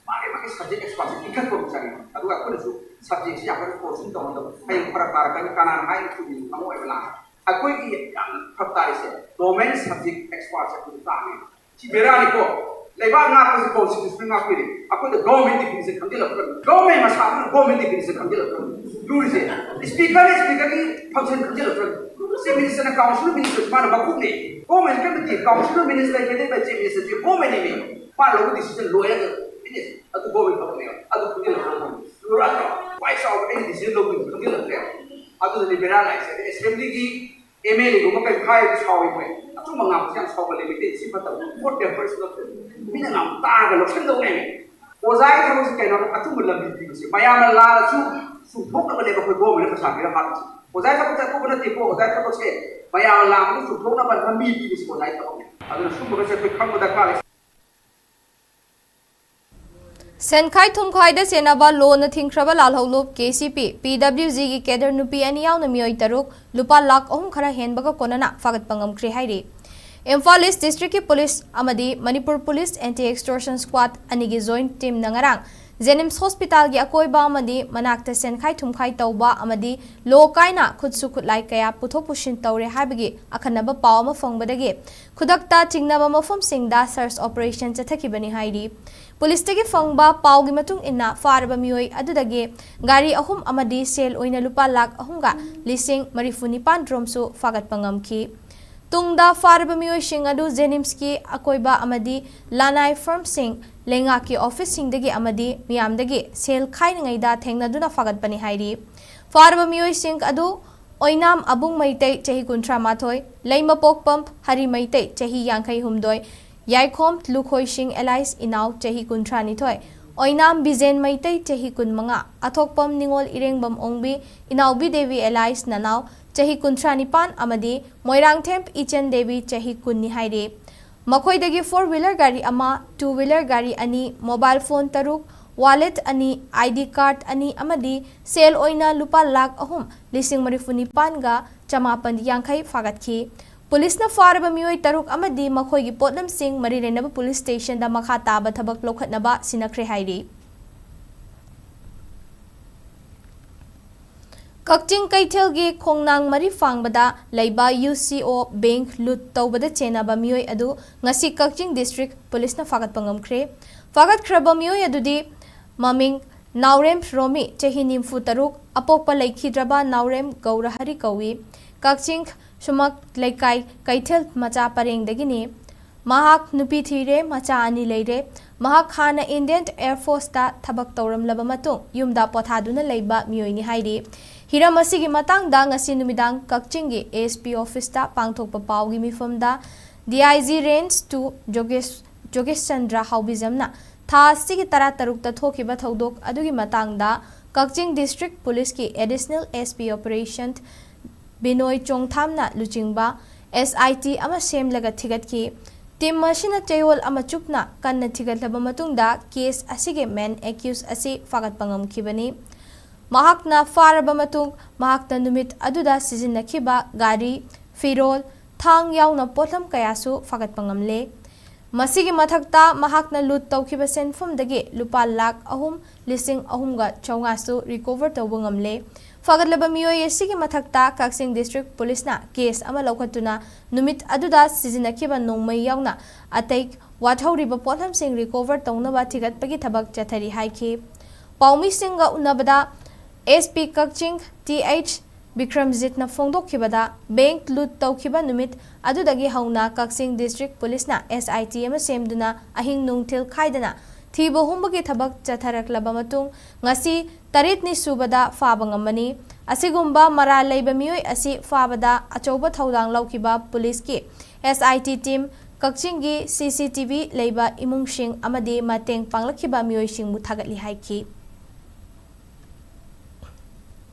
ꯃꯥꯒꯤ ꯃꯥꯒꯤ ꯁꯕꯖꯦꯛ ꯑꯦꯛꯁꯄꯥꯔꯠꯁꯤ ꯄꯤꯈꯠꯄ ꯑꯃ ꯆꯪꯉꯦ꯫ ꯑꯗꯨꯒ ꯑꯩꯈꯣꯏꯅꯁꯨ ꯁꯕꯖꯦꯛꯁꯤ ꯌꯥꯝ ꯀꯟꯅ ꯐꯣꯔꯁꯤꯡ ꯇꯧꯍꯟꯗꯕ꯫ ꯍꯌꯦꯡ ꯐꯔꯛ ꯇꯥꯔꯛꯀꯅꯤ, ꯀꯅꯥꯅ ꯍꯥꯏꯅ ꯆꯨꯝꯃꯤꯅ ꯈꯪꯉꯣꯏꯕ ꯂꯥꯛꯑꯦ꯫ ꯑꯩꯈꯣꯏꯒꯤ ꯌꯥꯝꯅ ꯐꯔꯛ ꯇꯥꯔꯤꯁꯦ ꯒꯣꯔꯃꯦꯟ ꯁꯕꯖꯦꯛ ꯑꯦꯛꯁꯄꯥꯔꯠꯁꯦ ꯑꯩꯈꯣꯏꯗꯤ ꯇꯥꯡꯉꯦ꯫ ꯁꯤ ꯕꯦꯔꯥꯅꯤꯀꯣ꯫ ꯂꯩꯕꯥꯛ ꯉꯥꯛꯄꯁꯤ ꯀꯣꯟꯁꯇꯤꯇ꯭ꯌꯨꯁꯟ ꯉꯥꯛꯄꯤꯔꯦ꯫ ꯑꯩꯈꯣꯏꯗ government definition ꯈꯪꯖꯤꯜꯂꯛꯇ꯭ꯔꯕꯅꯤ꯫ Government ꯃꯁꯥꯗꯨꯅ government definition ꯈꯪꯖꯤꯜꯂꯛꯇ꯭ꯔꯕꯅꯤ꯫ ꯂꯨꯔꯤꯁꯦ ꯏꯁꯄꯤꯀꯔꯅ ꯏꯁꯄꯤꯀꯔꯒꯤ ꯐꯪꯁꯟ ꯈꯪꯖꯤꯜꯂꯛꯇ꯭ꯔꯕꯅꯤ꯫ ꯆꯤꯐ ꯃꯤꯅꯤꯁꯇꯔꯅ ꯀꯥꯎꯟꯁꯤꯜ ꯃꯤꯅꯤꯁꯇꯔꯁꯤ ꯃꯥꯅ ꯃꯀꯣꯛꯅꯦ꯫ ꯒꯣꯔꯃꯦꯟ ꯀꯔꯤꯝꯇ ꯀꯥꯎꯟꯁꯤꯜ ꯃꯤꯅꯤꯁꯇꯔ ꯀꯦꯟꯗꯤꯗꯦꯠ ꯆꯤꯐ ꯃꯤꯅꯤꯁꯇꯔꯁꯤ ꯒꯣꯔꯃꯦꯟꯅꯦꯃꯤ꯫ ꯃꯥꯅ ꯂꯧꯕ ꯗꯤꯁꯤꯖꯟ ꯂꯣꯏꯔꯒ ꯐꯤꯅꯤꯁ꯫ ꯑꯗꯨ ꯒꯣꯔꯃꯦꯟ ꯊꯕꯛꯅꯦꯕ꯫ ꯑꯗꯨ ꯈꯪꯖꯤꯜꯂꯛꯇ꯭ꯔꯕꯅꯤ꯫ ꯂꯨꯔꯛꯇ꯭ꯔꯣ? ꯈ꯭ꯋꯥꯏ ꯆꯥꯎꯕ ꯑꯩꯅ ꯗꯤꯁꯤꯖꯟ ꯂꯧꯕꯗꯨ ꯈꯪꯖꯤꯜꯂꯛꯇ꯭ꯔꯦꯕ꯫ ꯑꯗꯨꯗꯅꯤ ꯕꯦꯔꯥ ꯂꯥꯛꯏꯁꯦ꯫ ꯑꯗꯩ ꯑꯦꯁꯦꯝꯕ꯭ꯂꯤꯒꯤ ꯑꯦꯝ ꯑꯦꯜ ꯑꯦꯒꯨꯝꯕ ꯀꯔꯤ ꯍꯥꯏꯔꯗꯤ ꯁꯥꯎꯏ ꯃꯣꯏ꯫ ꯑꯆꯨꯝꯕ ꯉꯥꯡꯕꯁꯦ ꯌꯥꯝ ꯁꯥꯎꯒꯜꯂꯦ꯫ ꯃꯩꯇꯩ ꯁꯤ ꯐꯠꯇꯕ꯫ ꯐꯣꯔ ꯄꯦꯄꯔꯁ ꯅꯠꯇꯦ꯫ ꯃꯤꯅ ꯉꯥꯡꯕ ꯇꯥꯔꯒ ꯂꯧꯁꯤꯟꯗꯧꯅꯦꯃꯤ꯫ ꯑꯣꯖꯥꯒꯤ ꯊꯕꯛꯁꯤ ꯀꯩꯅꯣ? ꯑꯆꯨꯝꯕ ꯂꯝꯕꯤ ꯄꯤꯕꯁꯦ꯫ ꯃꯌꯥꯝꯅ ꯂꯥꯜꯂꯁꯨ ꯆꯨꯝꯊꯣꯛꯅꯕꯅꯦꯕ ꯑꯩꯈꯣꯏ ꯒꯣꯔꯃꯦꯟꯅ ꯄꯩꯁꯥ ꯄꯤꯔ ꯍꯥꯞꯄꯤꯁꯦ꯫ ꯑꯣꯖꯥꯒꯤ ꯊꯕꯛꯁꯦ ꯑꯇꯣꯞꯄ ꯅꯠꯇꯦꯀꯣ꯫ ꯑꯣꯖꯥꯒꯤ ꯊꯕꯛꯁꯦ ꯃꯌꯥꯝꯅ ꯂꯥꯟꯕꯗꯨ ꯆꯨꯝꯊꯣꯛꯅꯕ ꯂꯝꯕꯤ ꯄꯤꯕꯁꯤ ꯑꯣꯖꯥꯒꯤ ꯊꯕꯛꯅꯦ꯫ ꯑꯗꯨꯅ ꯁꯨꯝꯕꯒꯁꯦ ꯑꯩꯈꯣꯏ ꯈꯪꯕ ꯗꯔꯀꯥꯔ ꯂꯩ꯫ ꯁꯦꯟꯈꯥꯏ ꯊꯨꯝꯈꯥꯏꯗ ꯆꯦꯟꯅꯕ ꯂꯣꯅ ꯊꯤꯡꯈ꯭ꯔꯕ ꯂꯥꯜꯍꯧꯂꯨꯞ ꯀꯦ ꯁꯤ ꯄꯤ, ꯄꯤ ꯗꯕ꯭ꯂꯤꯎ ꯖꯤꯒꯤ ꯀꯦꯗꯔ ꯅꯨꯄꯤ ꯑꯅꯤ ꯌꯥꯎꯅ ꯃꯤꯑꯣꯏ ꯇꯔꯨꯛ ꯂꯨꯄꯥ ꯂꯥꯈ ꯑꯍꯨꯝ ꯈꯔ ꯍꯦꯟꯕꯒ ꯀꯣꯟꯅꯅ ꯐꯥꯒꯠꯄ ꯉꯝꯈ꯭ꯔꯦ ꯍꯥꯏꯔꯤ꯫ ꯏꯝꯐꯥꯜ ꯏꯁ ꯗꯤꯁꯇ꯭ꯔꯤꯛꯀꯤ ꯄꯨꯂꯤꯁ ꯑꯃꯗꯤ ꯃꯅꯤꯄꯨꯔ ꯄꯨꯂꯤꯁ ꯑꯦꯟꯇꯤ ꯑꯦꯛꯁꯇꯣꯔꯁꯟ ꯁ꯭ꯀ꯭ꯋꯥꯗ ꯑꯅꯤꯒꯤ ꯖꯣꯏꯟꯠ ꯇꯤꯝꯅ ꯉꯔꯥꯡ ꯖꯦꯅꯤꯝꯁ ꯍꯣꯁꯄꯤꯇꯥꯜꯒꯤ ꯑꯀꯣꯏꯕ ꯑꯃꯗꯤ ꯃꯅꯥꯛꯇ ꯁꯦꯟꯈꯥꯏ ꯊꯨꯝꯈꯥꯏ ꯇꯧꯕ ꯑꯃꯗꯤ ꯂꯣ ꯀꯥꯏꯅ ꯈꯨꯠꯁꯨ ꯈꯨꯠꯂꯥꯏ ꯀꯌꯥ ꯄꯨꯊꯣꯛ ꯄꯨꯁꯤꯟ ꯇꯧꯔꯦ ꯍꯥꯏꯕꯒꯤ ꯑꯈꯟꯅꯕ ꯄꯥꯎ ꯑꯃ ꯐꯪꯕꯗꯒꯤ ꯈꯨꯗꯛꯇ ꯆꯤꯡꯅꯕ ꯃꯐꯝꯁꯤꯡꯗ ꯁꯔꯆ ꯑꯣꯄꯔꯦꯁꯟ ꯆꯠꯊꯈꯤꯕꯅꯤ ꯍꯥꯏꯔꯤ꯫ ꯄꯨꯂꯤꯁꯇꯒꯤ ꯐꯪꯕ ꯄꯥꯎꯒꯤ ꯃꯇꯨꯡ ꯏꯟꯅ, ꯐꯥꯔꯕ ꯃꯤꯑꯣꯏ ꯑꯗꯨꯗꯒꯤ ꯒꯥꯔꯤ ꯑꯍꯨꯝ ꯑꯃꯗꯤ ꯁꯦꯜ ꯑꯣꯏꯅ ꯂꯨꯄꯥ ꯂꯥꯈ ꯑꯍꯨꯝꯒ ꯂꯤꯁꯤꯡ ꯃꯔꯤꯐꯨ ꯅꯤꯄꯥꯟ ꯔꯣꯝꯁꯨ ꯐꯥꯒꯠꯄ ꯉꯝꯈꯤ꯫ ꯇꯨꯡꯗ ꯐꯥꯔꯕ ꯃꯤꯑꯣꯏꯁꯤꯡ ꯑꯗꯨ ꯖꯦꯅꯤꯝꯁꯀꯤ ꯑꯀꯣꯏꯕ ꯑꯃꯗꯤ ꯂꯅꯥꯏ ꯐꯥꯔꯝꯁꯤꯡ, ꯂꯩꯉꯥꯛꯀꯤ ꯑꯣꯐꯤꯁꯁꯤꯡꯗꯒꯤ ꯑꯃꯗꯤ ꯃꯤꯌꯥꯝꯗꯒꯤ ꯁꯦꯜ ꯈꯥꯏꯔꯤꯉꯩꯗ ꯊꯦꯡꯅꯗꯨꯅ ꯐꯥꯒꯠꯄꯅꯤ ꯍꯥꯏꯔꯤ꯫ ꯐꯥꯔꯕ ꯃꯤꯑꯣꯏꯁꯤꯡ ꯑꯗꯨ ꯑꯣꯏꯅꯥꯝ ꯑꯕꯨꯡ ꯃꯩꯇꯩ, ꯆꯍꯤ ꯀꯨꯟꯊ꯭ꯔꯥ ꯃꯥꯊꯣꯏ, ꯂꯩꯃꯄꯣꯛꯄꯝ ꯍꯔꯤ ꯃꯩꯇꯩ, ꯆꯍꯤ ꯌꯥꯡꯈꯩ ꯍꯨꯝꯗꯣꯏ, ꯌꯥꯏꯈꯣꯝ ꯂꯨꯈꯣꯏꯁꯤꯡ ꯑꯦꯂꯥꯏꯁ ꯏꯅꯥꯎ, ꯆꯍꯤ ꯀꯨꯟꯊ꯭ꯔꯥ ꯅꯤꯊꯣꯏ, ꯑꯣꯏꯅꯥꯝ ꯕꯤꯖꯦꯟ ꯃꯩꯇꯩ, ꯆꯍꯤ ꯀꯨꯟ ꯃꯉꯥ, ꯑꯊꯣꯛꯄꯝ ꯅꯤꯉꯣꯜ ꯏꯔꯦꯡꯕꯝ ꯑꯣꯡꯕꯤ, ꯏꯅꯥꯎꯕꯤ ꯗꯦꯕꯤ ꯑꯦꯂꯥꯏꯁ ꯅꯅꯥꯎ, ꯆꯍꯤ ꯀꯨꯟꯊ꯭ꯔꯥ ꯅꯤꯄꯥꯟ ꯑꯃꯗꯤ ꯃꯣꯏꯔꯥꯡꯊꯦꯝ ꯏꯆꯟ ꯗꯦꯕꯤ, ꯆꯍꯤ ꯀꯨꯟꯅꯤ ꯍꯥꯏꯔꯤ꯫ ꯃꯈꯣꯏꯗꯒꯤ ꯐꯣꯔ ꯋꯤꯂꯔ ꯒꯥꯔꯤ ꯑꯃ, ꯇꯨ ꯋꯤꯂꯔ ꯒꯥꯔꯤ ꯑꯅꯤ, ꯃꯣꯕꯥꯏꯜ ꯐꯣꯟ ꯇꯔꯨꯛ, ꯋꯥꯂꯦꯠ ꯑꯅꯤ, ꯑꯥꯏ ꯗꯤ ꯀꯥꯔꯗ ꯑꯅꯤ ꯑꯃꯗꯤ ꯁꯦꯜ ꯑꯣꯏꯅ ꯂꯨꯄꯥ ꯂꯥꯈ ꯑꯍꯨꯝ ꯂꯤꯁꯤꯡ ꯃꯔꯤꯐꯨ ꯅꯤꯄꯥꯟꯒ ꯆꯃꯥꯄꯟ ꯌꯥꯡꯈꯩ ꯐꯥꯒꯠꯈꯤ꯫ ꯄꯨꯂꯤꯁꯅ ꯐꯥꯔꯕ ꯃꯤꯑꯣꯏ ꯇꯔꯨꯛ ꯑꯃꯗꯤ ꯃꯈꯣꯏꯒꯤ ꯄꯣꯠꯂꯝꯁꯤꯡ ꯃꯔꯤ ꯂꯩꯅꯕ ꯄꯨꯂꯤꯁ ꯁ꯭ꯇꯦꯁꯟꯗ ꯃꯈꯥ ꯇꯥꯕ ꯊꯕꯛ ꯂꯧꯈꯠꯅꯕ ꯁꯤꯟꯅꯈ꯭ꯔꯦ ꯍꯥꯏꯔꯤ꯫ ꯀꯛꯆꯤꯡ ꯀꯩꯊꯦꯜꯒꯤ ꯈꯣꯡꯅꯥꯡ ꯃꯔꯤ ꯐꯥꯡꯕꯗ ꯂꯩꯕ ꯌꯨ ꯁꯤ ꯑꯣ ꯕꯦꯡꯛ ꯂꯨꯠ ꯇꯧꯕꯗ ꯆꯦꯟꯅꯕ ꯃꯤꯑꯣꯏ ꯑꯗꯨ ꯉꯁꯤ ꯀꯛꯆꯤꯡ ꯗꯤꯁꯇ꯭ꯔꯤꯛ ꯄꯨꯂꯤꯁꯅ ꯐꯥꯒꯠꯄ ꯉꯝꯈ꯭ꯔꯦ꯫ ꯐꯥꯒꯠꯈ꯭ꯔꯕ ꯃꯤꯑꯣꯏ ꯑꯗꯨꯗꯤ ꯃꯃꯤꯡ ꯅꯥꯎꯔꯦꯝ ꯔꯣꯃꯤ, ꯆꯍꯤ ꯅꯤꯐꯨ ꯇꯔꯨꯛ, ꯑꯄꯣꯛꯄ ꯂꯩꯈꯤꯗ꯭ꯔꯕ ꯅꯥꯎꯔꯦꯝ ꯒꯧꯔꯍꯔꯤ ꯀꯧꯏ꯫ ꯀꯛꯆꯤꯡ ꯁꯨꯃꯛ ꯂꯩꯀꯥꯏ ꯀꯩꯊꯦꯜ ꯃꯆꯥ ꯄꯔꯦꯡꯗꯒꯤꯅꯤ꯫ ꯃꯍꯥꯛ ꯅꯨꯄꯤ ꯊꯤꯔꯦ, ꯃꯆꯥ ꯑꯅꯤ ꯂꯩꯔꯦ꯫ ꯃꯍꯥꯛ ꯍꯥꯟꯅ ꯏꯟꯗꯤꯌꯟ ꯑꯦꯌꯔ ꯐꯣꯔꯁꯇ ꯊꯕꯛ ꯇꯧꯔꯝꯂꯕ ꯃꯇꯨꯡ ꯌꯨꯝꯗ ꯄꯣꯊꯥꯗꯨꯅ ꯂꯩꯕ ꯃꯤꯑꯣꯏꯅꯤ ꯍꯥꯏꯔꯤ꯫ ꯍꯤꯔꯝ ꯑꯁꯤꯒꯤ ꯃꯇꯥꯡꯗ ꯉꯁꯤ ꯅꯨꯃꯤꯗꯥꯡ ꯀꯛꯆꯤꯡꯒꯤ ꯑꯦꯁ ꯄꯤ ꯑꯣꯐꯤꯁꯇ ꯄꯥꯡꯊꯣꯛꯄ ꯄꯥꯎꯒꯤ ꯃꯤꯐꯝꯗ D I G range two ꯖꯣꯒꯦꯁ-, ꯖꯣꯒꯦꯁ Chandra ꯍꯥꯎꯕꯤꯖꯝꯅ ꯊꯥ ꯑꯁꯤꯒꯤ ꯇꯔꯥꯇꯔꯨꯛꯇ ꯊꯣꯛꯈꯤꯕ ꯊꯧꯗꯣꯛ ꯑꯗꯨꯒꯤ ꯃꯇꯥꯡꯗ ꯀꯛꯆꯤꯡ ꯗꯤꯁꯇ꯭ꯔꯤꯛ ꯄꯨꯂꯤꯁꯀꯤ ꯑꯦꯗꯤꯁꯅꯦꯜ ꯑꯦꯁ ꯄꯤ ꯑꯣꯄꯔꯦꯁꯟ ꯕꯤꯅꯣꯏ ꯆꯣꯡꯊꯥꯝꯅ ꯂꯨꯆꯤꯡꯕ ꯑꯦꯁ ꯑꯥꯏ ꯇꯤ ꯑꯃ ꯁꯦꯝꯂꯒ ꯊꯤꯒꯠꯈꯤ꯫ ꯇꯤꯝ ꯑꯁꯤꯅ ꯆꯌꯣꯜ ꯑꯃ ꯆꯨꯞꯅ ꯀꯟꯅ ꯊꯤꯒꯠꯂꯕ ꯃꯇꯨꯡꯗ ꯀꯦꯁ ꯑꯁꯤꯒꯤ ꯃꯦꯟ ꯑꯦꯀ꯭ꯌꯨꯁ ꯑꯁꯤ ꯐꯥꯒꯠꯄ ꯉꯝꯈꯤꯕꯅꯤ꯫ ꯃꯍꯥꯛꯅ ꯐꯥꯔꯕ ꯃꯇꯨꯡ ꯃꯍꯥꯛꯅ ꯅꯨꯃꯤꯠ ꯑꯗꯨꯗ ꯁꯤꯖꯤꯟꯅꯈꯤꯕ ꯒꯥꯔꯤ, ꯐꯤꯔꯣꯜ, ꯊꯥꯡ ꯌꯥꯎꯅ ꯄꯣꯠꯂꯝ ꯀꯌꯥꯁꯨ ꯐꯥꯒꯠꯄ ꯉꯝꯂꯦ꯫ ꯃꯁꯤꯒꯤ ꯃꯊꯛꯇ ꯃꯍꯥꯛꯅ ꯂꯨꯠ ꯇꯧꯈꯤꯕ ꯁꯦꯟꯐꯝꯗꯒꯤ ꯂꯨꯄꯥ ꯂꯥꯈ ꯑꯍꯨꯝ ꯂꯤꯁꯤꯡ ꯑꯍꯨꯝꯒ ꯆꯥꯝꯃꯉꯥꯁꯨ ꯔꯤꯀꯣꯚꯔ ꯇꯧꯕ ꯉꯝꯂꯦ꯫ ꯐꯒꯠꯂꯕ ꯃꯤꯑꯣꯏ ꯑꯁꯤꯒꯤ ꯃꯊꯛꯇ ꯀꯛꯆꯤꯡ ꯗꯤꯁꯇ꯭ꯔꯤꯛ ꯄꯨꯂꯤꯁꯅ ꯀꯦꯁ ꯑꯃ ꯂꯧꯈꯠꯇꯨꯅ ꯅꯨꯃꯤꯠ ꯑꯗꯨꯗ ꯁꯤꯖꯤꯟꯅꯈꯤꯕ ꯅꯣꯡꯃꯩ ꯌꯥꯎꯅ ꯑꯇꯩ ꯋꯥꯠꯍꯧꯔꯤꯕ ꯄꯣꯠꯂꯝꯁꯤꯡ ꯔꯤꯀꯣꯚꯔ ꯇꯧꯅꯕ ꯊꯤꯒꯠꯄꯒꯤ ꯊꯕꯛ ꯆꯠꯊꯔꯤ ꯍꯥꯏꯈꯤ꯫ ꯄꯥꯎꯃꯤꯁꯤꯡꯒ ꯎꯅꯕꯗ ꯑꯦꯁ ꯄꯤ ꯀꯛꯆꯤꯡ ꯇꯤ ꯑꯩꯆ ꯕꯤꯀ꯭ꯔꯝꯖꯤꯠꯅ ꯐꯣꯡꯗꯣꯛꯈꯤꯕꯗ, ꯕꯦꯡꯛ ꯂꯨꯠ ꯇꯧꯈꯤꯕ ꯅꯨꯃꯤꯠ ꯑꯗꯨꯗꯒꯤ ꯍꯧꯅ ꯀꯛꯆꯤꯡ ꯗꯤꯁꯇ꯭ꯔꯤꯛ ꯄꯨꯂꯤꯁꯅ ꯑꯦꯁ ꯑꯥꯏ ꯇꯤ ꯑꯃ ꯁꯦꯝꯗꯨꯅ ꯑꯍꯤꯡ ꯅꯨꯡꯊꯤꯜ ꯈꯥꯏꯗꯅ ꯊꯤꯕ ꯍꯨꯝꯕꯒꯤ ꯊꯕꯛ ꯆꯠꯊꯔꯛꯂꯕ ꯃꯇꯨꯡ ꯉꯁꯤ ꯇꯔꯦꯠꯅꯤ ꯁꯨꯕꯗ ꯐꯥꯕ ꯉꯝꯕꯅꯤ꯫ ꯑꯁꯤꯒꯨꯝꯕ ꯃꯔꯥꯜ ꯂꯩꯕ ꯃꯤꯑꯣꯏ ꯑꯁꯤ ꯐꯥꯕꯗ ꯑꯆꯧꯕ ꯊꯧꯗꯥꯡ ꯂꯧꯈꯤꯕ ꯄꯨꯂꯤꯁꯀꯤ ꯑꯦꯁ ꯑꯥꯏ ꯇꯤ ꯇꯤꯝ, ꯀꯛꯆꯤꯡꯒꯤ ꯁꯤ ꯁꯤ ꯇꯤ ꯚꯤ ꯂꯩꯕ ꯏꯃꯨꯡꯁꯤꯡ ꯑꯃꯗꯤ ꯃꯇꯦꯡ ꯄꯥꯡꯂꯛꯈꯤꯕ ꯃꯤꯑꯣꯏꯁꯤꯡꯕꯨ ꯊꯥꯒꯠꯂꯤ ꯍꯥꯏꯈꯤ꯫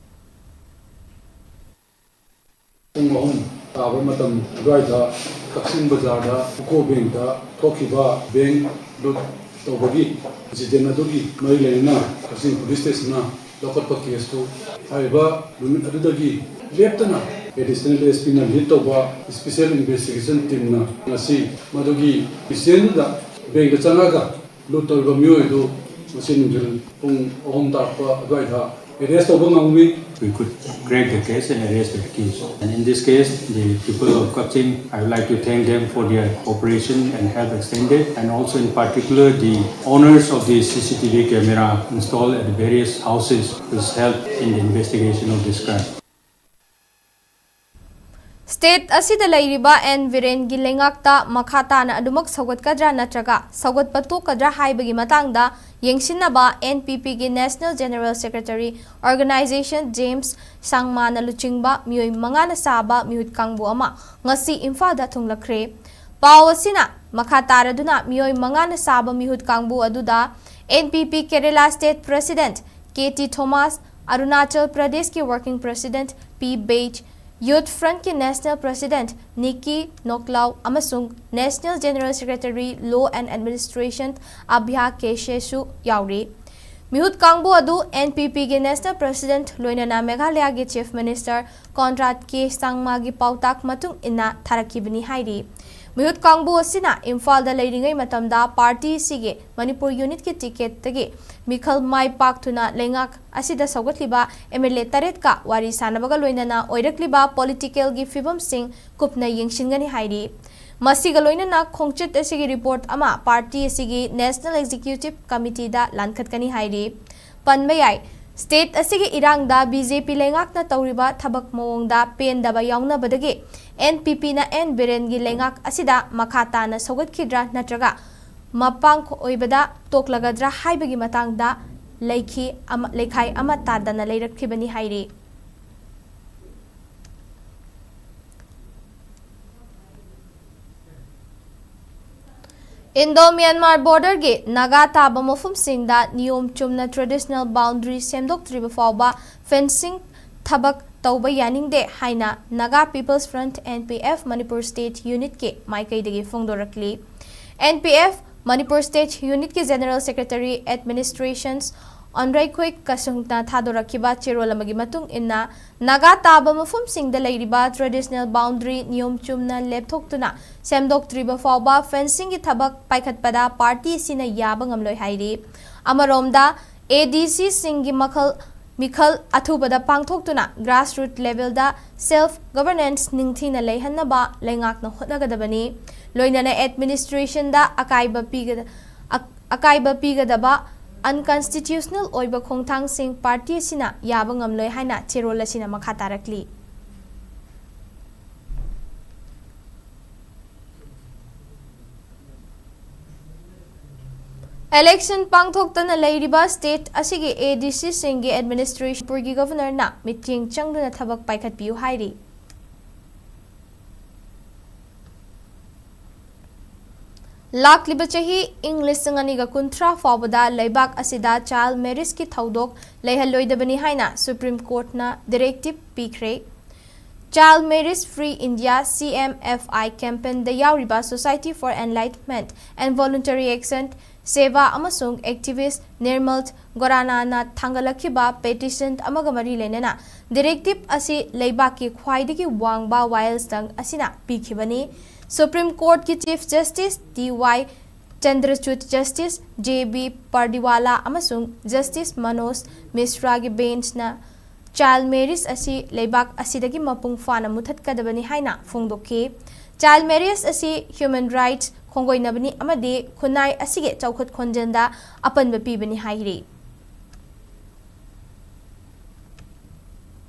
ꯄꯨꯡ ꯑꯍꯨꯝ ꯇꯥꯕ ꯃꯇꯝ ꯑꯗꯨꯋꯥꯏꯗ ꯀꯛꯆꯤꯡ ꯕꯖꯥꯔꯗ ꯌꯨꯀꯣ ꯕꯦꯡꯛꯇ ꯊꯣꯛꯈꯤꯕ ꯕꯦꯡꯛ ꯂꯨꯠ ꯇꯧꯕꯒꯤ ꯏꯟꯁꯤꯗꯦꯟ ꯑꯗꯨꯒꯤ ꯃꯔꯤ ꯂꯩꯅꯅ ꯀꯛꯆꯤꯡ ꯄꯨꯂꯤꯁ ꯁ꯭ꯇꯦꯁꯟꯅ ꯂꯧꯈꯠꯄ ꯀꯦꯁꯇꯨ ꯍꯥꯏꯔꯤꯕ ꯅꯨꯃꯤꯠ ꯑꯗꯨꯗꯒꯤ ꯂꯦꯞꯇꯅ ꯑꯦꯗꯤꯁꯅꯦꯜ ꯑꯦꯁ ꯄꯤꯅ ꯂꯤꯗ ꯇꯧꯕ ꯏꯁꯄꯤꯁꯦꯜ ꯏꯟꯚꯦꯁꯇꯤꯒꯦꯁꯟ ꯇꯤꯝꯅ ꯉꯁꯤ ꯃꯗꯨꯒꯤ ꯏꯟꯁꯤꯗꯦꯟꯗꯨꯗ ꯕꯦꯡꯗ ꯆꯪꯉꯒ ꯂꯨꯠ ꯇꯧꯔꯤꯕ ꯃꯤꯑꯣꯏ ꯑꯗꯨ ꯉꯁꯤ ꯅꯨꯡꯊꯤꯜ ꯄꯨꯡ ꯑꯍꯨꯝ ꯇꯥꯔꯛꯄ ꯑꯗꯨꯋꯥꯏꯗ ꯑꯦꯔꯦꯁ ꯇꯧꯕ ꯉꯝꯃꯤ꯫ We could crack the case and arrest the accused. And in this case, the people of Kakching, I would like to thank them for their cooperation and help extended, and also in particular the owners of the C C T V camera installed at the various houses, which helped in the investigation of this crime. State ꯑꯁꯤꯗ ꯂꯩꯔꯤꯕ ꯑꯦꯟ ꯕꯤꯔꯦꯟꯒꯤ ꯂꯩꯉꯥꯛꯇ ꯃꯈꯥ ꯇꯥꯅ ꯑꯗꯨꯃꯛ ꯁꯧꯒꯠꯀꯗ꯭ꯔꯥ ꯅꯠꯇ꯭ꯔꯒ ꯁꯧꯒꯠꯄ ꯇꯣꯛꯀꯗ꯭ꯔꯥ ꯍꯥꯏꯕꯒꯤ ꯃꯇꯥꯡꯗ ꯌꯦꯡꯁꯤꯟꯅꯕ ꯑꯦꯟ ꯄꯤ ꯄꯤꯒꯤ national general secretary organisation James ꯁꯥꯡꯃꯥꯅ ꯂꯨꯆꯤꯡꯕ ꯃꯤꯑꯣꯏ ꯃꯉꯥꯅ ꯁꯥꯕ ꯃꯤꯍꯨꯠ ꯀꯥꯡꯕꯨ ꯑꯃ ꯉꯁꯤ ꯏꯝꯐꯥꯜꯗ ꯊꯨꯡꯂꯈ꯭ꯔꯦ꯫ ꯄꯥꯎ ꯑꯁꯤꯅ ꯃꯈꯥ ꯇꯥꯔꯗꯨꯅ ꯃꯤꯑꯣꯏ ꯃꯉꯥꯅ ꯁꯥꯕ ꯃꯤꯍꯨꯠ ꯀꯥꯡꯕꯨ ꯑꯗꯨꯗ N P P Kerala state president K T Thomas, Arunachal ꯄ꯭ꯔꯗꯦꯁꯀꯤ working president P Bage, youth ꯐ꯭ꯔꯟꯠꯀꯤ ꯅꯦꯁꯅꯦꯜ ꯄ꯭ꯔꯦꯁꯤꯗꯦꯟꯠ ꯅꯤꯀꯤ ꯅꯣꯛꯂꯥꯎ ꯑꯃꯁꯨꯡ national general secretary Lo N administration ꯑꯚ꯭ꯌꯥ ꯀꯦꯁꯦꯁꯨ ꯌꯥꯎꯔꯤ꯫ ꯃꯤꯍꯨꯠ ꯀꯥꯡꯕꯨ ꯑꯗꯨ ꯑꯦꯟ ꯄꯤ ꯄꯤꯒꯤ ꯅꯦꯁꯅꯦꯜ ꯄ꯭ꯔꯦꯁꯤꯗꯦꯟꯠ ꯂꯣꯏꯅꯅ ꯃꯦꯘꯥꯂꯌꯥꯒꯤ ꯆꯤꯐ ꯃꯤꯅꯤꯁꯇꯔ ꯀꯣꯟꯔꯥꯗ ꯀꯦ ꯁꯥꯡꯃꯥꯒꯤ ꯄꯥꯎꯇꯥꯛ ꯃꯇꯨꯡ ꯏꯟꯅ ꯊꯥꯔꯛꯈꯤꯕꯅꯤ ꯍꯥꯏꯔꯤ꯫ ꯃꯤꯍꯨꯠ ꯀꯥꯡꯕꯨ ꯑꯁꯤꯅ ꯏꯝꯐꯥꯜꯗ ꯂꯩꯔꯤꯉꯩ ꯃꯇꯝꯗ ꯄꯥꯔꯇꯤ ꯑꯁꯤꯒꯤ ꯃꯅꯤꯄꯨꯔ ꯌꯨꯅꯤꯠꯀꯤ ꯇꯤꯀꯦꯠꯇꯒꯤ ꯃꯤꯈꯜ ꯃꯥꯏ ꯄꯥꯛꯇꯨꯅ ꯂꯩꯉꯥꯛ ꯑꯁꯤꯗ ꯁꯧꯒꯠꯂꯤꯕ ꯑꯦꯝ ꯑꯦꯜ ꯑꯦ ꯇꯔꯦꯠꯀ ꯋꯥꯔꯤ ꯁꯥꯟꯅꯕꯒ ꯂꯣꯏꯅꯅ ꯑꯣꯏꯔꯛꯂꯤꯕ ꯄꯣꯂꯤꯇꯤꯀꯦꯜꯒꯤ ꯐꯤꯕꯝꯁꯤꯡ ꯀꯨꯞꯅ ꯌꯦꯡꯁꯤꯟꯒꯅꯤ ꯍꯥꯏꯔꯤ꯫ ꯃꯁꯤꯒ ꯂꯣꯏꯅꯅ ꯈꯣꯡꯆꯠ ꯑꯁꯤꯒꯤ ꯔꯤꯄꯣꯔꯠ ꯑꯃ ꯄꯥꯔꯇꯤ ꯑꯁꯤꯒꯤ ꯅꯦꯁꯅꯦꯜ ꯑꯦꯛꯖꯤꯀ꯭ꯌꯨꯇꯤꯚ ꯀꯃꯤꯇꯤꯗ ꯂꯥꯟꯈꯠꯀꯅꯤ ꯍꯥꯏꯔꯤ꯫ ꯄꯟꯕ ꯌꯥꯏ, ꯁ꯭ꯇꯦꯠ ꯑꯁꯤꯒꯤ ꯏꯔꯥꯡꯗ ꯕꯤ ꯖꯦ ꯄꯤ ꯂꯩꯉꯥꯛꯅ ꯇꯧꯔꯤꯕ ꯊꯕꯛ ꯃꯑꯣꯡꯗ ꯄꯦꯟꯗꯕ ꯌꯥꯎꯅꯕꯗꯒꯤ ꯑꯦꯟ ꯄꯤ ꯄꯤꯅ ꯑꯦꯟ ꯕꯤꯔꯦꯟꯒꯤ ꯂꯩꯉꯥꯛ ꯑꯁꯤꯗ ꯃꯈꯥ ꯇꯥꯅ ꯁꯧꯒꯠꯈꯤꯗ꯭ꯔꯥ ꯅꯠꯇ꯭ꯔꯒ ꯃꯄꯥꯡ ꯑꯣꯏꯕꯗ ꯇꯣꯛꯂꯒꯗ꯭ꯔꯥ ꯍꯥꯏꯕꯒꯤ ꯃꯇꯥꯡꯗ ꯂꯩꯈꯤ ꯑꯃ-, ꯂꯩꯈꯥꯏ ꯑꯃ ꯇꯥꯗꯅ ꯂꯩꯔꯛꯈꯤꯕꯅꯤ ꯍꯥꯏꯔꯤ꯫ ꯏꯟꯗꯣ ꯃ꯭ꯌꯥꯟꯃꯥꯔ ꯕꯣꯔꯗꯔꯒꯤ ꯅꯥꯒꯥ ꯇꯥꯕ ꯃꯐꯝꯁꯤꯡꯗ ꯅꯤꯌꯣꯝ ꯆꯨꯝꯅ ꯇ꯭ꯔꯦꯗꯤꯁꯅꯦꯜ ꯕꯥꯎꯟꯗꯔꯤ ꯁꯦꯝꯗꯣꯛꯇ꯭ꯔꯤꯕ ꯐꯥꯎꯕ ꯐꯦꯟꯁꯤꯡ ꯊꯕꯛ ꯇꯧꯕ ꯌꯥꯅꯤꯡꯗꯦ ꯍꯥꯏꯅ Naga peoples front, N P F, Manipur state ꯌꯨꯅꯤꯠꯀꯤ ꯃꯥꯏꯀꯩꯗꯒꯤ ꯐꯣꯡꯗꯣꯔꯛꯂꯤ꯫ N P F Manipur state ꯌꯨꯅꯤꯠꯀꯤ ꯖꯦꯅꯔꯦꯜ ꯁꯦꯀ꯭ꯔꯦꯇꯔꯤ ꯑꯦꯗꯃꯤꯅꯤꯁꯇ꯭ꯔꯦꯁꯟꯁ ꯑꯟꯗ꯭ꯔꯩꯈꯣꯏ ꯀꯁꯨꯡꯅ ꯊꯥꯗꯣꯔꯛꯈꯤꯕ ꯆꯦꯔꯣꯜ ꯑꯃꯒꯤ ꯃꯇꯨꯡ ꯏꯟꯅ, ꯅꯥꯒꯥ ꯇꯥꯕ ꯃꯐꯝꯁꯤꯡꯗ ꯂꯩꯔꯤꯕ traditional boundary ꯅꯤꯌꯣꯝ ꯆꯨꯝꯅ ꯂꯦꯞꯊꯣꯛꯇꯨꯅ ꯁꯦꯝꯗꯣꯛꯇ꯭ꯔꯤꯕ ꯐꯥꯎꯕ fencingꯒꯤ ꯊꯕꯛ ꯄꯥꯏꯈꯠꯄꯗ party ꯑꯁꯤꯅ ꯌꯥꯕ ꯉꯝꯂꯣꯏ ꯍꯥꯏꯔꯤ꯫ ꯑꯃꯔꯣꯝꯗ, ADCꯁꯤꯡꯒꯤ ꯃꯈꯜ ꯃꯤꯈꯜ ꯑꯊꯨꯕꯗ ꯄꯥꯡꯊꯣꯛꯇꯨꯅ grassroot levelꯗ self governance ꯅꯤꯡꯊꯤꯅ ꯂꯩꯍꯟꯅꯕ ꯂꯩꯉꯥꯛꯅ ꯍꯣꯠꯅꯒꯗꯕꯅꯤ꯫ ꯂꯣꯏꯅꯅ administrationꯗ ꯑꯀꯥꯏꯕ ꯄꯤꯒꯗ-, ꯑꯛ-, ꯑꯀꯥꯏꯕ ꯄꯤꯒꯗꯕ unconstitutional ꯑꯣꯏꯕ ꯈꯣꯡꯊꯥꯡꯁꯤꯡ party ꯑꯁꯤꯅ ꯌꯥꯕ ꯉꯝꯂꯣꯏ ꯍꯥꯏꯅ ꯆꯦꯔꯣꯜ ꯑꯁꯤꯅ ꯃꯈꯥ ꯇꯥꯔꯛꯂꯤ꯫ Election ꯄꯥꯡꯊꯣꯛꯇꯅ ꯂꯩꯔꯤꯕ state ꯑꯁꯤꯒꯤ ADCꯁꯤꯡꯒꯤ administration ꯃꯅꯤꯄꯨꯔꯒꯤ governorꯅ ꯃꯤꯠꯌꯦꯡ ꯆꯪꯗꯨꯅ ꯊꯕꯛ ꯄꯥꯏꯈꯠꯄꯤꯌꯨ ꯍꯥꯏꯔꯤ꯫ ꯂꯥꯛꯂꯤꯕ ꯆꯍꯤ ꯏꯪ ꯂꯤꯁꯤꯡ ꯑꯅꯤꯒ ꯀꯨꯟꯊ꯭ꯔꯥ ꯐꯥꯎꯕꯗ ꯂꯩꯕꯥꯛ ꯑꯁꯤꯗ child marriageꯀꯤ ꯊꯧꯗꯣꯛ ꯂꯩꯍꯜꯂꯣꯏꯗꯕꯅꯤ ꯍꯥꯏꯅ Supreme Courtꯅ directive ꯄꯤꯈ꯭ꯔꯦ꯫ Child Marriage Free India, CMFI campaignꯗ ꯌꯥꯎꯔꯤꯕ Society for Enlightenment and Voluntary Action, ꯁꯦꯕꯥ ꯑꯃꯁꯨꯡ activist ꯅꯤꯔꯃꯜ ꯒꯣꯔꯥꯅꯥꯅ ꯊꯥꯡꯒꯠꯂꯛꯈꯤꯕ petition ꯑꯃꯒ ꯃꯔꯤ ꯂꯩꯅꯅ directive ꯑꯁꯤ ꯂꯩꯕꯥꯛꯀꯤ ꯈ꯭ꯋꯥꯏꯗꯒꯤ ꯋꯥꯡꯕ ꯋꯥꯌꯦꯜꯁꯪ ꯑꯁꯤꯅ ꯄꯤꯈꯤꯕꯅꯤ꯫ Supreme Courtꯀꯤ Chief Justice ꯗꯤ ꯋꯥꯏ ꯆꯟꯗ꯭ꯔꯆꯨꯗ, Justice ꯖꯦ ꯕꯤ ꯄꯥꯔꯗꯤꯋꯥꯂꯥ ꯑꯃꯁꯨꯡ Justice ꯃꯅꯣꯖ ꯃꯤꯁ꯭ꯔꯥꯒꯤ benchꯅ child marriage ꯑꯁꯤ ꯂꯩꯕꯥꯛ ꯑꯁꯤꯗꯒꯤ ꯃꯄꯨꯡ ꯐꯥꯅ ꯃꯨꯊꯠꯀꯗꯕꯅꯤ ꯍꯥꯏꯅ ꯐꯣꯡꯗꯣꯛꯈꯤ꯫ Child marriage ꯑꯁꯤ human rights ꯈꯣꯡꯒꯣꯏꯅꯕꯅꯤ ꯑꯃꯗꯤ ꯈꯨꯟꯅꯥꯏ ꯑꯁꯤꯒꯤ ꯆꯥꯎꯈꯠ ꯈꯣꯟꯖꯦꯜꯗ ꯑꯄꯟꯕ ꯄꯤꯕꯅꯤ ꯍꯥꯏꯔꯤ꯫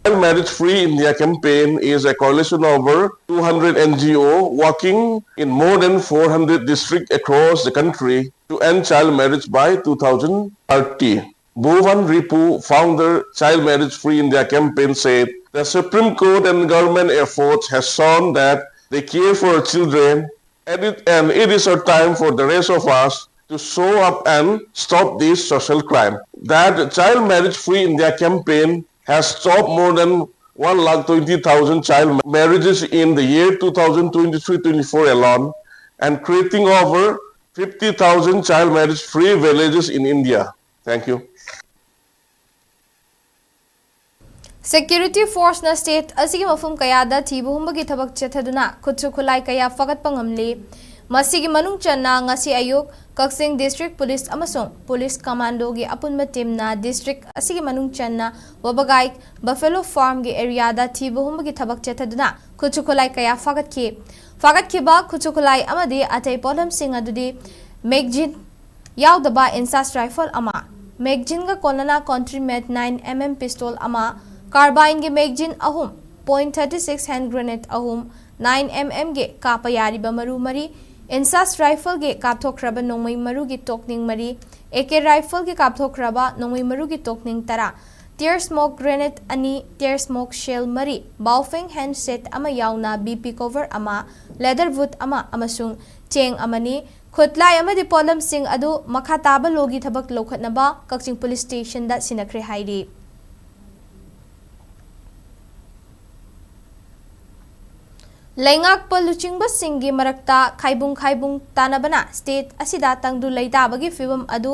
Child Marriage Free India campaign is a coalition of over two hundred N G O working in more than four hundred districts across the country to end child marriage by two thousand thirty. Bhuvan Ripu, founder Child Marriage Free India campaign, said the Supreme Court and government efforts has shown that they care for children, and it, and it is a time for the rest of us to show up and stop this social crime. That Child Marriage Free India campaign has stopped more than one lakh twenty thousand child marriages in the year two thousand twenty-three twenty-four alone, and creating over fifty thousand child marriage free villages in India. Thank you. Security forceꯅ state ꯑꯁꯤꯒꯤ ꯃꯐꯝ ꯀꯌꯥꯗ ꯊꯤꯕ ꯍꯨꯝꯕꯒꯤ ꯊꯕꯛ ꯆꯠꯊꯗꯨꯅ ꯈꯨꯠꯁꯨ ꯈꯨꯠꯂꯥꯏ ꯀꯌꯥ ꯐꯥꯒꯠꯄ ꯉꯝꯂꯤ꯫ ꯃꯁꯤꯒꯤ ꯃꯅꯨꯡ ꯆꯟꯅ ꯉꯁꯤ ꯑꯌꯨꯛ ꯀꯛꯆꯤꯡ district police ꯑꯃꯁꯨꯡ police commandoꯒꯤ ꯑꯄꯨꯟꯕ teamꯅ district ꯑꯁꯤꯒꯤ ꯃꯅꯨꯡ ꯆꯟꯅ ꯋꯥꯕꯒꯥꯏ buffalo farmꯒꯤ areaꯗ ꯊꯤꯕ ꯍꯨꯝꯕꯒꯤ ꯊꯕꯛ ꯆꯠꯊꯗꯨꯅ ꯈꯨꯠꯁꯨ ꯈꯨꯠꯂꯥꯏ ꯀꯌꯥ ꯐꯥꯒꯠꯈꯤ꯫ ꯐꯥꯒꯠꯈꯤꯕ ꯈꯨꯠꯁꯨ ꯈꯨꯠꯂꯥꯏ ꯑꯃꯗꯤ ꯑꯇꯩ ꯄꯣꯠꯂꯝꯁꯤꯡ ꯑꯗꯨꯗꯤ magazine ꯌꯥꯎꯗꯕ INSAS rifle ꯑꯃ, magazineꯒ ꯀꯣꯟꯅꯅ country made nine MM pistol ꯑꯃ, carbineꯒꯤ magazine ꯑꯍꯨꯝ, point thirty six hand grenade ꯑꯍꯨꯝ, nine MMꯒꯤ ꯀꯥꯞꯄ ꯌꯥꯔꯤꯕ ꯃꯔꯨ ꯃꯔꯤ, INSAS rifleꯒꯤ ꯀꯥꯞꯊꯣꯛꯈ꯭ꯔꯕ ꯅꯣꯡꯃꯩ ꯃꯔꯨꯒꯤ ꯇꯣꯛꯅꯤꯡ ꯃꯔꯤ, AK rifleꯒꯤ ꯀꯥꯞꯊꯣꯛꯈ꯭ꯔꯕ ꯅꯣꯡꯃꯩ ꯃꯔꯨꯒꯤ ꯇꯣꯛꯅꯤꯡ ꯇꯔꯥ, tear smoke grenade ꯑꯅꯤ, tear smoke shell ꯃꯔꯤ, Baofeng handset ꯑꯃ ꯌꯥꯎꯅ BP cover ꯑꯃ, leather boot ꯑꯃ ꯑꯃꯁꯨꯡ ꯆꯦꯡ ꯑꯃꯅꯤ꯫ ꯈꯨꯠꯂꯥꯏ ꯑꯃꯗꯤ ꯄꯣꯠꯂꯝꯁꯤꯡ ꯑꯗꯨ ꯃꯈꯥ ꯇꯥꯕ ꯂꯣꯒꯤ ꯊꯕꯛ ꯂꯧꯈꯠꯅꯕ ꯀꯛꯆꯤꯡ police stationꯗ ꯁꯤꯟꯅꯈ꯭ꯔꯦ ꯍꯥꯏꯔꯤ꯫ ꯂꯩꯉꯥꯛꯄ ꯂꯨꯆꯤꯡꯕꯁꯤꯡꯒꯤ ꯃꯔꯛꯇ ꯈꯥꯏꯕꯨꯡ ꯈꯥꯏꯕꯨꯡ ꯇꯥꯅꯕꯅ state ꯑꯁꯤꯗ ꯇꯪꯗꯨ ꯂꯩꯇꯥꯕꯒꯤ ꯐꯤꯕꯝ ꯑꯗꯨ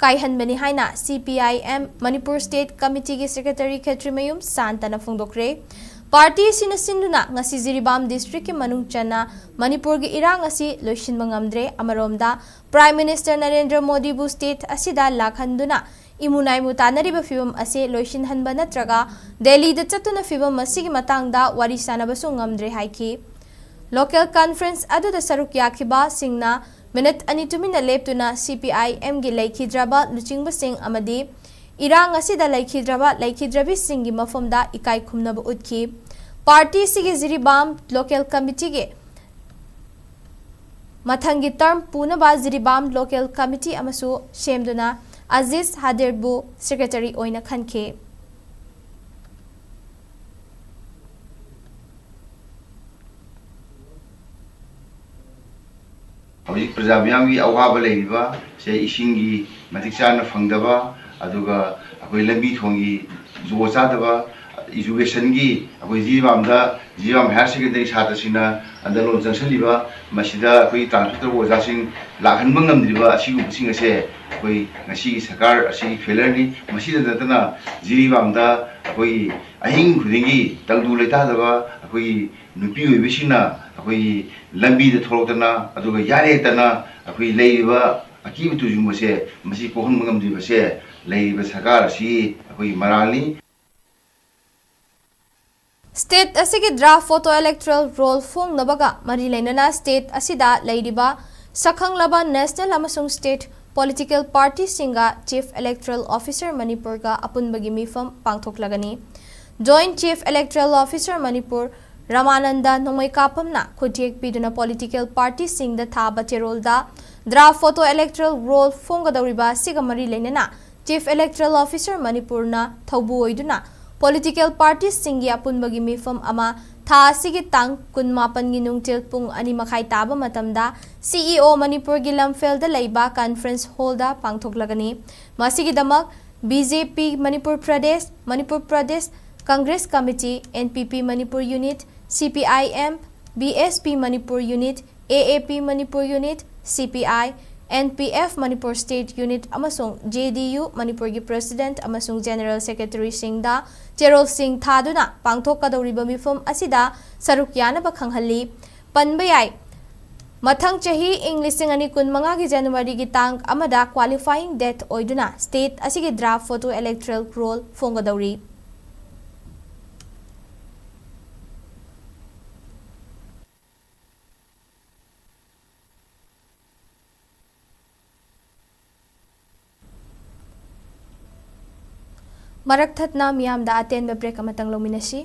ꯀꯥꯏꯍꯟꯕꯅꯤ ꯍꯥꯏꯅ CPIM ꯃꯅꯤꯄꯨꯔ state committeeꯒꯤ secretary ꯈꯦꯇ꯭ꯔꯤꯃꯌꯨꯝ ꯁꯥꯟꯇꯅ ꯐꯣꯡꯗꯣꯛꯈ꯭ꯔꯦ꯫ Party ꯑꯁꯤꯅ ꯁꯤꯟꯗꯨꯅ ꯉꯁꯤ ꯖꯤꯔꯤꯕꯥꯝ districtꯀꯤ ꯃꯅꯨꯡ ꯆꯟꯅ ꯃꯅꯤꯄꯨꯔꯒꯤ ꯏꯔꯥꯡ ꯑꯁꯤ ꯂꯣꯏꯁꯤꯟꯕ ꯉꯝꯗ꯭ꯔꯦ꯫ ꯑꯃꯔꯣꯝꯗ, Prime Minister ꯅꯔꯦꯟꯗ꯭ꯔ ꯃꯣꯗꯤꯕꯨ state ꯑꯁꯤꯗ ꯂꯥꯛꯍꯟꯗꯨꯅ ꯏꯃꯨ ꯅꯥꯏꯃꯨ ꯇꯥꯅꯔꯤꯕ ꯐꯤꯕꯝ ꯑꯁꯤ ꯂꯣꯏꯁꯤꯟꯍꯟꯕ ꯅꯠꯇ꯭ꯔꯒ ꯗꯦꯜꯂꯤꯗ ꯆꯠꯇꯨꯅ ꯐꯤꯕꯝ ꯑꯁꯤꯒꯤ ꯃꯇꯥꯡꯗ ꯋꯥꯔꯤ ꯁꯥꯅꯕꯁꯨ ꯉꯝꯗ꯭ꯔꯦ ꯍꯥꯏꯈꯤ꯫ Local conference ꯑꯗꯨꯗ ꯁꯔꯨꯛ ꯌꯥꯈꯤꯕꯁꯤꯡꯅ minute ꯑꯅꯤ ꯇꯨꯃꯤꯟꯅ ꯂꯦꯞꯇꯨꯅ CPIMꯒꯤ ꯂꯩꯈꯤꯗ꯭ꯔꯕ ꯂꯨꯆꯤꯡꯕꯁꯤꯡ ꯑꯃꯗꯤ ꯏꯔꯥꯡ ꯑꯁꯤꯗ ꯂꯩꯈꯤꯗ꯭ꯔꯕ ꯂꯩꯈꯤꯗ꯭ꯔꯕꯤꯁꯤꯡꯒꯤ ꯃꯐꯝꯗ ꯏꯀꯥꯏ ꯈꯨꯝꯅꯕ ꯎꯠꯈꯤ꯫ Party ꯑꯁꯤꯒꯤ ꯖꯤꯔꯤꯕꯥꯝ local committeeꯒꯤ ꯃꯊꯪꯒꯤ term ꯄꯨꯅꯕ ꯖꯤꯔꯤꯕꯥꯝ local committee ꯑꯃꯁꯨ ꯁꯦꯝꯗꯨꯅ ꯑꯖꯤꯖ ꯍꯥꯗꯤꯔꯕꯨ secretary ꯑꯣꯏꯅ ꯈꯟꯈꯤ꯫ ꯍꯧꯖꯤꯛ ꯄ꯭ꯔꯖꯥ ꯃꯤꯌꯥꯝꯒꯤ ꯑꯋꯥꯕ ꯂꯩꯔꯤꯕ ꯁꯦ, ꯏꯁꯤꯡꯒꯤ ꯃꯇꯤꯛ ꯆꯥꯅ ꯐꯪꯗꯕ, ꯑꯗꯨꯒ ꯑꯩꯈꯣꯏ ꯂꯝꯕꯤ ꯊꯣꯡꯒꯤ ꯖꯨꯒꯣꯠ ꯆꯥꯗꯕ, educationꯒꯤ ꯑꯩꯈꯣꯏ ꯖꯤꯔꯤꯕꯥꯝꯗ, ꯖꯤꯔꯤꯕꯥꯝ higher secondary ꯁꯥꯇ꯭ꯔꯁꯤꯡꯅ ꯑꯟꯗꯔꯂꯣꯟ ꯆꯪꯁꯤꯜꯂꯤꯕ, ꯃꯁꯤꯗ ꯑꯩꯈꯣꯏ transfer ꯇꯧꯕ ꯑꯣꯖꯥꯁꯤꯡ ꯂꯥꯛꯍꯟꯕ ꯉꯝꯗ꯭ꯔꯤꯕ ꯑꯁꯤꯒꯨꯝꯕꯁꯤꯡ ꯑꯁꯦ ꯑꯩꯈꯣꯏ ꯉꯁꯤꯒꯤ ꯁꯔꯀꯥꯔ ꯑꯁꯤꯒꯤ failureꯅꯤ꯫ ꯃꯁꯤꯗ ꯅꯠꯇꯅ ꯖꯤꯔꯤꯕꯥꯝꯗ ꯑꯩꯈꯣꯏꯒꯤ ꯑꯍꯤꯡ ꯈꯨꯗꯤꯡꯒꯤ ꯇꯪꯗꯨ ꯂꯩꯇꯥꯗꯕ ꯑꯩꯈꯣꯏꯒꯤ ꯅꯨꯄꯤ ꯑꯣꯏꯕꯤꯁꯤꯡꯅ ꯑꯩꯈꯣꯏꯒꯤ ꯂꯝꯕꯤꯗ ꯊꯣꯛꯂꯛꯇꯅ, ꯑꯗꯨꯒ ꯌꯥꯔꯦꯇꯅ ꯑꯩꯈꯣꯏ ꯂꯩꯔꯤꯕ ꯑꯀꯤꯕ ꯇꯨꯖꯨꯡꯕꯁꯦ, ꯃꯁꯤ ꯀꯣꯛꯍꯟꯕ ꯉꯝꯗ꯭ꯔꯤꯕꯁꯦ ꯂꯩꯔꯤꯕ ꯁꯔꯀꯥꯔ ꯑꯁꯤ ꯑꯩꯈꯣꯏꯒꯤ ꯃꯔꯥꯜꯅꯤ꯫ State ꯑꯁꯤꯒꯤ draft photo electoral roll ꯐꯣꯡꯅꯕꯒ ꯃꯔꯤ ꯂꯩꯅꯅ state ꯑꯁꯤꯗ ꯂꯩꯔꯤꯕ ꯁꯛꯈꯪꯂꯕ national ꯑꯃꯁꯨꯡ state political partyꯁꯤꯡꯒ Chief Electoral Officer ꯃꯅꯤꯄꯨꯔꯒ ꯑꯄꯨꯟꯕꯒꯤ ꯃꯤꯐꯝ ꯄꯥꯡꯊꯣꯛꯂꯒꯅꯤ꯫ Joint Chief Electoral Officer Manipur ꯔꯃꯥꯅꯟꯗ ꯅꯣꯡꯃꯩꯀꯥꯄꯝꯅ ꯈꯨꯠꯌꯦꯛ ꯄꯤꯗꯨꯅ political partyꯁꯤꯡꯗ ꯊꯥꯕ ꯆꯦꯔꯣꯜꯗ draft photo electoral roll ꯐꯣꯡꯒꯗꯧꯔꯤꯕ ꯑꯁꯤꯒ ꯃꯔꯤ ꯂꯩꯅꯅ Chief Electoral Officer ꯃꯅꯤꯄꯨꯔꯅ ꯊꯧꯕꯨ ꯑꯣꯏꯗꯨꯅ political partyꯁꯤꯡꯒꯤ ꯑꯄꯨꯟꯕꯒꯤ ꯃꯤꯐꯝ ꯑꯃ ꯊꯥ ꯑꯁꯤꯒꯤ ꯇꯥꯡ ꯀꯨꯟꯃꯥꯄꯟꯒꯤ ꯅꯨꯡꯊꯤꯜ ꯄꯨꯡ ꯑꯅꯤ ꯃꯈꯥꯏ ꯇꯥꯕ ꯃꯇꯝꯗ CEO ꯃꯅꯤꯄꯨꯔꯒꯤ ꯂꯝꯐꯦꯜꯗ ꯂꯩꯕ conference hallꯗ ꯄꯥꯡꯊꯣꯛꯂꯒꯅꯤ꯫ ꯃꯁꯤꯒꯤꯗꯃꯛ BJP Manipur Pradesh, Manipur Pradesh Congress Committee, NPP Manipur Unit, CPIM, BSP Manipur Unit, AAP Manipur Unit, CPI, NPF Manipur State Unit ꯑꯃꯁꯨꯡ JDU ꯃꯅꯤꯄꯨꯔꯒꯤ President ꯑꯃꯁꯨꯡ General Secretaryꯁꯤꯡꯗ ꯆꯦꯔꯣꯜꯁꯤꯡ ꯊꯥꯗꯨꯅ ꯄꯥꯡꯊꯣꯛꯀꯗꯧꯔꯤꯕ ꯃꯤꯐꯝ ꯑꯁꯤꯗ ꯁꯔꯨꯛ ꯌꯥꯅꯕ ꯈꯪꯍꯜꯂꯤ꯫ ꯄꯟꯕ ꯌꯥꯏ, ꯃꯊꯪ ꯆꯍꯤ ꯏꯪ ꯂꯤꯁꯤꯡ ꯑꯅꯤ ꯀꯨꯟꯃꯉꯥꯒꯤ Januaryꯒꯤ ꯇꯥꯡ ꯑꯃꯗ qualifying date ꯑꯣꯏꯗꯨꯅ state ꯑꯁꯤꯒꯤ draft photo electoral roll ꯐꯣꯡꯒꯗꯧꯔꯤ꯫ ꯃꯔꯛ ꯊꯠꯅ ꯃꯤꯌꯥꯝꯗ ꯑꯇꯦꯟꯕ break ꯑꯃꯇꯪ ꯂꯧꯃꯤꯟꯅꯁꯤ꯫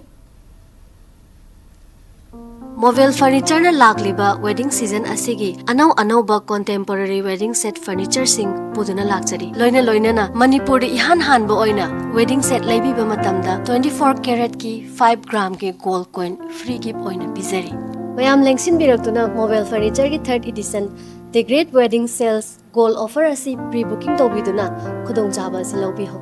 Movel Furnitureꯅ ꯂꯥꯛꯂꯤꯕ wedding season ꯑꯁꯤꯒꯤ ꯑꯅꯧ ꯑꯅꯧꯕ contemporary wedding set furnitureꯁꯤꯡ ꯄꯨꯗꯨꯅ ꯂꯥꯛꯆꯔꯤ꯫ ꯂꯣꯏꯅ ꯂꯣꯏꯅꯅ ꯃꯅꯤꯄꯨꯔꯗ ꯏꯍꯥꯟ ꯍꯥꯟꯕ ꯑꯣꯏꯅ wedding set ꯂꯩꯕꯤꯕ ꯃꯇꯝꯗ twenty four caratꯀꯤ five gramꯒꯤ gold coin free gift ꯑꯣꯏꯅ ꯄꯤꯖꯔꯤ꯫ ꯃꯌꯥꯝ ꯂꯦꯡꯁꯤꯟꯕꯤꯔꯛꯇꯨꯅ Movel Furnitureꯒꯤ third edition The Great Wedding Sales gold offer ꯑꯁꯤ pre booking ꯇꯧꯕꯤꯗꯨꯅ ꯈꯨꯗꯣꯡꯆꯥꯕ ꯑꯁꯤ ꯂꯧꯕꯤꯍꯧ꯫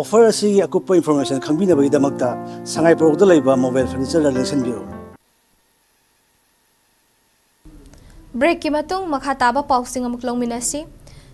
Offer ꯑꯁꯤꯒꯤ ꯑꯀꯨꯞꯄ information ꯈꯪꯕꯤꯅꯕꯒꯤꯗꯃꯛꯇ ꯁꯉꯥꯏ ꯄꯣꯔꯣꯛꯇ ꯂꯩꯕ Movel Furnitureꯗ ꯂꯦꯡꯁꯤꯟꯕꯤꯔꯛꯎ꯫ Breakꯀꯤ ꯃꯇꯨꯡ ꯃꯈꯥ ꯇꯥꯕ ꯄꯥꯎꯁꯤꯡ ꯑꯃꯨꯛ ꯂꯧꯃꯤꯟꯅꯁꯤ꯫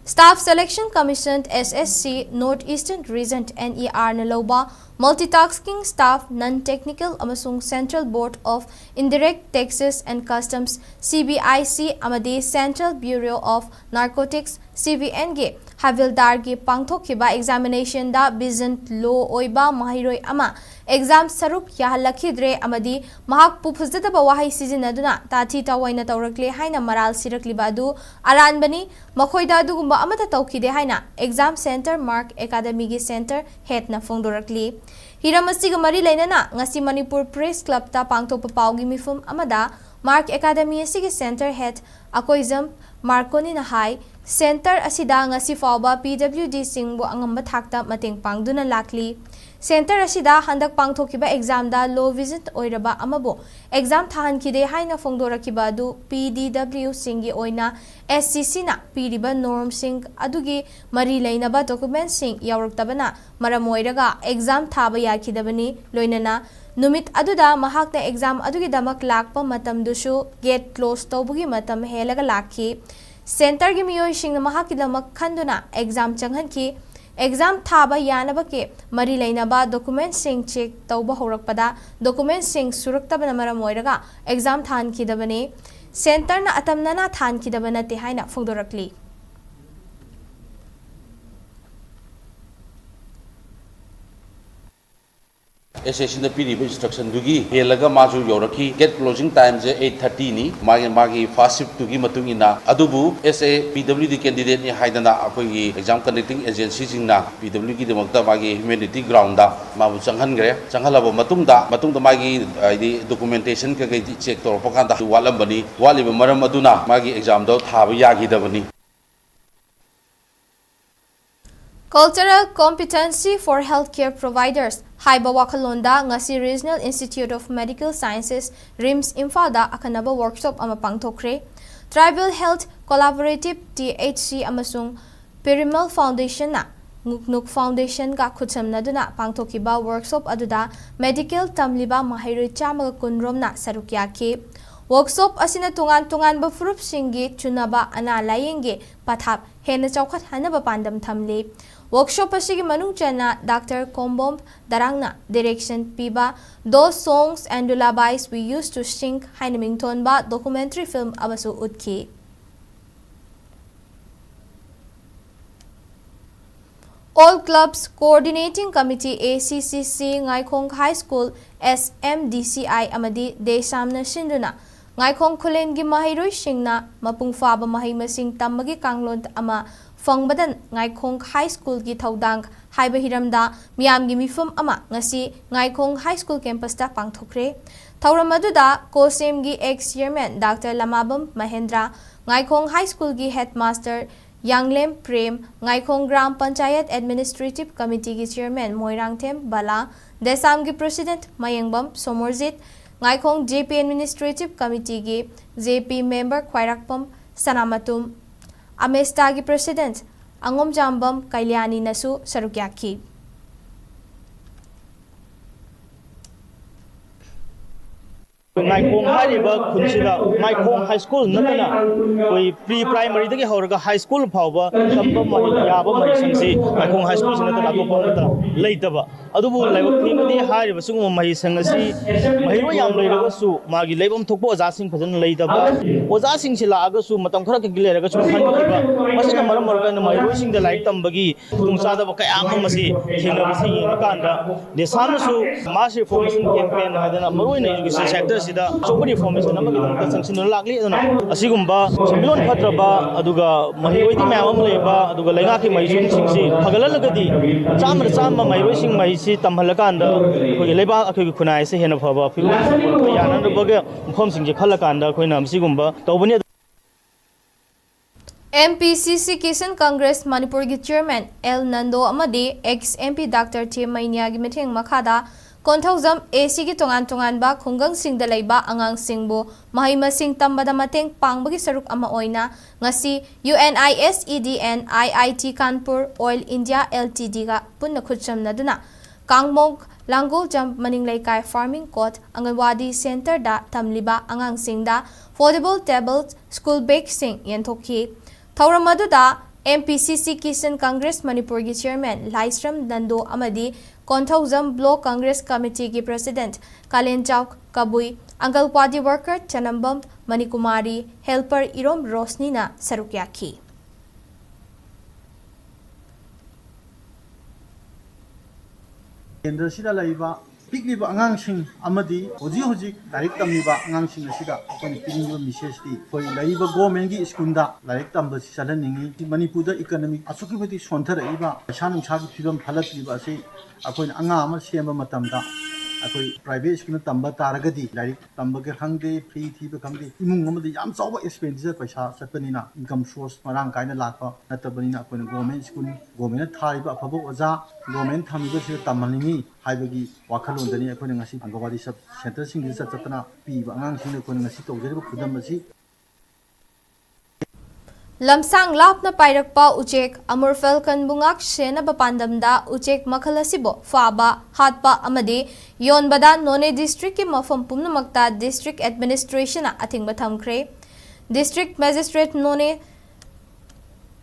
Staff Selection Commission, S S C, North Eastern Region, N E R ꯅ ꯂꯧꯕ Multitasking Staff, Non-Technical ꯑꯃꯁꯨꯡ Central Board of Indirect Taxes and Customs, C B I C, ꯑꯃꯗꯤ Central Bureau of Narcotics, C B N ꯒꯤ ꯍꯥꯕꯤꯜꯗꯥꯔꯒꯤ ꯄꯥꯡꯊꯣꯛꯈꯤꯕ examination ꯗ ꯚꯤꯖꯟ ꯂꯣ ꯑꯣꯏꯕ ꯃꯍꯩꯔꯣꯏ ꯑꯃ exam ꯁꯔꯨꯛ ꯌꯥꯍꯜꯂꯛꯈꯤꯗ꯭ꯔꯦ ꯑꯃꯗꯤ ꯃꯍꯥꯛꯄꯨ ꯐꯖꯗꯕ ꯋꯥꯍꯩ ꯁꯤꯖꯤꯟꯅꯗꯨꯅ ꯇꯥꯊꯤ ꯇꯥꯑꯣꯏꯅ ꯇꯧꯔꯛꯂꯦ ꯍꯥꯏꯅ ꯃꯔꯥꯜ ꯁꯤꯔꯛꯂꯤꯕ ꯑꯗꯨ ꯑꯔꯥꯟꯕꯅꯤ꯫ ꯃꯈꯣꯏꯗ ꯑꯗꯨꯒꯨꯝꯕ ꯑꯃꯠꯇ ꯇꯧꯈꯤꯗꯦ ꯍꯥꯏꯅ exam center ꯃꯥꯔꯛ ꯑꯦꯀꯥꯗꯃꯤꯒꯤ center head ꯅ ꯐꯣꯡꯗꯣꯔꯛꯂꯤ꯫ ꯍꯤꯔꯝ ꯑꯁꯤꯒ ꯃꯔꯤ ꯂꯩꯅꯅ ꯉꯁꯤ ꯃꯅꯤꯄꯨꯔ Press Club ꯇ ꯄꯥꯡꯊꯣꯛꯄ ꯄꯥꯎꯒꯤ ꯃꯤꯐꯝ ꯑꯃꯗ ꯃꯥꯔꯛ ꯑꯦꯀꯥꯗꯃꯤ ꯑꯁꯤꯒꯤ center head ꯑꯀꯣꯏꯖꯝ ꯃꯥꯔꯀꯣꯅꯤꯅ ꯍꯥꯏ, center ꯑꯁꯤꯗ ꯉꯁꯤ ꯐꯥꯎꯕ P W D ꯁꯤꯡꯕꯨ ꯑꯉꯝꯕ ꯊꯥꯛꯇ ꯃꯇꯦꯡ ꯄꯥꯡꯗꯨꯅ ꯂꯥꯛꯂꯤ꯫ Center ꯑꯁꯤꯗ ꯍꯟꯗꯛ ꯄꯥꯡꯊꯣꯛꯈꯤꯕ exam ꯗ low vision ꯑꯣꯏꯔꯕ ꯑꯃꯕꯨ exam ꯊꯥꯍꯟꯈꯤꯗꯦ ꯍꯥꯏꯅ ꯐꯣꯡꯗꯣꯔꯛꯈꯤꯕ ꯑꯗꯨ P D W ꯁꯤꯡꯒꯤ ꯑꯣꯏꯅ S C C ꯅ ꯄꯤꯔꯤꯕ norm ꯁꯤꯡ ꯑꯗꯨꯒꯤ ꯃꯔꯤ ꯂꯩꯅꯕ document ꯁꯤꯡ ꯌꯥꯎꯔꯛꯇꯕꯅ ꯃꯔꯝ ꯑꯣꯏꯔꯒ exam ꯊꯥꯕ ꯌꯥꯈꯤꯗꯕꯅꯤ꯫ ꯂꯣꯏꯅꯅ ꯅꯨꯃꯤꯠ ꯑꯗꯨꯗ ꯃꯍꯥꯛꯅ exam ꯑꯗꯨꯒꯤꯗꯃꯛ ꯂꯥꯛꯄ ꯃꯇꯝꯗꯨꯁꯨ gate close ꯇꯧꯕꯒꯤ ꯃꯇꯝ ꯍꯦꯜꯂꯒ ꯂꯥꯛꯈꯤ꯫ Center ꯒꯤ ꯃꯤꯑꯣꯏꯁꯤꯡꯅ ꯃꯍꯥꯛꯀꯤꯗꯃꯛ ꯈꯟꯗꯨꯅ exam ꯆꯪꯍꯟꯈꯤ꯫ Exam ꯊꯥꯕ ꯌꯥꯅꯕꯒꯤ ꯃꯔꯤ ꯂꯩꯅꯕ document ꯁꯤꯡ check ꯇꯧꯕ ꯍꯧꯔꯛꯄꯗ document ꯁꯤꯡ ꯁꯨꯔꯛꯇꯕꯅ ꯃꯔꯝ ꯑꯣꯏꯔꯒ exam ꯊꯥꯍꯟꯈꯤꯗꯕꯅꯤ꯫ Center ꯅ ꯑꯇꯝꯅꯅ ꯊꯥꯍꯟꯈꯤꯗꯕ ꯅꯠꯇꯦ ꯍꯥꯏꯅ ꯐꯣꯡꯗꯣꯔꯛꯂꯤ꯫ S S C ꯅ ꯄꯤꯔꯤꯕ instruction ꯗꯨꯒꯤ ꯍꯦꯜꯂꯒ ꯃꯥꯁꯨ ꯌꯧꯔꯛꯈꯤ꯫ Gate closing time ꯁꯦ eight thirty ꯅꯤ꯫ ꯃꯥꯒꯤ, ꯃꯥꯒꯤ first shift ꯇꯨꯒꯤ ꯃꯇꯨꯡ ꯏꯟꯅ꯫ ꯑꯗꯨꯕꯨ as a P W D candidate ꯅꯤ ꯍꯥꯏꯗꯅ ꯑꯩꯈꯣꯏꯒꯤ exam conducting agency ꯁꯤꯡꯅ P W D ꯒꯤꯗꯃꯛꯇ ꯃꯥꯒꯤ humanity ground ꯗ ꯃꯥꯕꯨ ꯆꯪꯍꯟꯈ꯭ꯔꯦ꯫ ꯆꯪꯍꯜꯂꯕ ꯃꯇꯨꯡꯗ, ꯃꯇꯨꯡꯗ ꯃꯥꯒꯤ, ꯍꯥꯏꯗꯤ, documentation ꯀꯩꯀꯩ check ꯇꯧꯔꯛꯄ ꯀꯥꯟꯗ ꯋꯥꯠꯂꯝꯕꯅꯤ꯫ ꯋꯥꯠꯂꯤꯕ ꯃꯔꯝ ꯑꯗꯨꯅ ꯃꯥꯒꯤ exam ꯗꯣ ꯊꯥꯕ ꯌꯥꯈꯤꯗꯕꯅꯤ꯫ Cultural Competency for Healthcare Providers ꯍꯥꯏꯕ ꯋꯥꯈꯜꯂꯣꯟꯗ ꯉꯁꯤ Regional Institute of Medical Sciences, RIMS, ꯏꯝꯐꯥꯜꯗ ꯑꯈꯟꯅꯕ workshop ꯑꯃ ꯄꯥꯡꯊꯣꯛꯈ꯭ꯔꯦ꯫ Tribal Health Collaborative, T H C, ꯑꯃꯁꯨꯡ Parimal Foundation ꯅ ꯅꯨꯛꯅꯨꯛ Foundation ꯒ ꯈꯨꯠꯁꯝꯅꯗꯨꯅ ꯄꯥꯡꯊꯣꯛꯈꯤꯕ workshop ꯑꯗꯨꯗ medical ꯇꯝꯂꯤꯕ ꯃꯍꯩꯔꯣꯏ ꯆꯥꯝꯃꯒ ꯀꯨꯟ ꯔꯣꯝꯅ ꯁꯔꯨꯛ ꯌꯥꯈꯤ꯫ Workshop ꯑꯁꯤꯅ ꯇꯣꯉꯥꯟ ꯇꯣꯉꯥꯟꯕ ꯐꯨꯔꯨꯞꯁꯤꯡꯒꯤ ꯆꯨꯅꯕ ꯑꯅꯥ ꯂꯥꯌꯦꯡꯒꯤ ꯄꯊꯥꯞ ꯍꯦꯟꯅ ꯆꯥꯎꯈꯠꯍꯟꯅꯕ ꯄꯥꯟꯗꯝ ꯊꯝꯂꯤ꯫ Workshop ꯑꯁꯤꯒꯤ ꯃꯅꯨꯡ ꯆꯟꯅ Doctor ꯀꯣꯝꯕꯣꯝ ꯗꯔꯥꯡꯅ direction ꯄꯤꯕ Those Songs and Lullabies We Used to Sing ꯍꯥꯏꯅ ꯃꯤꯡꯊꯣꯟꯕ documentary film ꯑꯃꯁꯨ ꯎꯠꯈꯤ꯫ All Clubs Coordinating Committee, A C C C, ꯉꯥꯏꯈꯣꯡ High School, S M D C I ꯑꯃꯗꯤ ꯗꯦꯁꯥꯝꯅ ꯁꯤꯟꯗꯨꯅ ꯉꯥꯏꯈꯣꯡ ꯈꯨꯂꯦꯟꯒꯤ ꯃꯍꯩꯔꯣꯏꯁꯤꯡꯅ ꯃꯄꯨꯡ ꯐꯥꯕ ꯃꯍꯩ ꯃꯁꯤꯡ ꯇꯝꯕꯒꯤ ꯀꯥꯡꯂꯣꯟ ꯑꯃ ꯐꯪꯕꯗ ꯉꯥꯏꯈꯣꯡ High Schoolꯒꯤ ꯊꯧꯗꯥꯡ ꯍꯥꯏꯕ ꯍꯤꯔꯝꯗ ꯃꯤꯌꯥꯝꯒꯤ ꯃꯤꯐꯝ ꯑꯃ ꯉꯁꯤ ꯉꯥꯏꯈꯣꯡ High School campusꯇ ꯄꯥꯡꯊꯣꯛꯈ꯭ꯔꯦ꯫ ꯊꯧꯔꯝ ꯑꯗꯨꯗ COHSEMꯒꯤ ex chairman Doctor Lamabam Mahendra, Ngaikhong High Schoolꯒꯤ headmaster ꯌꯥꯡꯂꯦꯝ ꯄ꯭ꯔꯦꯝ, ꯉꯥꯏꯈꯣꯡ ꯒ꯭ꯔꯥꯝ ꯄꯟꯆꯥꯌꯠ Administrative Committeeꯒꯤ chairman ꯃꯣꯏꯔꯥꯡꯊꯦꯝ ꯕꯂꯥ, ꯗꯦꯁꯥꯝꯒꯤ president Mayengbam Somorjit, Ngaikhong J P Administrative Committeeꯒꯤ J P member ꯈ꯭ꯋꯥꯏꯔꯥꯛꯄꯝ ꯁꯅꯥꯃꯇꯨꯝ, ꯑꯃꯦꯁꯇꯥꯒꯤ president ꯑꯉꯣꯝꯖꯥꯝꯕꯝ ꯀꯩꯂꯤꯌꯥꯅꯤꯅꯁꯨ ꯁꯔꯨꯛ ꯌꯥꯈꯤ꯫ ꯉꯥꯏꯈꯣꯡ ꯍꯥꯏꯔꯤꯕ ꯈꯨꯟꯁꯤꯗ ꯉꯥꯏꯈꯣꯡ High School ꯅꯠꯇꯅ ꯑꯩꯈꯣꯏ pre primaryꯗꯒꯤ ꯍꯧꯔꯒ High School ꯐꯥꯎꯕ ꯇꯝꯕ ꯃꯍꯩ ꯌꯥꯕ ꯃꯍꯩꯁꯪꯁꯤ ꯉꯥꯏꯈꯣꯡ High Schoolꯁꯤ ꯅꯠꯇꯅ ꯑꯇꯣꯞꯄ ꯑꯃꯠꯇ ꯂꯩꯇꯕ꯫ ꯑꯗꯨꯕꯨ ꯂꯥꯏꯕꯛ ꯊꯤꯕꯗꯤ ꯍꯥꯏꯔꯤꯕ ꯁꯤꯒꯨꯝꯕ ꯃꯍꯩꯁꯪ ꯑꯁꯤ ꯃꯍꯩꯔꯣꯏ ꯌꯥꯝ ꯂꯩꯔꯒꯁꯨ ꯃꯥꯒꯤ ꯂꯩꯐꯝ ꯊꯣꯛꯄ ꯑꯣꯖꯥꯁꯤꯡ ꯐꯖꯅ ꯂꯩꯇꯕ, ꯑꯣꯖꯥꯁꯤꯡꯁꯤ ꯂꯥꯛꯑꯒꯁꯨ ꯃꯇꯝ ꯈꯔ ꯈꯛꯀꯤ ꯂꯩꯔꯒꯁꯨ ꯍꯟꯈꯤꯕ, ꯃꯁꯤꯅ ꯃꯔꯝ ꯑꯣꯏꯔꯀꯥꯟꯗ ꯃꯍꯩꯔꯣꯏꯁꯤꯡꯗ ꯂꯥꯏꯔꯤꯛ ꯇꯝꯕꯒꯤ ꯈꯨꯗꯣꯡꯆꯥꯗꯕ ꯀꯌꯥ ꯑꯃ ꯑꯁꯤ ꯊꯦꯡꯅꯕꯁꯤ ꯌꯦꯡꯉꯀꯥꯟꯗ ꯗꯦꯁꯥꯝꯅꯁꯨ mass reformation campaign ꯍꯥꯏꯗꯅ ꯃꯔꯨꯑꯣꯏꯅ education sectorꯁꯤꯗ ꯑꯆꯧꯕ reformation ꯑꯃꯒꯤꯗꯃꯛꯇ ꯆꯪꯁꯤꯟꯗꯨꯅ ꯂꯥꯛꯂꯤ꯫ ꯑꯗꯨꯅ ꯑꯁꯤꯒꯨꯝꯕ ꯁꯦꯟꯃꯤꯠꯂꯣꯟ ꯐꯠꯇ꯭ꯔꯕ ꯑꯗꯨꯒ ꯃꯍꯩꯔꯣꯏꯗꯤ ꯃꯌꯥꯝ ꯑꯃ ꯂꯩꯕ ꯑꯗꯨꯒ ꯂꯩꯉꯥꯛꯀꯤ ꯃꯍꯩꯁꯪꯁꯤꯡꯁꯤ ꯐꯒꯠꯍꯜꯂꯒꯗꯤ ꯆꯥꯝꯃꯗ ꯆꯥꯝꯃ ꯃꯍꯩꯔꯣꯏꯁꯤꯡ ꯃꯍꯩꯁꯤ ꯇꯝꯍꯜꯂꯀꯥꯟꯗ ꯑꯩꯈꯣꯏꯒꯤ ꯂꯩꯕꯥꯛ ꯑꯩꯈꯣꯏꯒꯤ ꯈꯨꯟꯅꯥꯏ ꯑꯁꯤ ꯍꯦꯟꯅ ꯐꯕ ꯐꯤꯕꯝ ꯌꯥꯅꯅꯕꯒꯤ ꯃꯐꯝꯁꯤꯡꯁꯦ ꯈꯜꯂꯀꯥꯟꯗ ꯑꯩꯈꯣꯏꯅ ꯃꯁꯤꯒꯨꯝꯕ ꯇꯧꯕꯅꯤ꯫ M P C C Kisan Congress ꯃꯅꯤꯄꯨꯔꯒꯤ chairman L ꯅꯟꯗꯣ ꯑꯃꯗꯤ ex M P Doctor ꯊꯦꯝ ꯃꯩꯅꯤꯌꯥꯒꯤ ꯃꯤꯠꯌꯦꯡ ꯃꯈꯥꯗ ꯀꯣꯟꯊꯧꯖꯝ A Cꯒꯤ ꯇꯣꯉꯥꯟ ꯇꯣꯉꯥꯟꯕ ꯈꯨꯡꯒꯪꯁꯤꯡꯗ ꯂꯩꯕ ꯑꯉꯥꯡꯁꯤꯡꯕꯨ ꯃꯍꯩ ꯃꯁꯤꯡ ꯇꯝꯕꯗ ꯃꯇꯦꯡ ꯄꯥꯡꯕꯒꯤ ꯁꯔꯨꯛ ꯑꯃ ꯑꯣꯏꯅ ꯉꯁꯤ U N I S E D and I I T Kanpur Oil India L T Dꯒ ꯄꯨꯟꯅ ꯈꯨꯠꯁꯝꯅꯗꯨꯅ ꯀꯥꯡꯃꯣꯛ ꯂꯥꯡꯒꯣꯜꯖꯝ ꯃꯅꯤꯡ ꯂꯩꯀꯥꯏ farming cot ꯑꯪꯒꯟꯋꯥꯗꯤ centreꯗ ꯇꯝꯂꯤꯕ ꯑꯉꯥꯡꯁꯤꯡꯗ foldable table, school bagꯁꯤꯡ ꯌꯦꯟꯊꯣꯛꯈꯤ꯫ ꯊꯧꯔꯝ ꯑꯗꯨꯗ M P C C Kisan Congress ꯃꯅꯤꯄꯨꯔꯒꯤ chairman ꯂꯥꯏꯁ꯭ꯔꯝ ꯅꯟꯗꯣ ꯑꯃꯗꯤ ꯀꯣꯟꯊꯧꯖꯝ block Congress committeeꯒꯤ president ꯀꯥꯂꯦꯟꯆꯥꯎ ꯀꯕꯨꯏ, ꯑꯪꯒꯜꯋꯥꯗꯤ worker ꯆꯅꯝꯕꯝ ꯃꯅꯤꯀꯨꯃꯥꯔꯤ, helper ꯏꯔꯣꯝ ꯔꯣꯁꯅꯤꯅ ꯁꯔꯨꯛ ꯌꯥꯈꯤ꯫ ꯀꯦꯟꯗ꯭ꯔꯁꯤꯗ ꯂꯩꯔꯤꯕ ꯄꯤꯛꯂꯤꯕ ꯑꯉꯥꯡꯁꯤꯡ ꯑꯃꯗꯤ ꯍꯧꯖꯤꯛ ꯍꯧꯖꯤꯛ ꯂꯥꯏꯔꯤꯛ ꯇꯝꯂꯤꯕ ꯑꯉꯥꯡꯁꯤꯡ ꯑꯁꯤꯗ ꯑꯩꯈꯣꯏꯅ ꯄꯤꯅꯤꯡꯕ messageꯇꯤ, ꯑꯩꯈꯣꯏ ꯂꯩꯔꯤꯕ governmentꯀꯤ schoolꯗ ꯂꯥꯏꯔꯤꯛ ꯇꯝꯕꯁꯤ ꯆꯠꯍꯟꯅꯤꯡꯉꯤ꯫ ꯃꯅꯤꯄꯨꯔꯗ economic ꯑꯁꯨꯛꯀꯤ ꯃꯇꯤꯛ ꯁꯣꯟꯊꯔꯛꯏꯕ, ꯄꯩꯁꯥ ꯅꯨꯡꯁꯥꯒꯤ ꯐꯤꯕꯝ ꯐꯠꯂꯛꯇ꯭ꯔꯤꯕ ꯑꯁꯤ ꯑꯩꯈꯣꯏꯅ ꯑꯉꯥꯡ ꯑꯃ ꯁꯦꯝꯕ ꯃꯇꯝꯗ ꯑꯩꯈꯣꯏ private schoolꯅ ꯇꯝꯕ ꯇꯥꯔꯒꯗꯤ, ꯂꯥꯏꯔꯤꯛ ꯇꯝꯕꯒ ꯈꯪꯗꯦ, free ꯊꯤꯕ ꯈꯪꯗꯦ, ꯏꯃꯨꯡ ꯑꯃꯗ ꯌꯥꯝ ꯆꯥꯎꯕ expenditure ꯄꯩꯁꯥ ꯆꯠꯄꯅꯤꯅ, income source ꯃꯔꯥꯡ ꯀꯥꯏꯅ ꯂꯥꯛꯄ ꯅꯠꯇꯕꯅꯤꯅ, ꯑꯩꯈꯣꯏꯅ government school, governmentꯅ ꯊꯥꯔꯤꯕ ꯑꯐꯕ ꯑꯣꯖꯥ, governmentꯅ ꯊꯝꯃꯤꯕꯁꯤꯗ ꯇꯝꯍꯟꯅꯤꯡꯉꯤ ꯍꯥꯏꯕꯒꯤ ꯋꯥꯈꯜꯂꯣꯟꯗꯅꯤ ꯑꯩꯈꯣꯏꯅ ꯉꯁꯤ ꯑꯪꯒꯟꯋꯥꯗꯤ sub centreꯁꯤꯡꯁꯤꯗ ꯆꯠ ꯆꯠꯇꯅ ꯄꯤꯔꯤꯕ ꯑꯉꯥꯡꯁꯤꯡꯗ ꯑꯩꯈꯣꯏꯅ ꯉꯁꯤ ꯇꯧꯖꯔꯤꯕ ꯈꯨꯗꯝ ꯑꯁꯤ꯫ ꯂꯝꯁꯥꯡ ꯂꯥꯞꯅ ꯄꯥꯏꯔꯛꯄ ꯎꯆꯦꯛ ꯑꯃꯨꯔ falconꯕꯨ ꯉꯥꯛ ꯁꯦꯟꯅꯕ ꯄꯥꯟꯗꯝꯗ ꯎꯆꯦꯛ ꯃꯈꯜ ꯑꯁꯤꯕꯨ ꯐꯥꯕ, ꯍꯥꯠꯄ ꯑꯃꯗꯤ ꯌꯣꯟꯕꯗ ꯅꯣꯅꯦ districtꯀꯤ ꯃꯐꯝ ꯄꯨꯝꯅꯃꯛꯇ district administrationꯅ ꯑꯊꯤꯡꯕ ꯊꯝꯈ꯭ꯔꯦ꯫ District Magistrate ꯅꯣꯅꯦ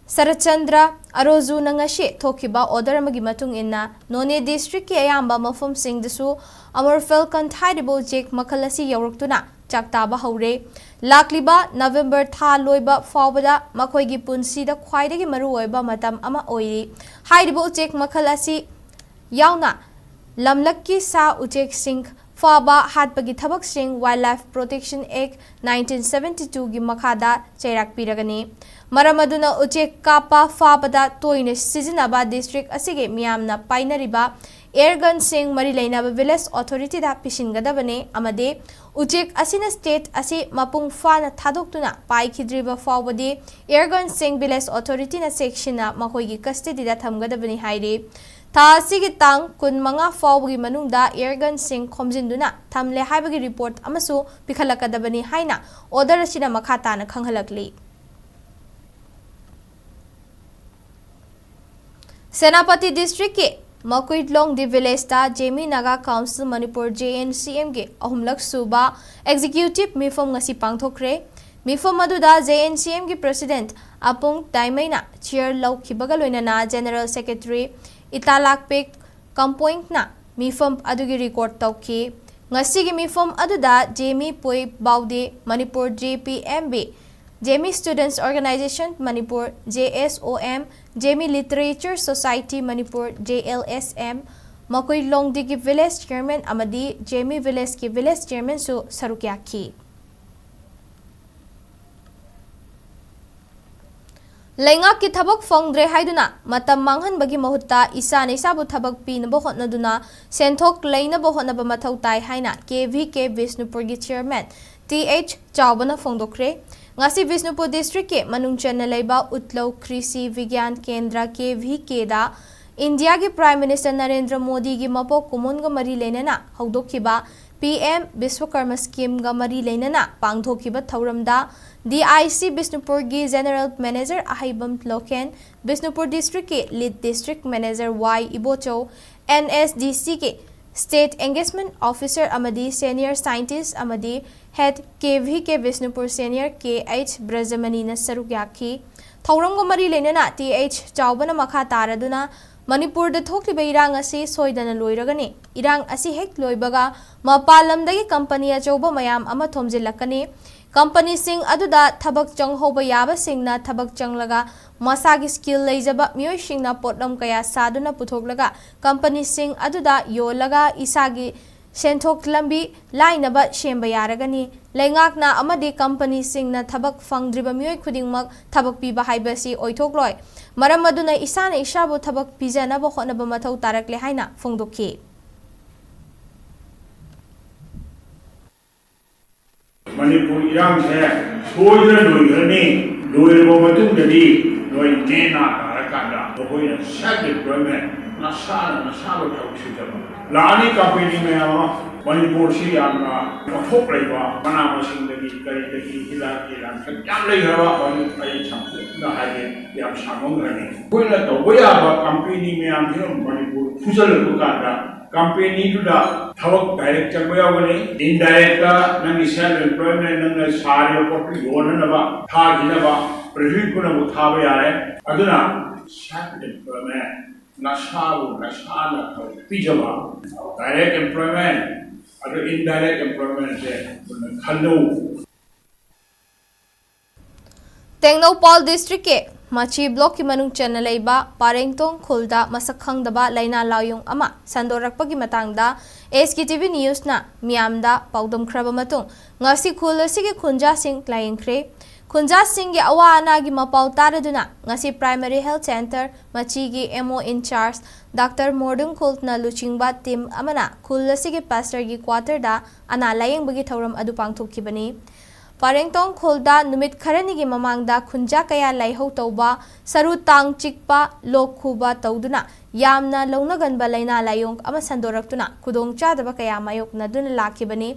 ꯁꯔꯠꯆꯟꯗ꯭ꯔ ꯑꯔꯣꯖꯨꯅ ꯉꯁꯤ ꯊꯣꯛꯈꯤꯕ order ꯑꯃꯒꯤ ꯃꯇꯨꯡ ꯏꯟꯅ, ꯅꯣꯅꯦ districtꯀꯤ ꯑꯌꯥꯝꯕ ꯃꯐꯝꯁꯤꯡꯗꯁꯨ ꯑꯃꯨꯔ falcon ꯍꯥꯏꯔꯤꯕ ꯎꯆꯦꯛ ꯃꯈꯜ ꯑꯁꯤ ꯌꯧꯔꯛꯇꯨꯅ ꯆꯥꯛꯇꯥꯕ ꯍꯧꯔꯦ꯫ ꯂꯥꯛꯂꯤꯕ November ꯊꯥ ꯂꯣꯏꯕ ꯐꯥꯎꯕꯗ ꯃꯈꯣꯏꯒꯤ ꯄꯨꯟꯁꯤꯗ ꯈ꯭ꯋꯥꯏꯗꯒꯤ ꯃꯔꯨꯑꯣꯏꯕ ꯃꯇꯝ ꯑꯃ ꯑꯣꯏꯔꯤ꯫ ꯍꯥꯏꯔꯤꯕ ꯎꯆꯦꯛ ꯃꯈꯜ ꯑꯁꯤ ꯌꯥꯎꯅ ꯂꯝꯂꯛꯀꯤ ꯁꯥ ꯎꯆꯦꯛꯁꯤꯡ ꯐꯥꯕ, ꯍꯥꯠꯄꯒꯤ ꯊꯕꯛꯁꯤꯡ Wildlife Protection Act nineteen seventy twoꯒꯤ ꯃꯈꯥꯗ ꯆꯩꯔꯥꯛ ꯄꯤꯔꯒꯅꯤ꯫ ꯃꯔꯝ ꯑꯗꯨꯅ ꯎꯆꯦꯛ ꯀꯥꯞꯄ, ꯐꯥꯕꯗ ꯇꯣꯏꯅ ꯁꯤꯖꯤꯟꯅꯕ district ꯑꯁꯤꯒꯤ ꯃꯤꯌꯥꯝꯅ ꯄꯥꯏꯅꯔꯤꯕ air gunꯁꯤꯡ ꯃꯔꯤ ꯂꯩꯅꯕ village authorityꯗ ꯄꯤꯁꯤꯟꯒꯗꯕꯅꯤ ꯑꯃꯗꯤ ꯎꯆꯦꯛ ꯑꯁꯤꯅ state ꯑꯁꯤ ꯃꯄꯨꯡ ꯐꯥꯅ ꯊꯥꯗꯣꯛꯇꯨꯅ ꯄꯥꯏꯈꯤꯗ꯭ꯔꯤꯕ ꯐꯥꯎꯕꯗꯤ air gunꯁꯤꯡ village authorityꯅ ꯆꯦꯛꯁꯤꯟꯅ ꯃꯈꯣꯏꯒꯤ custodyꯗ ꯊꯝꯒꯗꯕꯅꯤ ꯍꯥꯏꯔꯤ꯫ ꯊꯥ ꯑꯁꯤꯒꯤ ꯇꯥꯡ ꯀꯨꯟꯃꯉꯥ ꯐꯥꯎꯕꯒꯤ ꯃꯅꯨꯡꯗ air gunꯁꯤꯡ ꯈꯣꯝꯖꯤꯟꯗꯨꯅ ꯊꯝꯂꯦ ꯍꯥꯏꯕꯒꯤ report ꯑꯃꯁꯨ ꯄꯤꯈꯠꯂꯛꯀꯗꯕꯅꯤ ꯍꯥꯏꯅ order ꯑꯁꯤꯅ ꯃꯈꯥ ꯇꯥꯅ ꯈꯪꯍꯜꯂꯛꯂꯤ꯫ ꯁꯦꯅꯥꯄꯇꯤ districtꯀꯤ ꯃꯀꯨꯏꯂꯣꯡꯗꯤ ꯚꯤꯂꯦꯖꯇ Zeme Naga council Manipur, J N C ꯑꯦꯝꯒꯤ ꯑꯍꯨꯝꯂꯛ ꯁꯨꯕ ꯑꯦꯛꯖꯤꯀ꯭ꯌꯨꯇꯤꯚ ꯃꯤꯐꯝ ꯉꯁꯤ ꯄꯥꯡꯊꯣꯛꯈ꯭ꯔꯦ꯫ ꯃꯤꯐꯝ ꯑꯗꯨꯗ ꯖꯦ ꯑꯦꯟ ꯁꯤ ꯑꯦꯝꯒꯤ ꯄ꯭ꯔꯦꯁꯤꯗꯦꯟꯠ ꯑꯄꯨꯡ ꯇꯥꯏꯃꯩꯅ ꯆꯤꯌꯔ ꯂꯧꯈꯤꯕꯒ ꯂꯣꯏꯅꯅ ꯖꯦꯅꯔꯦꯜ ꯁꯦꯀ꯭ꯔꯦꯇꯔꯤ ꯏꯇꯥꯂꯥꯛꯄꯦꯛ ꯀꯝꯄꯣꯏꯡꯅ ꯃꯤꯐꯝ ꯑꯗꯨꯒꯤ ꯔꯦꯀꯣꯔꯗ ꯇꯧꯈꯤ꯫ ꯉꯁꯤꯒꯤ ꯃꯤꯐꯝ ꯑꯗꯨꯗ Zeme Poi Baude, Manipur, J P M B, Zeme students organisation Manipur, J S O M, Zeme literature society Manipur, J L S M, ꯃꯀꯨꯏꯂꯣꯡꯗꯤꯒꯤ ꯚꯤꯂꯦꯖ ꯆꯤꯌꯔꯃꯦꯟ ꯑꯃꯗꯤ ꯖꯦꯃꯤ ꯚꯤꯂꯦꯖꯀꯤ ꯚꯤꯂꯦꯖ ꯆꯤꯌꯔꯃꯦꯟꯁꯨ ꯁꯔꯨꯛ ꯌꯥꯈꯤ꯫ ꯂꯩꯉꯥꯛꯀꯤ ꯊꯕꯛ ꯐꯪꯗ꯭ꯔꯦ ꯍꯥꯏꯗꯨꯅ ꯃꯇꯝ ꯃꯥꯡꯍꯟꯕꯒꯤ ꯃꯍꯨꯠꯇ ꯏꯁꯥꯅ ꯏꯁꯥꯕꯨ ꯊꯕꯛ ꯄꯤꯅꯕ ꯍꯣꯠꯅꯗꯨꯅ ꯁꯦꯟꯊꯣꯛ ꯂꯩꯅꯕ ꯍꯣꯠꯅꯕ ꯃꯊꯧ ꯇꯥꯏ ꯍꯥꯏꯅ ꯀꯦ ꯚꯤ ꯀꯦ ꯕꯤꯁꯅꯨꯄꯨꯔꯒꯤ ꯆꯤꯌꯔꯃꯦꯟ ꯇꯤ ꯑꯩꯆ ꯆꯥꯎꯕꯅ ꯐꯣꯡꯗꯣꯛꯈ꯭ꯔꯦ꯫ ꯉꯁꯤ ꯕꯤꯁꯅꯨꯄꯨꯔ ꯗꯤꯁꯇ꯭ꯔꯤꯛꯀꯤ ꯃꯅꯨꯡ ꯆꯟꯅ ꯂꯩꯕ ꯎꯠꯂꯧ ꯀ꯭ꯔꯤꯁꯤ ꯚꯤꯒ꯭ꯌꯥꯟ ꯀꯦꯟꯗ꯭ꯔ, ꯀꯦ ꯚꯤ ꯀꯦꯗ ꯏꯟꯗꯤꯌꯥꯒꯤ ꯄ꯭ꯔꯥꯏꯝ ꯃꯤꯅꯤꯁꯇꯔ ꯅꯔꯦꯟꯗ꯭ꯔ ꯃꯣꯗꯤꯒꯤ ꯃꯄꯣꯛ ꯀꯨꯝꯑꯣꯟꯒ ꯃꯔꯤ ꯂꯩꯅꯅ ꯍꯧꯗꯣꯛꯈꯤꯕ ꯄꯤ ꯑꯦꯝ ꯕꯤꯁ꯭ꯋꯀꯔꯃ ꯁ꯭ꯀꯤꯝꯒ ꯃꯔꯤ ꯂꯩꯅꯅ ꯄꯥꯡꯊꯣꯛꯈꯤꯕ ꯊꯧꯔꯝꯗ ꯗꯤ ꯑꯥꯏ ꯁꯤ ꯕꯤꯁꯅꯨꯄꯨꯔꯒꯤ ꯖꯦꯅꯔꯦꯜ ꯃꯦꯅꯦꯖꯔ ꯑꯍꯩꯕꯝ ꯂꯣꯀꯦꯟ, ꯕꯤꯁꯅꯨꯄꯨꯔ ꯗꯤꯁꯇ꯭ꯔꯤꯛꯀꯤ lead district manager Y Ibochou, N S D ꯁꯤꯒꯤ ꯁ꯭ꯇꯦꯠ ꯑꯦꯡꯒꯦꯖꯃꯦꯟꯠ ꯑꯣꯐꯤꯁꯔ ꯑꯃꯗꯤ ꯁꯦꯅꯤꯌꯔ ꯁꯥꯏꯟꯇꯤꯁ꯭ꯠ ꯑꯃꯗꯤ head K V K Bishnupur senior K H ꯕ꯭ꯔꯖꯃꯅꯤꯅ ꯁꯔꯨꯛ ꯌꯥꯈꯤ꯫ ꯊꯧꯔꯝꯒ ꯃꯔꯤ ꯂꯩꯅꯅ ꯇꯤ ꯑꯩꯆ ꯆꯥꯎꯕꯅ ꯃꯈꯥ ꯇꯥꯔꯗꯨꯅ ꯃꯅꯤꯄꯨꯔꯗ ꯊꯣꯛꯂꯤꯕ ꯏꯔꯥꯡ ꯑꯁꯤ ꯁꯣꯏꯗꯅ ꯂꯣꯏꯔꯒꯅꯤ꯫ ꯏꯔꯥꯡ ꯑꯁꯤ ꯍꯦꯛ ꯂꯣꯏꯕꯒ ꯃꯄꯥꯟ ꯂꯝꯗꯒꯤ ꯀꯝꯄꯅꯤ ꯑꯆꯧꯕ ꯃꯌꯥꯝ ꯑꯃ ꯊꯣꯝꯖꯤꯜꯂꯛꯀꯅꯤ꯫ ꯀꯝꯄꯅꯤꯁꯤꯡ ꯑꯗꯨꯗ ꯊꯕꯛ ꯆꯪꯍꯧꯕ ꯌꯥꯕꯁꯤꯡꯅ ꯊꯕꯛ ꯆꯪꯂꯒ ꯃꯁꯥꯒꯤ ꯁ꯭ꯀꯤꯜ ꯂꯩꯖꯕ ꯃꯤꯑꯣꯏꯁꯤꯡꯅ ꯄꯣꯠꯂꯝ ꯀꯌꯥ ꯁꯥꯗꯨꯅ ꯄꯨꯊꯣꯛꯂꯒ ꯀꯝꯄꯅꯤꯁꯤꯡ ꯑꯗꯨꯗ ꯌꯣꯜꯂꯒ ꯏꯁꯥꯒꯤ ꯁꯦꯟꯊꯣꯛ ꯂꯝꯕꯤ ꯂꯥꯏꯅꯕ ꯁꯦꯝꯕ ꯌꯥꯔꯒꯅꯤ꯫ ꯂꯩꯉꯥꯛꯅ ꯑꯃꯗꯤ ꯀꯝꯄꯅꯤꯁꯤꯡꯅ ꯊꯕꯛ ꯐꯪꯗ꯭ꯔꯤꯕ ꯃꯤꯑꯣꯏ ꯈꯨꯗꯤꯡꯃꯛ ꯊꯕꯛ ꯄꯤꯕ ꯍꯥꯏꯕꯁꯤ ꯑꯣꯏꯊꯣꯛꯂꯣꯏ꯫ ꯃꯔꯝ ꯑꯗꯨꯅ ꯏꯁꯥꯅ ꯏꯁꯥꯕꯨ ꯊꯕꯛ ꯄꯤꯖꯅꯕ ꯍꯣꯠꯅꯕ ꯃꯊꯧ ꯇꯥꯔꯛꯂꯦ ꯍꯥꯏꯅ ꯐꯣꯡꯗꯣꯛꯈꯤ꯫ ꯃꯅꯤꯄꯨꯔ ꯏꯔꯥꯡꯁꯦ ꯁꯣꯏꯗꯅ ꯂꯣꯏꯈ꯭ꯔꯅꯤ꯫ ꯂꯣꯏꯔꯕ ꯃꯇꯨꯡꯗꯗꯤ ꯅꯣꯏ ꯅꯦ ꯅꯥ ꯇꯥꯔꯀꯥꯟꯗ ꯅꯈꯣꯏꯅ ꯁꯦꯜꯐ ꯗꯤꯄ꯭ꯂꯣꯏꯃꯦꯟ, ꯅꯁꯥꯅ ꯅꯁꯥꯕꯨ ꯊꯕꯛ ꯁꯨꯖꯕ ꯂꯥꯛꯑꯅꯤ꯫ ꯀꯝꯄꯦꯅꯤ ꯃꯌꯥꯝ ꯑꯃ ꯃꯅꯤꯄꯨꯔꯁꯤ ꯌꯥꯝꯅ ꯄꯣꯠꯊꯣꯛ ꯂꯩꯕ, ꯃꯅꯥ ꯃꯁꯤꯡꯗꯒꯤ ꯀꯔꯤꯗꯒꯤ ꯍꯤꯗꯥꯛꯀꯤ ꯂꯥꯡꯊꯛ ꯌꯥꯝ ꯂꯩꯈ꯭ꯔꯕ ꯃꯅꯤꯄꯨꯔ, ꯑꯩ ꯁꯝꯂꯞꯅ ꯍꯥꯏꯒꯦ, ꯌꯥꯝ ꯁꯥꯡꯃꯟꯈ꯭ꯔꯅꯤ꯫ ꯑꯩꯈꯣꯏꯅ ꯇꯧꯕ ꯌꯥꯕ ꯀꯝꯄꯦꯅꯤ ꯃꯌꯥꯝꯁꯤꯅ ꯃꯅꯤꯄꯨꯔ ꯐꯨꯖꯜꯂꯛꯄ ꯀꯥꯟꯗ ꯀꯝꯄꯦꯅꯤꯗꯨꯗ ꯊꯕꯛ ꯗꯥꯏꯔꯦꯛ ꯆꯪꯕ ꯌꯥꯎꯒꯅꯤ, ꯏꯟꯗꯥꯏꯔꯦꯛꯇ ꯅꯪꯒꯤ ꯁꯦꯜꯐ ꯑꯦꯝꯄ꯭ꯂꯣꯏꯃꯦꯟ, ꯅꯪꯅ ꯁꯥꯔꯤꯕ ꯄꯣꯠꯇꯨ ꯌꯣꯟꯅꯅꯕ ꯊꯥꯈꯤꯅꯕ ꯄ꯭ꯔꯤꯊꯤꯕꯤ ꯄꯨꯝꯅꯃꯛ ꯊꯥꯕ ꯌꯥꯔꯦ꯫ ꯑꯗꯨꯅ ꯁꯦꯜꯐ ꯑꯦꯝꯄ꯭ꯂꯣꯏꯃꯦꯟ, ꯅꯁꯥꯕꯨ ꯅꯁꯥꯅ ꯊꯕꯛ ꯄꯤꯖꯕ, ꯗꯥꯏꯔꯦꯛ ꯑꯦꯝꯄ꯭ꯂꯣꯏꯃꯦꯟ, ꯑꯗꯨ ꯏꯟꯗꯥꯏꯔꯦꯛ ꯑꯦꯝꯄ꯭ꯂꯣꯏꯃꯦꯟꯁꯦ ꯃꯨꯟꯅ ꯈꯟꯗꯧ꯫ ꯇꯦꯡꯅꯧꯄꯥꯜ ꯗꯤꯁꯇ꯭ꯔꯤꯛꯀꯤ ꯃꯆꯤ ꯕ꯭ꯂꯣꯛꯀꯤ ꯃꯅꯨꯡ ꯆꯟꯅ ꯂꯩꯕ ꯄꯥꯔꯦꯡꯇꯣꯡ ꯈꯨꯜꯗ ꯃꯁꯛ ꯈꯪꯗꯕ ꯂꯥꯏꯅꯥ ꯂꯥꯏꯌꯣꯡ ꯑꯃ ꯁꯟꯗꯣꯔꯛꯄꯒꯤ ꯃꯇꯥꯡꯗ ꯑꯦꯁ ꯀꯦ ꯇꯤ ꯚꯤ ꯅ꯭ꯌꯨꯁꯅ ꯃꯤꯌꯥꯝꯗ ꯄꯥꯎꯗꯝꯈ꯭ꯔꯕ ꯃꯇꯨꯡ, ꯉꯁꯤ ꯈꯨꯜ ꯑꯁꯤꯒꯤ ꯈꯨꯟꯖꯥꯁꯤꯡ ꯂꯥꯏꯌꯦꯡꯈ꯭ꯔꯦ꯫ ꯈꯨꯟꯖꯥꯁꯤꯡꯒꯤ ꯑꯋꯥ ꯑꯅꯥꯒꯤ ꯃꯄꯥꯎ ꯇꯥꯔꯗꯨꯅ ꯉꯁꯤ primary health centre ꯃꯆꯤꯒꯤ M O incharge doctor ꯃꯣꯔꯗꯨꯡ ꯈꯨꯜꯅ ꯂꯨꯆꯤꯡꯕ ꯇꯤꯝ ꯑꯃꯅ ꯈꯨꯜ ꯑꯁꯤꯒꯤ ꯄꯥꯁꯇꯔꯒꯤ ꯀ꯭ꯋꯥꯇꯔꯗ ꯑꯅꯥ ꯂꯥꯏꯌꯦꯡꯕꯒꯤ ꯊꯧꯔꯝ ꯑꯗꯨ ꯄꯥꯡꯊꯣꯛꯈꯤꯕꯅꯤ꯫ ꯄꯥꯔꯦꯡꯇꯣꯡ ꯈꯨꯜꯗ ꯅꯨꯃꯤꯠ ꯈꯔꯅꯤꯒꯤ ꯃꯃꯥꯡꯗ ꯈꯨꯟꯖꯥ ꯀꯌꯥ ꯂꯥꯏꯍꯧ ꯇꯧꯕ, ꯁꯔꯨ ꯇꯥꯡ ꯆꯤꯛꯄ, ꯂꯣꯛ ꯈꯨꯕ ꯇꯧꯗꯨꯅ ꯌꯥꯝꯅ ꯂꯧꯅꯒꯟꯕ ꯂꯥꯏꯅꯥ ꯂꯥꯏꯌꯣꯡ ꯑꯃ ꯁꯟꯗꯣꯔꯛꯇꯨꯅ ꯈꯨꯗꯣꯡꯆꯥꯗꯕ ꯀꯌꯥ ꯃꯥꯌꯣꯛꯅꯗꯨꯅ ꯂꯥꯛꯈꯤꯕꯅꯤ꯫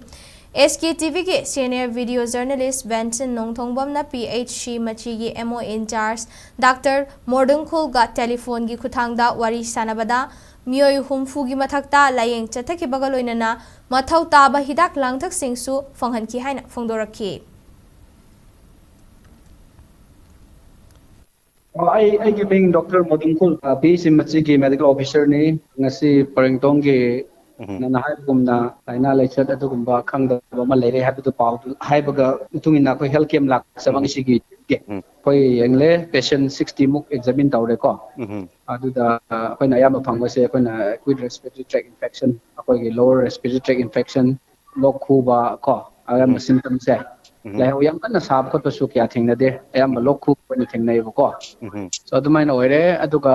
ꯑꯦꯁ ꯀꯦ ꯇꯤ ꯚꯤꯒꯤ ꯁꯦꯅꯤꯌꯔ ꯚꯤꯗꯤꯑꯣ ꯖꯔꯅꯦꯂꯤꯁ ꯕꯦꯟꯁꯟ ꯅꯣꯡꯊꯣꯡꯕꯝꯅ ꯄꯤ ꯑꯩꯆ ꯁꯤ ꯃꯆꯤꯒꯤ M O incharge doctor Mordung ꯈꯨꯜꯒ ꯇꯦꯂꯤꯐꯣꯟꯒꯤ ꯈꯨꯠꯊꯥꯡꯗ ꯋꯥꯔꯤ ꯁꯥꯟꯅꯕꯗ ꯃꯤꯑꯣꯏ ꯍꯨꯝꯐꯨꯒꯤ ꯃꯊꯛꯇ ꯂꯥꯏꯌꯦꯡ ꯆꯠꯊꯈꯤꯕꯒ ꯂꯣꯏꯅꯅ ꯃꯊꯧ ꯇꯥꯕ ꯍꯤꯗꯥꯛ ꯂꯥꯡꯊꯛꯁꯤꯡꯁꯨ ꯐꯪꯍꯟꯈꯤ ꯍꯥꯏꯅ ꯐꯣꯡꯗꯣꯔꯛꯈꯤ꯫ ꯑꯣ, ꯑꯩ ꯑꯩꯒꯤ ꯃꯤꯡ ꯗꯣꯛꯇꯔ ꯃꯣꯗꯨꯡꯈꯨꯜ, ꯄꯤ ꯑꯩꯆ ꯁꯤ ꯃꯆꯤꯒꯤ ꯃꯦꯗꯤꯀꯦꯜ ꯑꯣꯐꯤꯁꯔꯅꯤ꯫ ꯉꯁꯤ ꯄꯔꯦꯡꯇꯣꯡꯒꯤ ꯅꯪꯅ ꯍꯥꯏꯕꯒꯨꯝꯅ ꯂꯥꯏꯅꯥ ꯂꯥꯏꯆꯠ ꯑꯗꯨꯒꯨꯝꯕ ꯈꯪꯗꯕ ꯑꯃ ꯂꯩꯔꯦ ꯍꯥꯏꯕꯗꯨ ꯄꯥꯎꯗꯨ ꯍꯥꯏꯕꯒ ꯃꯇꯨꯡ ꯏꯟꯅ ꯑꯩꯈꯣꯏ ꯍꯦꯜꯊ ꯀꯦꯝ ꯂꯥꯛꯆꯕ ꯉꯁꯤꯒꯤ ꯑꯩꯈꯣꯏ ꯌꯦꯡꯂꯦ, ꯄꯦꯁꯦꯟ ꯁꯤꯛꯁꯇꯤ ꯃꯨꯛ ꯑꯦꯛꯖꯥꯃꯤꯟ ꯇꯧꯔꯦꯀꯣ꯫ ꯑꯗꯨꯗ ꯑꯩꯈꯣꯏꯅ ꯑꯌꯥꯝꯕ ꯐꯪꯕꯁꯦ ꯑꯩꯈꯣꯏꯅ ꯑꯦꯀ꯭ꯌꯨꯠ ꯔꯦꯁꯄꯤꯔꯦꯇꯔꯤ ꯇ꯭ꯔꯦꯛ ꯏꯟꯐꯦꯛꯁꯟ, ꯑꯩꯈꯣꯏꯒꯤ ꯂꯣꯋꯔ ꯔꯦꯁꯄꯤꯔꯦꯇꯔꯤ ꯇ꯭ꯔꯦꯛ ꯏꯟꯐꯦꯛꯁꯟ, ꯂꯣꯛ ꯈꯨꯕ ꯀꯣ, ꯑꯌꯥꯝꯕ ꯁꯤꯝꯇꯝꯁꯦ꯫ ꯂꯥꯏꯍꯧ ꯌꯥꯝ ꯀꯟꯅ ꯁꯥꯕ ꯈꯣꯠꯄꯁꯨ ꯀꯌꯥ ꯊꯦꯡꯅꯗꯦ, ꯑꯌꯥꯝꯕ ꯂꯣꯛ ꯈꯨꯕ ꯑꯣꯏꯅ ꯊꯦꯡꯅꯩꯌꯦꯕꯀꯣ꯫ So ꯑꯗꯨꯃꯥꯏꯅ ꯑꯣꯏꯔꯦ꯫ ꯑꯗꯨꯒ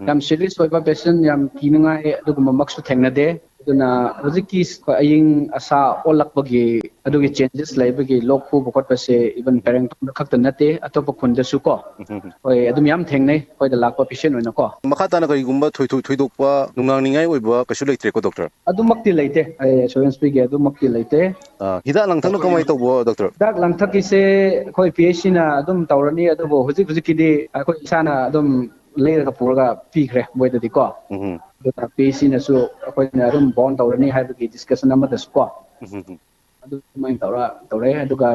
ꯌꯥꯝ ꯁꯤꯔꯤꯌꯁ ꯑꯣꯏꯕ ꯄꯦꯁꯦꯟ, ꯌꯥꯝ ꯀꯤꯅꯤꯡꯉꯥꯏ ꯑꯗꯨꯒꯨꯝꯕꯃꯛꯁꯨ ꯊꯦꯡꯅꯗꯦ꯫ ꯑꯗꯨꯅ ꯍꯧꯖꯤꯛꯀꯤ ꯑꯏꯪ ꯑꯁꯥ ꯑꯣꯜꯂꯛꯄꯒꯤ ꯑꯗꯨꯒꯤ changes ꯂꯩꯕꯒꯤ ꯂꯣꯛ ꯈꯨꯕ ꯈꯣꯠꯄꯁꯦ even ꯐꯦꯔꯦꯡꯊꯣꯡꯗ ꯈꯛꯇ ꯅꯠꯇꯦ, ꯑꯇꯣꯞꯄ ꯈꯨꯟꯗꯁꯨ ꯀꯣ, ꯎꯝ, ꯎꯝ, ꯎꯝ꯫ ꯍꯣꯏ, ꯑꯗꯨꯝ ꯌꯥꯝ ꯊꯦꯡꯅꯩ ꯑꯩꯈꯣꯏꯗ ꯂꯥꯛꯄ patient ꯑꯣꯏꯅꯀꯣ꯫ ꯃꯈꯥ ꯇꯥꯅ ꯀꯔꯤꯒꯨꯝꯕ ꯊꯣꯏ-, ꯊꯣꯏ-, ꯊꯣꯏꯗꯣꯛꯄ ꯅꯨꯡꯅꯥꯡꯅꯤꯡꯉꯥꯏ ꯑꯣꯏꯕ ꯀꯩꯁꯨ ꯂꯩꯇ꯭ꯔꯦꯀꯣ, doctor? ꯑꯗꯨꯃꯛꯇꯤ ꯂꯩꯇꯦ, ꯑꯩ assurance ꯄꯤꯒꯦ, ꯑꯗꯨꯃꯛꯇꯤ ꯂꯩꯇꯦ꯫ ꯑꯥ, ꯍꯤꯗꯥꯛ ꯂꯥꯡꯊꯛꯅ ꯀꯃꯥꯏꯅ ꯇꯧꯕ, doctor? ꯍꯤꯗꯥꯛ ꯂꯥꯡꯊꯛꯀꯤꯁꯦ ꯑꯩꯈꯣꯏ P H C ꯅ ꯑꯗꯨꯝ ꯇꯧꯔꯅꯤ, ꯑꯗꯨꯕꯨ ꯍꯧꯖꯤꯛ ꯍꯧꯖꯤꯛꯀꯤꯗꯤ ꯑꯩꯈꯣꯏ ꯏꯁꯥꯅ ꯑꯗꯨꯝ ꯂꯩꯔꯒ ꯄꯨꯔꯒ ꯄꯤꯈ꯭ꯔꯦ ꯃꯣꯏꯗꯗꯤꯀꯣ꯫ ꯎꯝ꯫ ꯑꯗꯨꯅ P H C ꯅꯁꯨ ꯑꯩꯈꯣꯏꯅ ꯑꯗꯨꯝ bound ꯇꯧꯔꯅꯤ ꯍꯥꯏꯕꯒꯤ discussion ꯑꯃꯗꯁꯨ ꯀꯣ꯫ ꯎꯝ, ꯎꯝ, ꯎꯝ꯫ ꯑꯗꯨꯃꯥꯏꯅ ꯇꯧꯔ ꯇꯧꯔꯦ꯫ ꯑꯗꯨꯒ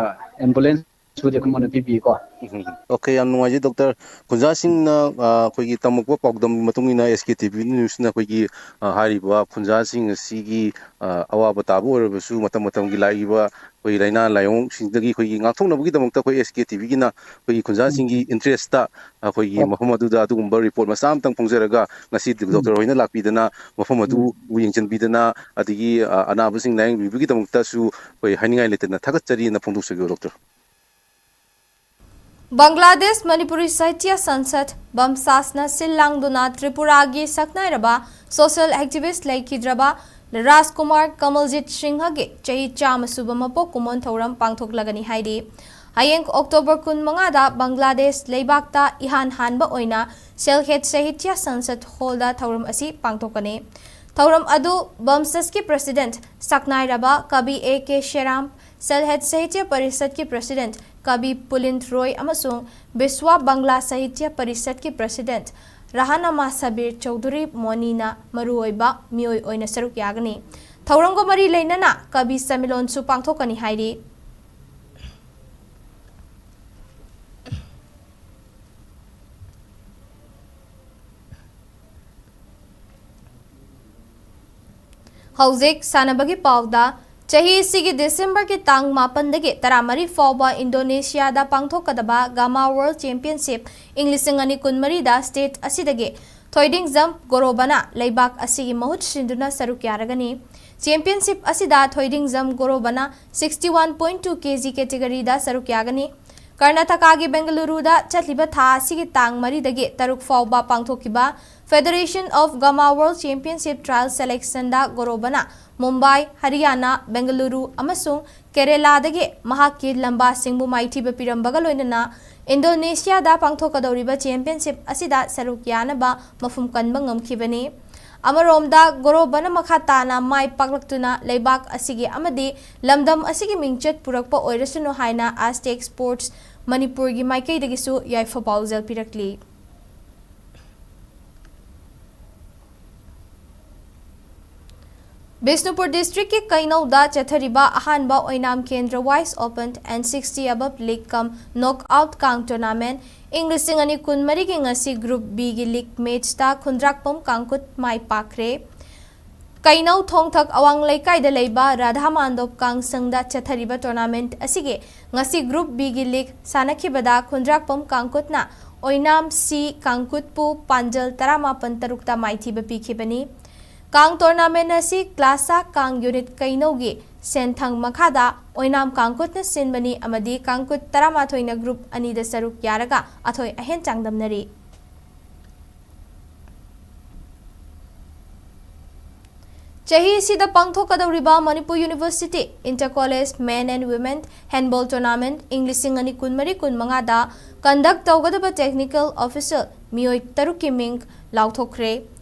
ambulance ꯁꯨꯗꯤ ꯑꯩꯈꯣꯏꯉꯣꯟꯗ ꯄꯤꯕꯤꯀꯣ꯫ ꯎꯝ, ꯎꯝ, ꯎꯝ꯫ Okay, ꯌꯥꯝ ꯅꯨꯡꯉꯥꯏꯖꯩ, doctor꯫ ꯈꯨꯟꯖꯥꯁꯤꯡꯅ, ꯑ, ꯑꯩꯈꯣꯏꯒꯤ ꯇꯝꯃꯛꯄ ꯄꯥꯎꯗꯝꯒꯤ ꯃꯇꯨꯡ ꯏꯟꯅ S K T V news ꯅ ꯑꯩꯈꯣꯏꯒꯤ, ꯑ, ꯍꯥꯏꯔꯤꯕ ꯈꯨꯟꯖꯥꯁꯤꯡ ꯑꯁꯤꯒꯤ, ꯑ, ꯑꯋꯥꯕ ꯇꯥꯕ ꯑꯣꯏꯔꯕꯁꯨ ꯃꯇꯝ ꯃꯇꯝꯒꯤ ꯂꯥꯛꯏꯕ ꯑꯩꯈꯣꯏꯒꯤ ꯂꯥꯏꯅꯥ ꯂꯥꯏꯑꯣꯡꯁꯤꯡꯗꯒꯤ ꯑꯩꯈꯣꯏꯒꯤ ꯉꯥꯛꯊꯣꯛꯅꯕꯒꯤꯗꯃꯛꯇ ꯑꯩꯈꯣꯏ S K T V ꯒꯤꯅ ꯑꯩꯈꯣꯏꯒꯤ ꯈꯨꯟꯖꯥꯁꯤꯡꯒꯤ interest ꯇ ꯑꯩꯈꯣꯏꯒꯤ ꯍꯣꯏ꯫ ꯃꯐꯝ ꯑꯗꯨꯗ ꯑꯗꯨꯒꯨꯝꯕ report ꯃꯆꯥ ꯑꯃꯇꯪ ꯐꯣꯡꯖꯔꯒ ꯉꯁꯤ ꯎꯝ꯫ Doctor ꯍꯣꯏꯅ ꯂꯥꯛꯄꯤꯗꯅ ꯃꯐꯝ ꯑꯗꯨ ꯎꯝ꯫ ꯌꯦꯡꯁꯤꯟꯕꯤꯗꯅ ꯑꯗꯒꯤ, ꯑ, ꯑꯅꯥꯕꯁꯤꯡ ꯂꯥꯌꯦꯡꯕꯤꯕꯒꯤꯗꯃꯛꯇꯁꯨ ꯑꯩꯈꯣꯏ ꯍꯥꯏꯅꯤꯡꯉꯥꯏ ꯂꯩꯇꯅ ꯊꯥꯒꯠꯆꯔꯤꯅ ꯐꯣꯡꯗꯣꯛꯆꯒꯦ, doctor꯫ ꯕꯪꯒ꯭ꯂꯥꯗꯦꯁ ꯃꯅꯤꯄꯨꯔꯤ ꯁꯥꯍꯤꯇ꯭ꯌ ꯁꯟꯁꯠ, ꯕꯝꯁꯥꯁꯅ ꯁꯤꯜ ꯂꯥꯡꯗꯨꯅ ꯇ꯭ꯔꯤꯄꯨꯔꯥꯒꯤ ꯁꯛꯅꯥꯏꯔꯕ social activist ꯂꯩꯈꯤꯗ꯭ꯔꯕ ꯔꯥꯖꯀꯨꯃꯥꯔ ꯀꯃꯜꯖꯤꯠ ꯁꯤꯡꯍꯒꯤ ꯆꯍꯤ ꯆꯥꯝꯃ ꯁꯨꯕ ꯃꯄꯣꯛ ꯀꯨꯝꯑꯣꯟ ꯊꯧꯔꯝ ꯄꯥꯡꯊꯣꯛꯂꯒꯅꯤ ꯍꯥꯏꯔꯤ꯫ ꯍꯌꯦꯡ October ꯀꯨꯟꯃꯉꯥꯗ ꯕꯪꯒ꯭ꯂꯥꯗꯦꯁ ꯂꯩꯕꯥꯛꯇ ꯏꯍꯥꯟ ꯍꯥꯟꯕ ꯑꯣꯏꯅ ꯁꯦꯜꯍꯦꯠ ꯁꯥꯍꯤꯇ꯭ꯌ ꯁꯟꯁꯠ ꯍꯣꯜꯗ ꯊꯧꯔꯝ ꯑꯁꯤ ꯄꯥꯡꯊꯣꯛꯀꯅꯤ꯫ ꯊꯧꯔꯝ ꯑꯗꯨ ꯕꯝꯁꯁꯀꯤ president ꯁꯛꯅꯥꯏꯔꯕ ꯀꯕꯤ A K ꯁꯦꯔꯥꯝ, ꯁꯦꯜꯍꯦꯠ ꯁꯥꯍꯤꯇ꯭ꯌ ꯄꯔꯤꯁꯠꯀꯤ president ꯀꯕꯤ ꯄꯨꯂꯤꯟ ꯔꯣꯏ ꯑꯃꯁꯨꯡ ꯕꯤꯁ꯭ꯋꯥ ꯕꯪꯒ꯭ꯂꯥ ꯁꯥꯍꯤꯇ꯭ꯌ ꯄꯔꯤꯁꯠꯀꯤ president ꯔꯍꯥꯅꯃꯥ ꯁꯕꯤꯔ ꯆꯧꯙꯨꯔꯤ ꯃꯣꯅꯤꯅ ꯃꯔꯨꯑꯣꯏꯕ ꯃꯤꯑꯣꯏ ꯑꯣꯏꯅ ꯁꯔꯨꯛ ꯌꯥꯒꯅꯤ꯫ ꯊꯧꯔꯝꯒ ꯃꯔꯤ ꯂꯩꯅꯅ ꯀꯕꯤ ꯁꯝꯃꯦꯂꯣꯟꯁꯨ ꯄꯥꯡꯊꯣꯛꯀꯅꯤ ꯍꯥꯏꯔꯤ꯫ ꯍꯧꯖꯤꯛ ꯁꯥꯟꯅꯕꯒꯤ ꯄꯥꯎꯗ, ꯆꯍꯤ ꯑꯁꯤꯒꯤ ꯗꯤꯁꯦꯝꯕꯔꯒꯤ ꯇꯥꯡ ꯃꯥꯄꯟꯗꯒꯤ ꯇꯔꯥꯃꯔꯤ ꯐꯥꯎꯕ ꯏꯟꯗꯣꯅꯦꯁꯤꯌꯥꯗ ꯄꯥꯡꯊꯣꯛꯀꯗꯕ ꯒꯥꯃꯥ World Championship ꯏꯪ ꯂꯤꯁꯤꯡ ꯑꯅꯤ ꯀꯨꯟꯃꯔꯤꯗ state ꯑꯁꯤꯗꯒꯤ ꯊꯣꯏꯗꯤꯡꯖꯝ ꯒꯣꯔꯣꯕꯅ ꯂꯩꯕꯥꯛ ꯑꯁꯤꯒꯤ ꯃꯍꯨꯠ ꯁꯤꯟꯗꯨꯅ ꯁꯔꯨꯛ ꯌꯥꯔꯒꯅꯤ꯫ Championship ꯑꯁꯤꯗ ꯊꯣꯏꯗꯤꯡꯖꯝ ꯒꯣꯔꯣꯕꯅ sixty one point two K G category ꯗ ꯁꯔꯨꯛ ꯌꯥꯒꯅꯤ꯫ ꯀꯔꯅꯥꯇꯀꯥꯒꯤ ꯕꯦꯡꯒꯂꯨꯔꯨꯗ ꯆꯠꯂꯤꯕ ꯊꯥ ꯑꯁꯤꯒꯤ ꯇꯥꯡ ꯃꯔꯤꯗꯒꯤ ꯇꯔꯨꯛ ꯐꯥꯎꯕ ꯄꯥꯡꯊꯣꯛꯈꯤꯕ Federation of Gamma World Championship Trial Selectionꯗ ꯒꯣꯔꯣꯕꯅ Mumbai, ꯍꯔꯤꯌꯥꯅꯥ, ꯕꯦꯡꯒꯂꯨꯔꯨ ꯑꯃꯁꯨꯡ ꯀꯦꯔꯦꯂꯥꯗꯒꯤ ꯃꯍꯥꯛꯀꯤ ꯂꯝꯕꯥꯁꯤꯡꯕꯨ ꯃꯥꯏꯊꯤꯕ ꯄꯤꯔꯝꯕꯒ ꯂꯣꯏꯅꯅ ꯏꯟꯗꯣꯅꯦꯁꯤꯌꯥꯗ ꯄꯥꯡꯊꯣꯛꯀꯗꯧꯔꯤꯕ ꯆꯦꯝꯄꯤꯌꯟꯁꯤꯞ ꯑꯁꯤꯗ ꯁꯔꯨꯛ ꯌꯥꯅꯕ ꯃꯐꯝ ꯀꯟꯕ ꯉꯝꯈꯤꯕꯅꯤ꯫ ꯑꯃꯔꯣꯝꯗ ꯒꯣꯔꯣꯕꯅ ꯃꯈꯥ ꯇꯥꯅ ꯃꯥꯏ ꯄꯥꯛꯂꯛꯇꯨꯅ ꯂꯩꯕꯥꯛ ꯑꯁꯤꯒꯤ ꯑꯃꯗꯤ ꯂꯝꯗꯝ ꯑꯁꯤꯒꯤ ꯃꯤꯡꯆꯠ ꯄꯨꯔꯛꯄ ꯑꯣꯏꯔꯁꯅꯨ ꯍꯥꯏꯅ Aztec Sports ꯃꯅꯤꯄꯨꯔꯒꯤ ꯃꯥꯏꯀꯩꯗꯒꯤꯁꯨ ꯌꯥꯏꯐ ꯄꯥꯎꯖꯦꯜ ꯄꯤꯔꯛꯂꯤ꯫ ꯕꯤꯁꯅꯨꯄꯨꯔ ꯗꯤꯁꯇ꯭ꯔꯤꯛꯀꯤ ꯀꯩꯅꯧꯗ ꯆꯠꯊꯔꯤꯕ ꯑꯍꯥꯟꯕ ꯑꯣꯏꯅꯥꯝ ꯀꯦꯟꯗ꯭ꯔ Wise Open and sixty above league cum knock out ꯀꯥꯡ tournament ꯏꯪ ꯂꯤꯁꯤꯡ ꯑꯅꯤ ꯀꯨꯟꯃꯔꯤꯒꯤ ꯉꯁꯤ Group Bꯒꯤ league matchꯇ ꯈꯨꯟꯗ꯭ꯔꯥꯛꯄꯝ ꯀꯥꯡꯀꯨꯠ ꯃꯥꯏ ꯄꯥꯛꯈ꯭ꯔꯦ꯫ ꯀꯩꯅꯧ ꯊꯣꯡꯊꯛ ꯑꯋꯥꯡ ꯂꯩꯀꯥꯏꯗ ꯂꯩꯕ ꯔꯥꯙꯥ ꯃꯥꯟꯗꯣꯞ ꯀꯥꯡꯁꯪꯗ ꯆꯠꯊꯔꯤꯕ tournament ꯑꯁꯤꯒꯤ ꯉꯁꯤ Group Bꯒꯤ league ꯁꯥꯟꯅꯈꯤꯕꯗ ꯈꯨꯟꯗ꯭ꯔꯥꯛꯄꯝ ꯀꯥꯡꯀꯨꯠꯅ ꯑꯣꯏꯅꯥꯝ ꯁꯤ ꯀꯥꯡꯀꯨꯠꯄꯨ ꯄꯥꯟꯖꯜ ꯇꯔꯥꯃꯥꯄꯟ ꯇꯔꯨꯛꯇ ꯃꯥꯏꯊꯤꯕ ꯄꯤꯈꯤꯕꯅꯤ꯫ ꯀꯥꯡ tournament ꯑꯁꯤ ꯀ꯭ꯂꯥꯁꯥ ꯀꯥꯡ unit ꯀꯩꯅꯧꯒꯤ ꯁꯦꯟꯊꯪ ꯃꯈꯥꯗ ꯑꯣꯏꯅꯥꯝ ꯀꯥꯡꯀꯨꯠꯅ ꯁꯤꯟꯕꯅꯤ ꯑꯃꯗꯤ ꯀꯥꯡꯀꯨꯠ ꯇꯔꯥꯃꯥꯊꯣꯏꯅ group ꯑꯅꯤꯗ ꯁꯔꯨꯛ ꯌꯥꯔꯒ ꯑꯊꯣꯏ ꯑꯍꯦꯟ ꯆꯥꯡꯗꯝꯅꯔꯤ꯫ ꯆꯍꯤ ꯑꯁꯤꯗ ꯄꯥꯡꯊꯣꯛꯀꯗꯧꯔꯤꯕ Manipur University Inter College Men and Women Handball Tournament ꯏꯪ ꯂꯤꯁꯤꯡ ꯑꯅꯤ ꯀꯨꯟꯃꯔꯤ ꯀꯨꯟꯃꯉꯥꯗ conduct ꯇꯧꯒꯗꯕ technical official ꯃꯤꯑꯣꯏ ꯇꯔꯨꯛꯀꯤ ꯃꯤꯡ ꯂꯥꯎꯊꯣꯛꯈ꯭ꯔꯦ꯫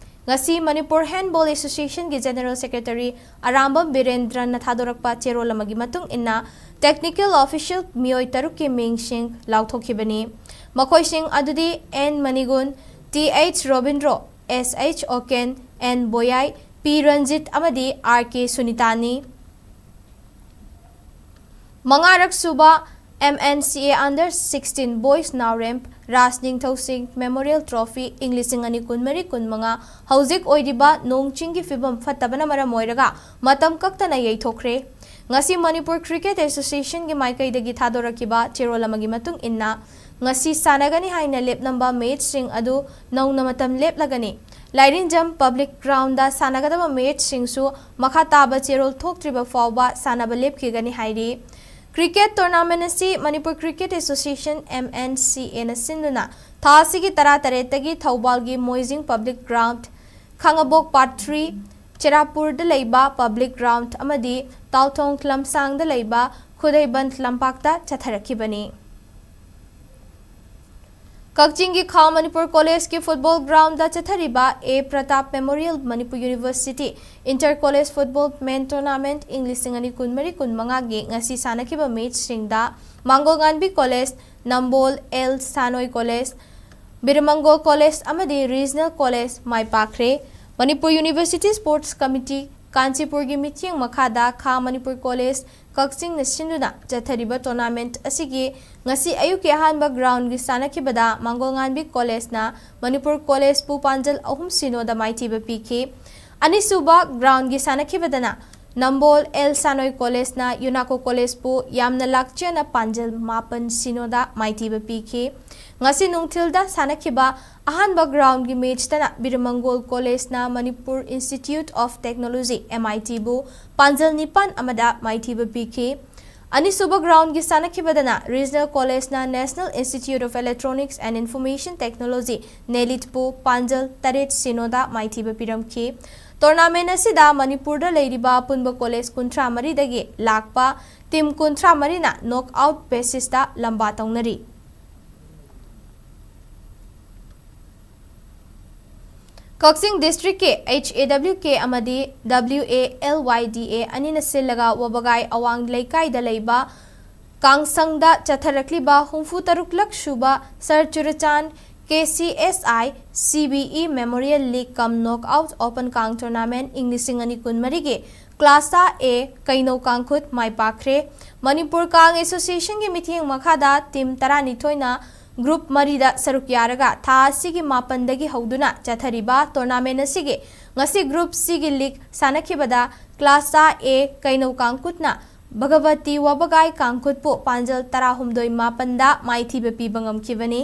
ꯉꯁꯤ Manipur Handball Associationꯒꯤ General Secretary Arambam ꯕꯤꯔꯦꯟꯗ꯭ꯔꯅ ꯊꯥꯗꯣꯔꯛꯄ ꯆꯦꯔꯣꯜ ꯑꯃꯒꯤ ꯃꯇꯨꯡ ꯏꯟꯅ technical official ꯃꯤꯑꯣꯏ ꯇꯔꯨꯛꯀꯤ ꯃꯤꯡꯁꯤꯡ ꯂꯥꯎꯊꯣꯛꯈꯤꯕꯅꯤ꯫ ꯃꯈꯣꯏꯁꯤꯡ ꯑꯗꯨꯗꯤ N ꯃꯅꯤꯒꯨꯟ, Th Robindro, S H ꯑꯣꯀꯦꯟ, N ꯕꯣꯌꯥꯏ, P Ranjit ꯑꯃꯗꯤ R K ꯁꯨꯅꯤꯇꯥꯅꯤ꯫ ꯃꯉꯥꯔꯛ ꯁꯨꯕ M N C A Under sixteen Boys ꯅꯥꯎꯔꯦꯝ ꯔꯥꯖ ꯅꯤꯡꯊꯧ ꯁꯤꯡ Memorial Trophy ꯏꯪ ꯂꯤꯁꯤꯡ ꯑꯅꯤ ꯀꯨꯟꯃꯔꯤ ꯀꯨꯟꯃꯉꯥ ꯍꯧꯖꯤꯛ ꯑꯣꯏꯔꯤꯕ ꯅꯣꯡ ꯆꯤꯡꯒꯤ ꯐꯤꯕꯝ ꯐꯠꯇꯕꯅ ꯃꯔꯝ ꯑꯣꯏꯔꯒ ꯃꯇꯝ ꯀꯛꯇꯅ ꯌꯩꯊꯣꯛꯈ꯭ꯔꯦ꯫ ꯉꯁꯤ Manipur Cricket Associationꯒꯤ ꯃꯥꯏꯀꯩꯗꯒꯤ ꯊꯥꯗꯣꯔꯛꯈꯤꯕ ꯆꯦꯔꯣꯜ ꯑꯃꯒꯤ ꯃꯇꯨꯡ ꯏꯟꯅ, ꯉꯁꯤ ꯁꯥꯟꯅꯒꯅꯤ ꯍꯥꯏꯅ ꯂꯦꯞꯂꯝꯕ matchꯁꯤꯡ ꯑꯗꯨ ꯅꯧꯅ ꯃꯇꯝ ꯂꯦꯞꯂꯒꯅꯤ꯫ ꯂꯥꯏꯔꯤꯟꯖꯝ Public Groundꯗ ꯁꯥꯟꯅꯒꯗꯕ matchꯁꯤꯡꯁꯨ ꯃꯈꯥ ꯇꯥꯕ ꯆꯦꯔꯣꯜ ꯊꯣꯛꯇ꯭ꯔꯤꯕ ꯐꯥꯎꯕ ꯁꯥꯟꯅꯕ ꯂꯦꯞꯈꯤꯒꯅꯤ ꯍꯥꯏꯔꯤ꯫ Cricket tournament ꯑꯁꯤ Manipur Cricket Association, M N C A ꯅ ꯁꯤꯟꯗꯨꯅ ꯊꯥ ꯑꯁꯤꯒꯤ ꯇꯔꯥꯇꯔꯦꯠꯇꯒꯤ ꯊꯧꯕꯥꯜꯒꯤ ꯃꯣꯏꯖꯤꯡ Public Ground, ꯈꯥꯉꯕꯣꯛ Part three, ꯆꯦꯔꯥꯄꯨꯔꯗ ꯂꯩꯕ Public Ground ꯑꯃꯗꯤ ꯇꯥꯎꯊꯣꯡ ꯂꯝꯁꯥꯡꯗ ꯂꯩꯕ ꯈꯨꯗꯩꯕꯟ ꯂꯝꯄꯥꯛꯇ ꯆꯠꯊꯔꯛꯈꯤꯕꯅꯤ꯫ ꯀꯛꯆꯤꯡꯒꯤ ꯈꯥ ꯃꯅꯤꯄꯨꯔ ꯀꯣꯂꯦꯖꯀꯤ football ground ꯗ ꯆꯠꯊꯔꯤꯕ A Pratap Memorial Manipur University Inter College Football Men Tournament ꯏꯪ ꯂꯤꯁꯤꯡ ꯑꯅꯤ ꯀꯨꯟꯃꯔꯤ ꯀꯨꯟꯃꯉꯥꯒꯤ ꯉꯁꯤ ꯁꯥꯟꯅꯈꯤꯕ match ꯁꯤꯡꯗ ꯃꯥꯡꯒꯣꯜꯉꯥꯟꯕꯤ ꯀꯣꯂꯦꯖ, ꯅꯝꯕꯣꯜ ꯑꯦꯜ ꯁꯥꯅꯣꯏ ꯀꯣꯂꯦꯖ, ꯕꯤꯔꯃꯪꯒꯣꯜ ꯀꯣꯂꯦꯖ ꯑꯃꯗꯤ Regional College ꯃꯥꯏ ꯄꯥꯛꯈ꯭ꯔꯦ꯫ ꯃꯅꯤꯄꯨꯔ University Sports Committee, ꯀꯥꯟꯆꯤꯄꯨꯔꯒꯤ ꯃꯤꯠꯌꯦꯡ ꯃꯈꯥꯗ ꯈꯥ ꯃꯅꯤꯄꯨꯔ ꯀꯣꯂꯦꯖ, ꯀꯛꯆꯤꯡꯅ ꯁꯤꯟꯗꯨꯅ ꯆꯠꯊꯔꯤꯕ tournament ꯑꯁꯤꯒꯤ ꯉꯁꯤ ꯑꯌꯨꯛꯀꯤ ꯑꯍꯥꯟꯕ ground ꯒꯤ ꯁꯥꯟꯅꯈꯤꯕꯗ ꯃꯥꯡꯒꯣꯜꯉꯥꯟꯕꯤ ꯀꯣꯂꯦꯖꯅ ꯃꯅꯤꯄꯨꯔ ꯀꯣꯂꯦꯖꯄꯨ ꯄꯥꯟꯖꯜ ꯑꯍꯨꯝ ꯁꯤꯅꯣꯗ ꯃꯥꯏꯊꯤꯕ ꯄꯤꯈꯤ꯫ ꯑꯅꯤꯁꯨꯕ ground ꯒꯤ ꯁꯥꯟꯅꯈꯤꯕꯗꯅ ꯅꯝꯕꯣꯜ ꯑꯦꯜ ꯁꯥꯅꯣꯏ ꯀꯣꯂꯦꯖꯅ ꯌꯨꯅꯥꯀꯣ ꯀꯣꯂꯦꯖꯄꯨ ꯌꯥꯝꯅ ꯂꯥꯛꯆꯦꯅ ꯄꯥꯟꯖꯜ ꯃꯥꯄꯟ ꯁꯤꯅꯣꯗ ꯃꯥꯏꯊꯤꯕ ꯄꯤꯈꯤ꯫ ꯉꯁꯤ ꯅꯨꯡꯊꯤꯜꯗ ꯁꯥꯟꯅꯈꯤꯕ ꯑꯍꯥꯟꯕ ground ꯒꯤ match ꯇꯅ ꯕꯤꯔꯃꯪꯒꯣꯜ ꯀꯣꯂꯦꯖꯅ Manipur Institute of Technology, M I T ꯕꯨ ꯄꯥꯟꯖꯜ ꯅꯤꯄꯥꯟ ꯑꯃꯗ ꯃꯥꯏꯊꯤꯕ ꯄꯤꯈꯤ꯫ ꯑꯅꯤꯁꯨꯕ ground ꯒꯤ ꯁꯥꯟꯅꯈꯤꯕꯗꯅ Regional College ꯅ National Institute of Electronics and Information Technology, ꯅꯦꯂꯤꯠꯄꯨ ꯄꯥꯟꯖꯜ ꯇꯔꯦꯠ ꯁꯤꯅꯣꯗ ꯃꯥꯏꯊꯤꯕ ꯄꯤꯔꯝꯈꯤ꯫ Tournament ꯑꯁꯤꯗ ꯃꯅꯤꯄꯨꯔꯗ ꯂꯩꯔꯤꯕ ꯑꯄꯨꯟꯕ ꯀꯣꯂꯦꯖ ꯀꯨꯟꯊ꯭ꯔꯥ ꯃꯔꯤꯗꯒꯤ ꯂꯥꯛꯄ team ꯀꯨꯟꯊ꯭ꯔꯥ ꯃꯔꯤꯅ knock out basis ꯇ ꯂꯝꯕꯥ ꯇꯧꯅꯔꯤ꯫ ꯀꯛꯆꯤꯡ district ꯀꯤ H A W K ꯑꯃꯗꯤ W A L Y D A ꯑꯅꯤꯅ ꯁꯤꯜꯂꯒ ꯋꯥꯕꯒꯥꯏ ꯑꯋꯥꯡ ꯂꯩꯀꯥꯏꯗ ꯂꯩꯕ ꯀꯥꯡꯁꯪꯗ ꯆꯠꯊꯔꯛꯂꯤꯕ ꯍꯨꯝꯐꯨ ꯇꯔꯨꯛꯂꯛ ꯁꯨꯕ sir Churachand K C S I C B E Memorial League cum Knockout Open Kang Tournament ꯏꯪ ꯂꯤꯁꯤꯡ ꯑꯅꯤ ꯀꯨꯟꯃꯔꯤꯒꯤ Class A ꯀꯩꯅꯧ ꯀꯥꯡꯈꯨꯠ ꯃꯥꯏ ꯄꯥꯛꯈ꯭ꯔꯦ꯫ ꯃꯅꯤꯄꯨꯔ ꯀꯥꯡ Association ꯒꯤ ꯃꯤꯠꯌꯦꯡ ꯃꯈꯥꯗ team ꯇꯔꯥꯅꯤꯊꯣꯏꯅ group ꯃꯔꯤꯗ ꯁꯔꯨꯛ ꯌꯥꯔꯒ ꯊꯥ ꯑꯁꯤꯒꯤ ꯃꯥꯄꯟꯗꯒꯤ ꯍꯧꯗꯨꯅ ꯆꯠꯊꯔꯤꯕ tournament ꯑꯁꯤꯒꯤ ꯉꯁꯤ Group C ꯒꯤ league ꯁꯥꯟꯅꯈꯤꯕꯗ Class A ꯀꯩꯅꯧ ꯀꯥꯡꯈꯨꯠꯅ ꯚꯒꯕꯇꯤ ꯋꯥꯕꯒꯥꯏ ꯀꯥꯡꯈꯨꯠꯄꯨ ꯄꯥꯟꯖꯜ ꯇꯔꯥꯍꯨꯝꯗꯣꯏ ꯃꯥꯄꯟꯗ ꯃꯥꯏꯊꯤꯕ ꯄꯤꯕ ꯉꯝꯈꯤꯕꯅꯤ꯫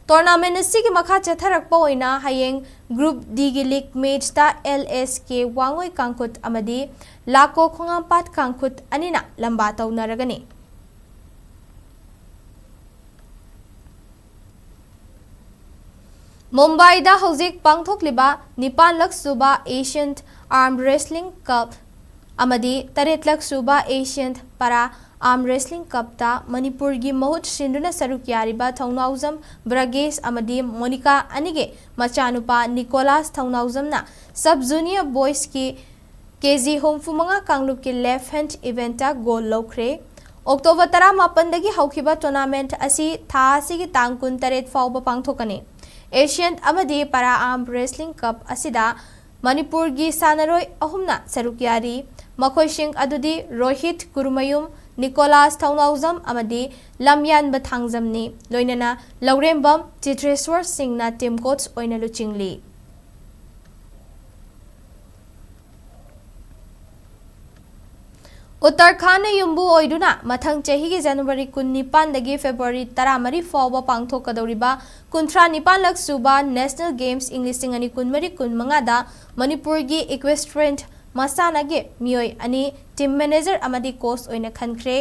Tournament ꯑꯁꯤꯒꯤ ꯃꯈꯥ ꯆꯠꯊꯔꯛꯄ ꯑꯣꯏꯅ ꯍꯌꯦꯡ Group D ꯒꯤ league match ꯇ L S K ꯋꯥꯉꯣꯏ ꯀꯥꯡꯈꯨꯠ ꯑꯃꯗꯤ ꯂꯥꯀꯣ ꯈꯣꯡꯉꯥꯝꯄꯥꯠ ꯀꯥꯡꯈꯨꯠ ꯑꯅꯤꯅ ꯂꯝꯕꯥ ꯇꯧꯅꯔꯒꯅꯤ꯫ ꯃꯨꯝꯕꯥꯏꯗ ꯍꯧꯖꯤꯛ ꯄꯥꯡꯊꯣꯛꯂꯤꯕ ꯅꯤꯄꯥꯟꯂꯛ ꯁꯨꯕ Asian Arm Wrestling Cup ꯑꯃꯗꯤ ꯇꯔꯦꯠꯂꯛ ꯁꯨꯕ Asian Para Arm Wrestling Cupꯇ ꯃꯅꯤꯄꯨꯔꯒꯤ ꯃꯍꯨꯠ ꯁꯤꯟꯗꯨꯅ ꯁꯔꯨꯛ ꯌꯥꯔꯤꯕ ꯊꯧꯅꯥꯎꯖꯝ ꯕ꯭ꯔꯒꯦꯁ ꯑꯃꯗꯤ ꯃꯣꯅꯤꯀꯥ ꯑꯅꯤꯒꯤ ꯃꯆꯥꯅꯨꯄꯥ ꯅꯤꯀꯣꯂꯥꯁ ꯊꯧꯅꯥꯎꯖꯝꯅ Sub Junior Boysꯀꯤ ꯀꯦ ꯖꯤ ꯍꯨꯝꯐꯨ ꯃꯉꯥ ꯀꯥꯡꯂꯨꯞꯀꯤ left hand eventꯇ gold ꯂꯧꯈ꯭ꯔꯦ꯫ ꯑꯣꯛꯇꯣꯕꯔ ꯇꯔꯥꯃꯥꯄꯟꯗꯒꯤ ꯍꯧꯈꯤꯕ tournament ꯑꯁꯤ ꯊꯥ ꯑꯁꯤꯒꯤ ꯇꯥꯡ ꯀꯨꯟꯇꯔꯦꯠ ꯐꯥꯎꯕ ꯄꯥꯡꯊꯣꯛꯀꯅꯤ꯫ Asian ꯑꯃꯗꯤ Para Arm Wrestling Cup ꯑꯁꯤꯗ ꯃꯅꯤꯄꯨꯔꯒꯤ ꯁꯥꯟꯅꯔꯣꯏ ꯑꯍꯨꯝꯅ ꯁꯔꯨꯛ ꯌꯥꯔꯤ꯫ ꯃꯈꯣꯏꯁꯤꯡ ꯑꯗꯨꯗꯤ ꯔꯣꯍꯤꯠ ꯀꯨꯔꯃꯌꯨꯝ, ꯅꯤꯀꯣꯂꯥꯁ ꯊꯧꯅꯥꯎꯖꯝ ꯑꯃꯗꯤ ꯂꯝꯌꯥꯟꯕ ꯊꯥꯡꯖꯝꯅꯤ꯫ ꯂꯣꯏꯅꯅ ꯂꯧꯔꯦꯝꯕꯝ ꯆꯤꯇ꯭ꯔꯦꯁ꯭ꯋꯔ ꯁꯤꯡꯅ team coach ꯑꯣꯏꯅ ꯂꯨꯆꯤꯡꯂꯤ꯫ ꯎꯠꯇꯔꯈꯥꯟꯗ ꯌꯨꯝꯕꯨ ꯑꯣꯏꯗꯨꯅ ꯃꯊꯪ ꯆꯍꯤꯒꯤ ꯖꯅꯋꯥꯔꯤ ꯀꯨꯟꯅꯤꯄꯥꯟꯗꯒꯤ ꯐꯦꯕ꯭ꯔꯨꯋꯥꯔꯤ ꯇꯔꯥꯃꯔꯤ ꯐꯥꯎꯕ ꯄꯥꯡꯊꯣꯛꯀꯗꯧꯔꯤꯕ ꯀꯨꯟꯊ꯭ꯔꯥ ꯅꯤꯄꯥꯟꯂꯛ ꯁꯨꯕ National Games ꯏꯪ ꯂꯤꯁꯤꯡ ꯑꯅꯤ ꯀꯨꯟꯃꯔꯤ ꯀꯨꯟꯃꯉꯥꯗ ꯃꯅꯤꯄꯨꯔꯒꯤ equestrian ꯃꯁꯥꯟꯅꯒꯤ ꯃꯤꯑꯣꯏ ꯑꯅꯤ team manager ꯑꯃꯗꯤ coach ꯑꯣꯏꯅ ꯈꯟꯈ꯭ꯔꯦ꯫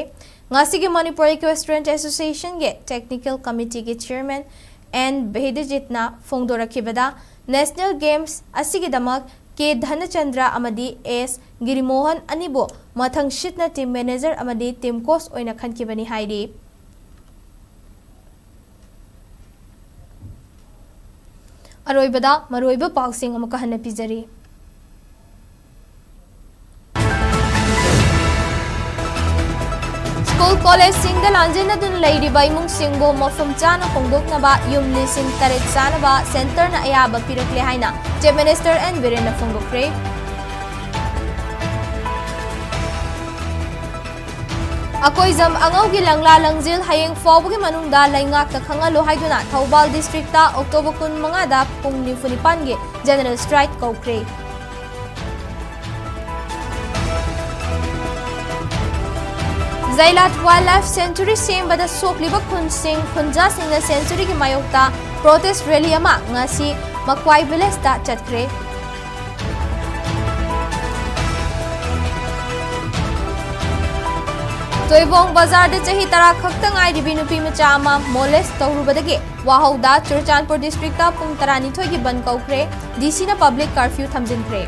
ꯉꯁꯤꯒꯤ ꯃꯅꯤꯄꯨꯔ Equestrian Associationꯒꯤ technical committeeꯒꯤ chairman ꯑꯦꯟ ꯚꯦꯗꯖꯤꯠꯅ ꯐꯣꯡꯗꯣꯔꯛꯈꯤꯕꯗ, National Games ꯑꯁꯤꯒꯤꯗꯃꯛ ꯀꯦ ꯙꯅꯆꯟꯗ꯭ꯔ ꯑꯃꯗꯤ ꯑꯦꯁ ꯒꯤꯔꯤꯃꯣꯍꯟ ꯑꯅꯤꯕꯨ ꯃꯊꯪꯁꯤꯠꯅ team manager ꯑꯃꯗꯤ team coach ꯑꯣꯏꯅ ꯈꯟꯈꯤꯕꯅꯤ ꯍꯥꯏꯔꯤ꯫ ꯑꯔꯣꯏꯕꯗ ꯃꯔꯨꯑꯣꯏꯕ ꯄꯥꯎꯁꯤꯡ ꯑꯃꯨꯛꯀ ꯍꯟꯅ ꯄꯤꯖꯔꯤ꯫ ꯁ꯭ꯀꯨꯜ ꯀꯣꯂꯦꯖꯁꯤꯡꯗ ꯂꯥꯟꯖꯦꯟꯅꯗꯨꯅ ꯂꯩꯔꯤꯕ ꯏꯃꯨꯡꯁꯤꯡꯕꯨ ꯃꯐꯝ ꯆꯥꯅ ꯍꯣꯡꯗꯣꯛꯅꯕ ꯌꯨꯝ ꯂꯤꯁꯤꯡ ꯇꯔꯦꯠ ꯆꯥꯅꯕ centreꯅ ꯑꯌꯥꯕ ꯄꯤꯔꯛꯂꯦ ꯍꯥꯏꯅ Chief Minister ꯑꯦꯟ ꯕꯤꯔꯦꯟꯅ ꯐꯣꯡꯗꯣꯛꯈ꯭ꯔꯦ꯫ ꯑꯀꯣꯏꯖꯝ ꯑꯉꯧꯒꯤ ꯂꯪꯂꯥ ꯂꯪꯖꯤꯜ ꯍꯌꯦꯡ ꯐꯥꯎꯕꯒꯤ ꯃꯅꯨꯡꯗ ꯂꯩꯉꯥꯛꯇ ꯈꯪꯍꯜꯂꯨ ꯍꯥꯏꯗꯨꯅ ꯊꯧꯕꯥꯜ districtꯇ ꯑꯣꯛꯇꯣꯕꯔ ꯀꯨꯟꯃꯉꯥꯗ ꯄꯨꯡ ꯅꯤꯐꯨ ꯅꯤꯄꯥꯟꯒꯤ general strike ꯀꯧꯈ꯭ꯔꯦ꯫ ꯖꯩꯂꯥꯠ Wildlife Sanctuary ꯁꯦꯝꯕꯗ ꯁꯣꯛꯂꯤꯕ ꯈꯨꯟꯁꯤꯡ, ꯈꯨꯟꯖꯥꯁꯤꯡꯅ sanctuaryꯒꯤ ꯃꯥꯌꯣꯛꯇ protest rally ꯑꯃ ꯉꯁꯤ ꯃꯀ꯭ꯋꯥꯏ villageꯇ ꯆꯠꯈ꯭ꯔꯦ꯫ ꯇꯣꯏꯕꯣꯡ ꯕꯖꯥꯔꯗ ꯆꯍꯤ ꯇꯔꯥ ꯈꯛꯇ ꯉꯥꯏꯔꯤꯕꯤ ꯅꯨꯄꯤ ꯃꯆꯥ ꯑꯃ molest ꯇꯧꯔꯨꯕꯗꯒꯤ ꯋꯥꯍꯧꯗ ꯆꯨꯔꯆꯥꯟꯄꯨꯔ districtꯇ ꯄꯨꯡ ꯇꯔꯥꯅꯤꯊꯣꯏꯒꯤ ꯕꯟ ꯀꯧꯈ꯭ꯔꯦ꯫ DCꯅ public curfew ꯊꯝꯖꯤꯟꯈ꯭ꯔꯦ꯫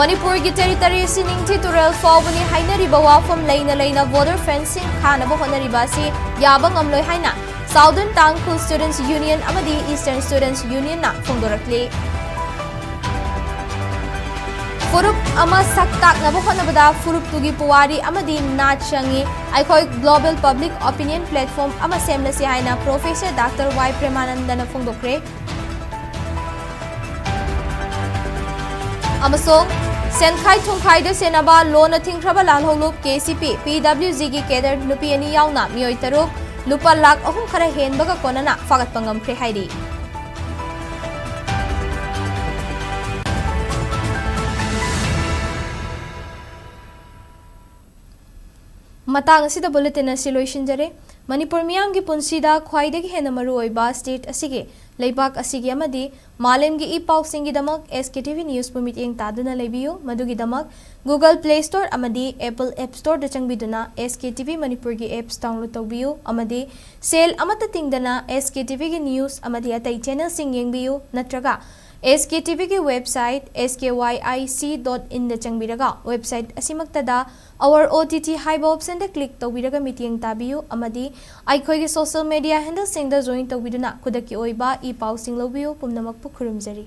ꯃꯅꯤꯄꯨꯔꯒꯤ territory ꯑꯁꯤ ꯅꯤꯡꯊꯤ ꯇꯨꯔꯦꯜ ꯐꯥꯎꯕꯅꯤ ꯍꯥꯏꯅꯔꯤꯕ ꯋꯥꯐꯝ ꯂꯩꯅ ꯂꯩꯅ border fencing ꯈꯥꯅꯕ ꯍꯣꯠꯅꯔꯤꯕ ꯑꯁꯤ ꯌꯥꯕ ꯉꯝꯂꯣꯏ ꯍꯥꯏꯅ Southern Tangkhul Students Union ꯑꯃꯗꯤ Eastern Students Unionꯅ ꯐꯣꯡꯗꯣꯔꯛꯂꯤ꯫ ꯐꯨꯔꯨꯞ ꯑꯃ ꯁꯛ ꯇꯥꯛꯅꯕ ꯍꯣꯠꯅꯕꯗ ꯐꯨꯔꯨꯞꯇꯨꯒꯤ ꯄꯨꯋꯥꯔꯤ ꯑꯃꯗꯤ ꯅꯥꯠ ꯆꯪꯏ꯫ ꯑꯩꯈꯣꯏ global public opinion platform ꯑꯃ ꯁꯦꯝꯂꯁꯤ ꯍꯥꯏꯅ Professor Doctor ꯋꯥꯏ ꯄ꯭ꯔꯦꯃꯥꯅꯟꯗꯅ ꯐꯣꯡꯗꯣꯛꯈ꯭ꯔꯦ꯫ ꯑꯃꯁꯨꯡ ꯁꯦꯟꯈꯥꯏ ꯊꯨꯝꯈꯥꯏꯗ ꯁꯦꯟꯅꯕ ꯂꯣꯟꯅ ꯊꯤꯡꯈ꯭ꯔꯕ ꯂꯥꯜꯍꯧꯂꯨꯞ KCP, PWGꯒꯤ cadre ꯅꯨꯄꯤ ꯑꯅꯤ ꯌꯥꯎꯅ ꯃꯤꯑꯣꯏ ꯇꯔꯨꯛ ꯂꯨꯄꯥ ꯂꯥꯈ ꯑꯍꯨꯝ ꯈꯔ ꯍꯦꯟꯕꯒ ꯀꯣꯟꯅꯅ ꯐꯥꯒꯠꯄ ꯉꯝꯈ꯭ꯔꯦ ꯍꯥꯏꯔꯤ꯫ ꯃꯇꯥꯡ ꯑꯁꯤꯗ bulletin ꯑꯁꯤ ꯂꯣꯏꯁꯤꯟꯖꯔꯦ꯫ ꯃꯅꯤꯄꯨꯔ ꯃꯤꯌꯥꯝꯒꯤ ꯄꯨꯟꯁꯤꯗ ꯈ꯭ꯋꯥꯏꯗꯒꯤ ꯍꯦꯟꯅ ꯃꯔꯨꯑꯣꯏꯕ state ꯑꯁꯤꯒꯤ, ꯂꯩꯕꯥꯛ ꯑꯁꯤꯒꯤ ꯑꯃꯗꯤ ꯃꯥꯂꯦꯝꯒꯤ ꯏ ꯄꯥꯎꯁꯤꯡꯒꯤꯗꯃꯛ SKTV Newsꯄꯨ ꯃꯤꯠꯌꯦꯡ ꯇꯥꯗꯨꯅ ꯂꯩꯕꯤꯌꯨ꯫ ꯃꯗꯨꯒꯤꯗꯃꯛ Google Play Store ꯑꯃꯗꯤ Apple App Storeꯗ ꯆꯪꯕꯤꯗꯨꯅ SKTV ꯃꯅꯤꯄꯨꯔꯒꯤ apps download ꯇꯧꯕꯤꯌꯨ ꯑꯃꯗꯤ ꯁꯦꯜ ꯑꯃꯠꯇ ꯇꯤꯡꯗꯅ SKTVꯒꯤ news ꯑꯃꯗꯤ ꯑꯇꯩ channelꯁꯤꯡ ꯌꯦꯡꯕꯤꯌꯨ, ꯅꯠꯇ꯭ꯔꯒ SKTVꯒꯤ website skyic dot inꯗ ꯆꯪꯕꯤꯔꯒ website ꯑꯁꯤꯃꯛꯇꯗ Our OTT ꯍꯥꯏꯕ optionꯗ click ꯇꯧꯕꯤꯔꯒ ꯃꯤꯠꯌꯦꯡ ꯇꯥꯕꯤꯌꯨ ꯑꯃꯗꯤ ꯑꯩꯈꯣꯏꯒꯤ social media handleꯁꯤꯡꯗ join ꯇꯧꯕꯤꯗꯨꯅ ꯈꯨꯗꯛꯀꯤ ꯑꯣꯏꯕ ꯏ ꯄꯥꯎꯁꯤꯡ ꯂꯧꯕꯤꯌꯨ꯫ ꯄꯨꯝꯅꯃꯛꯄꯨ ꯈꯨꯔꯨꯝꯖꯔꯤ꯫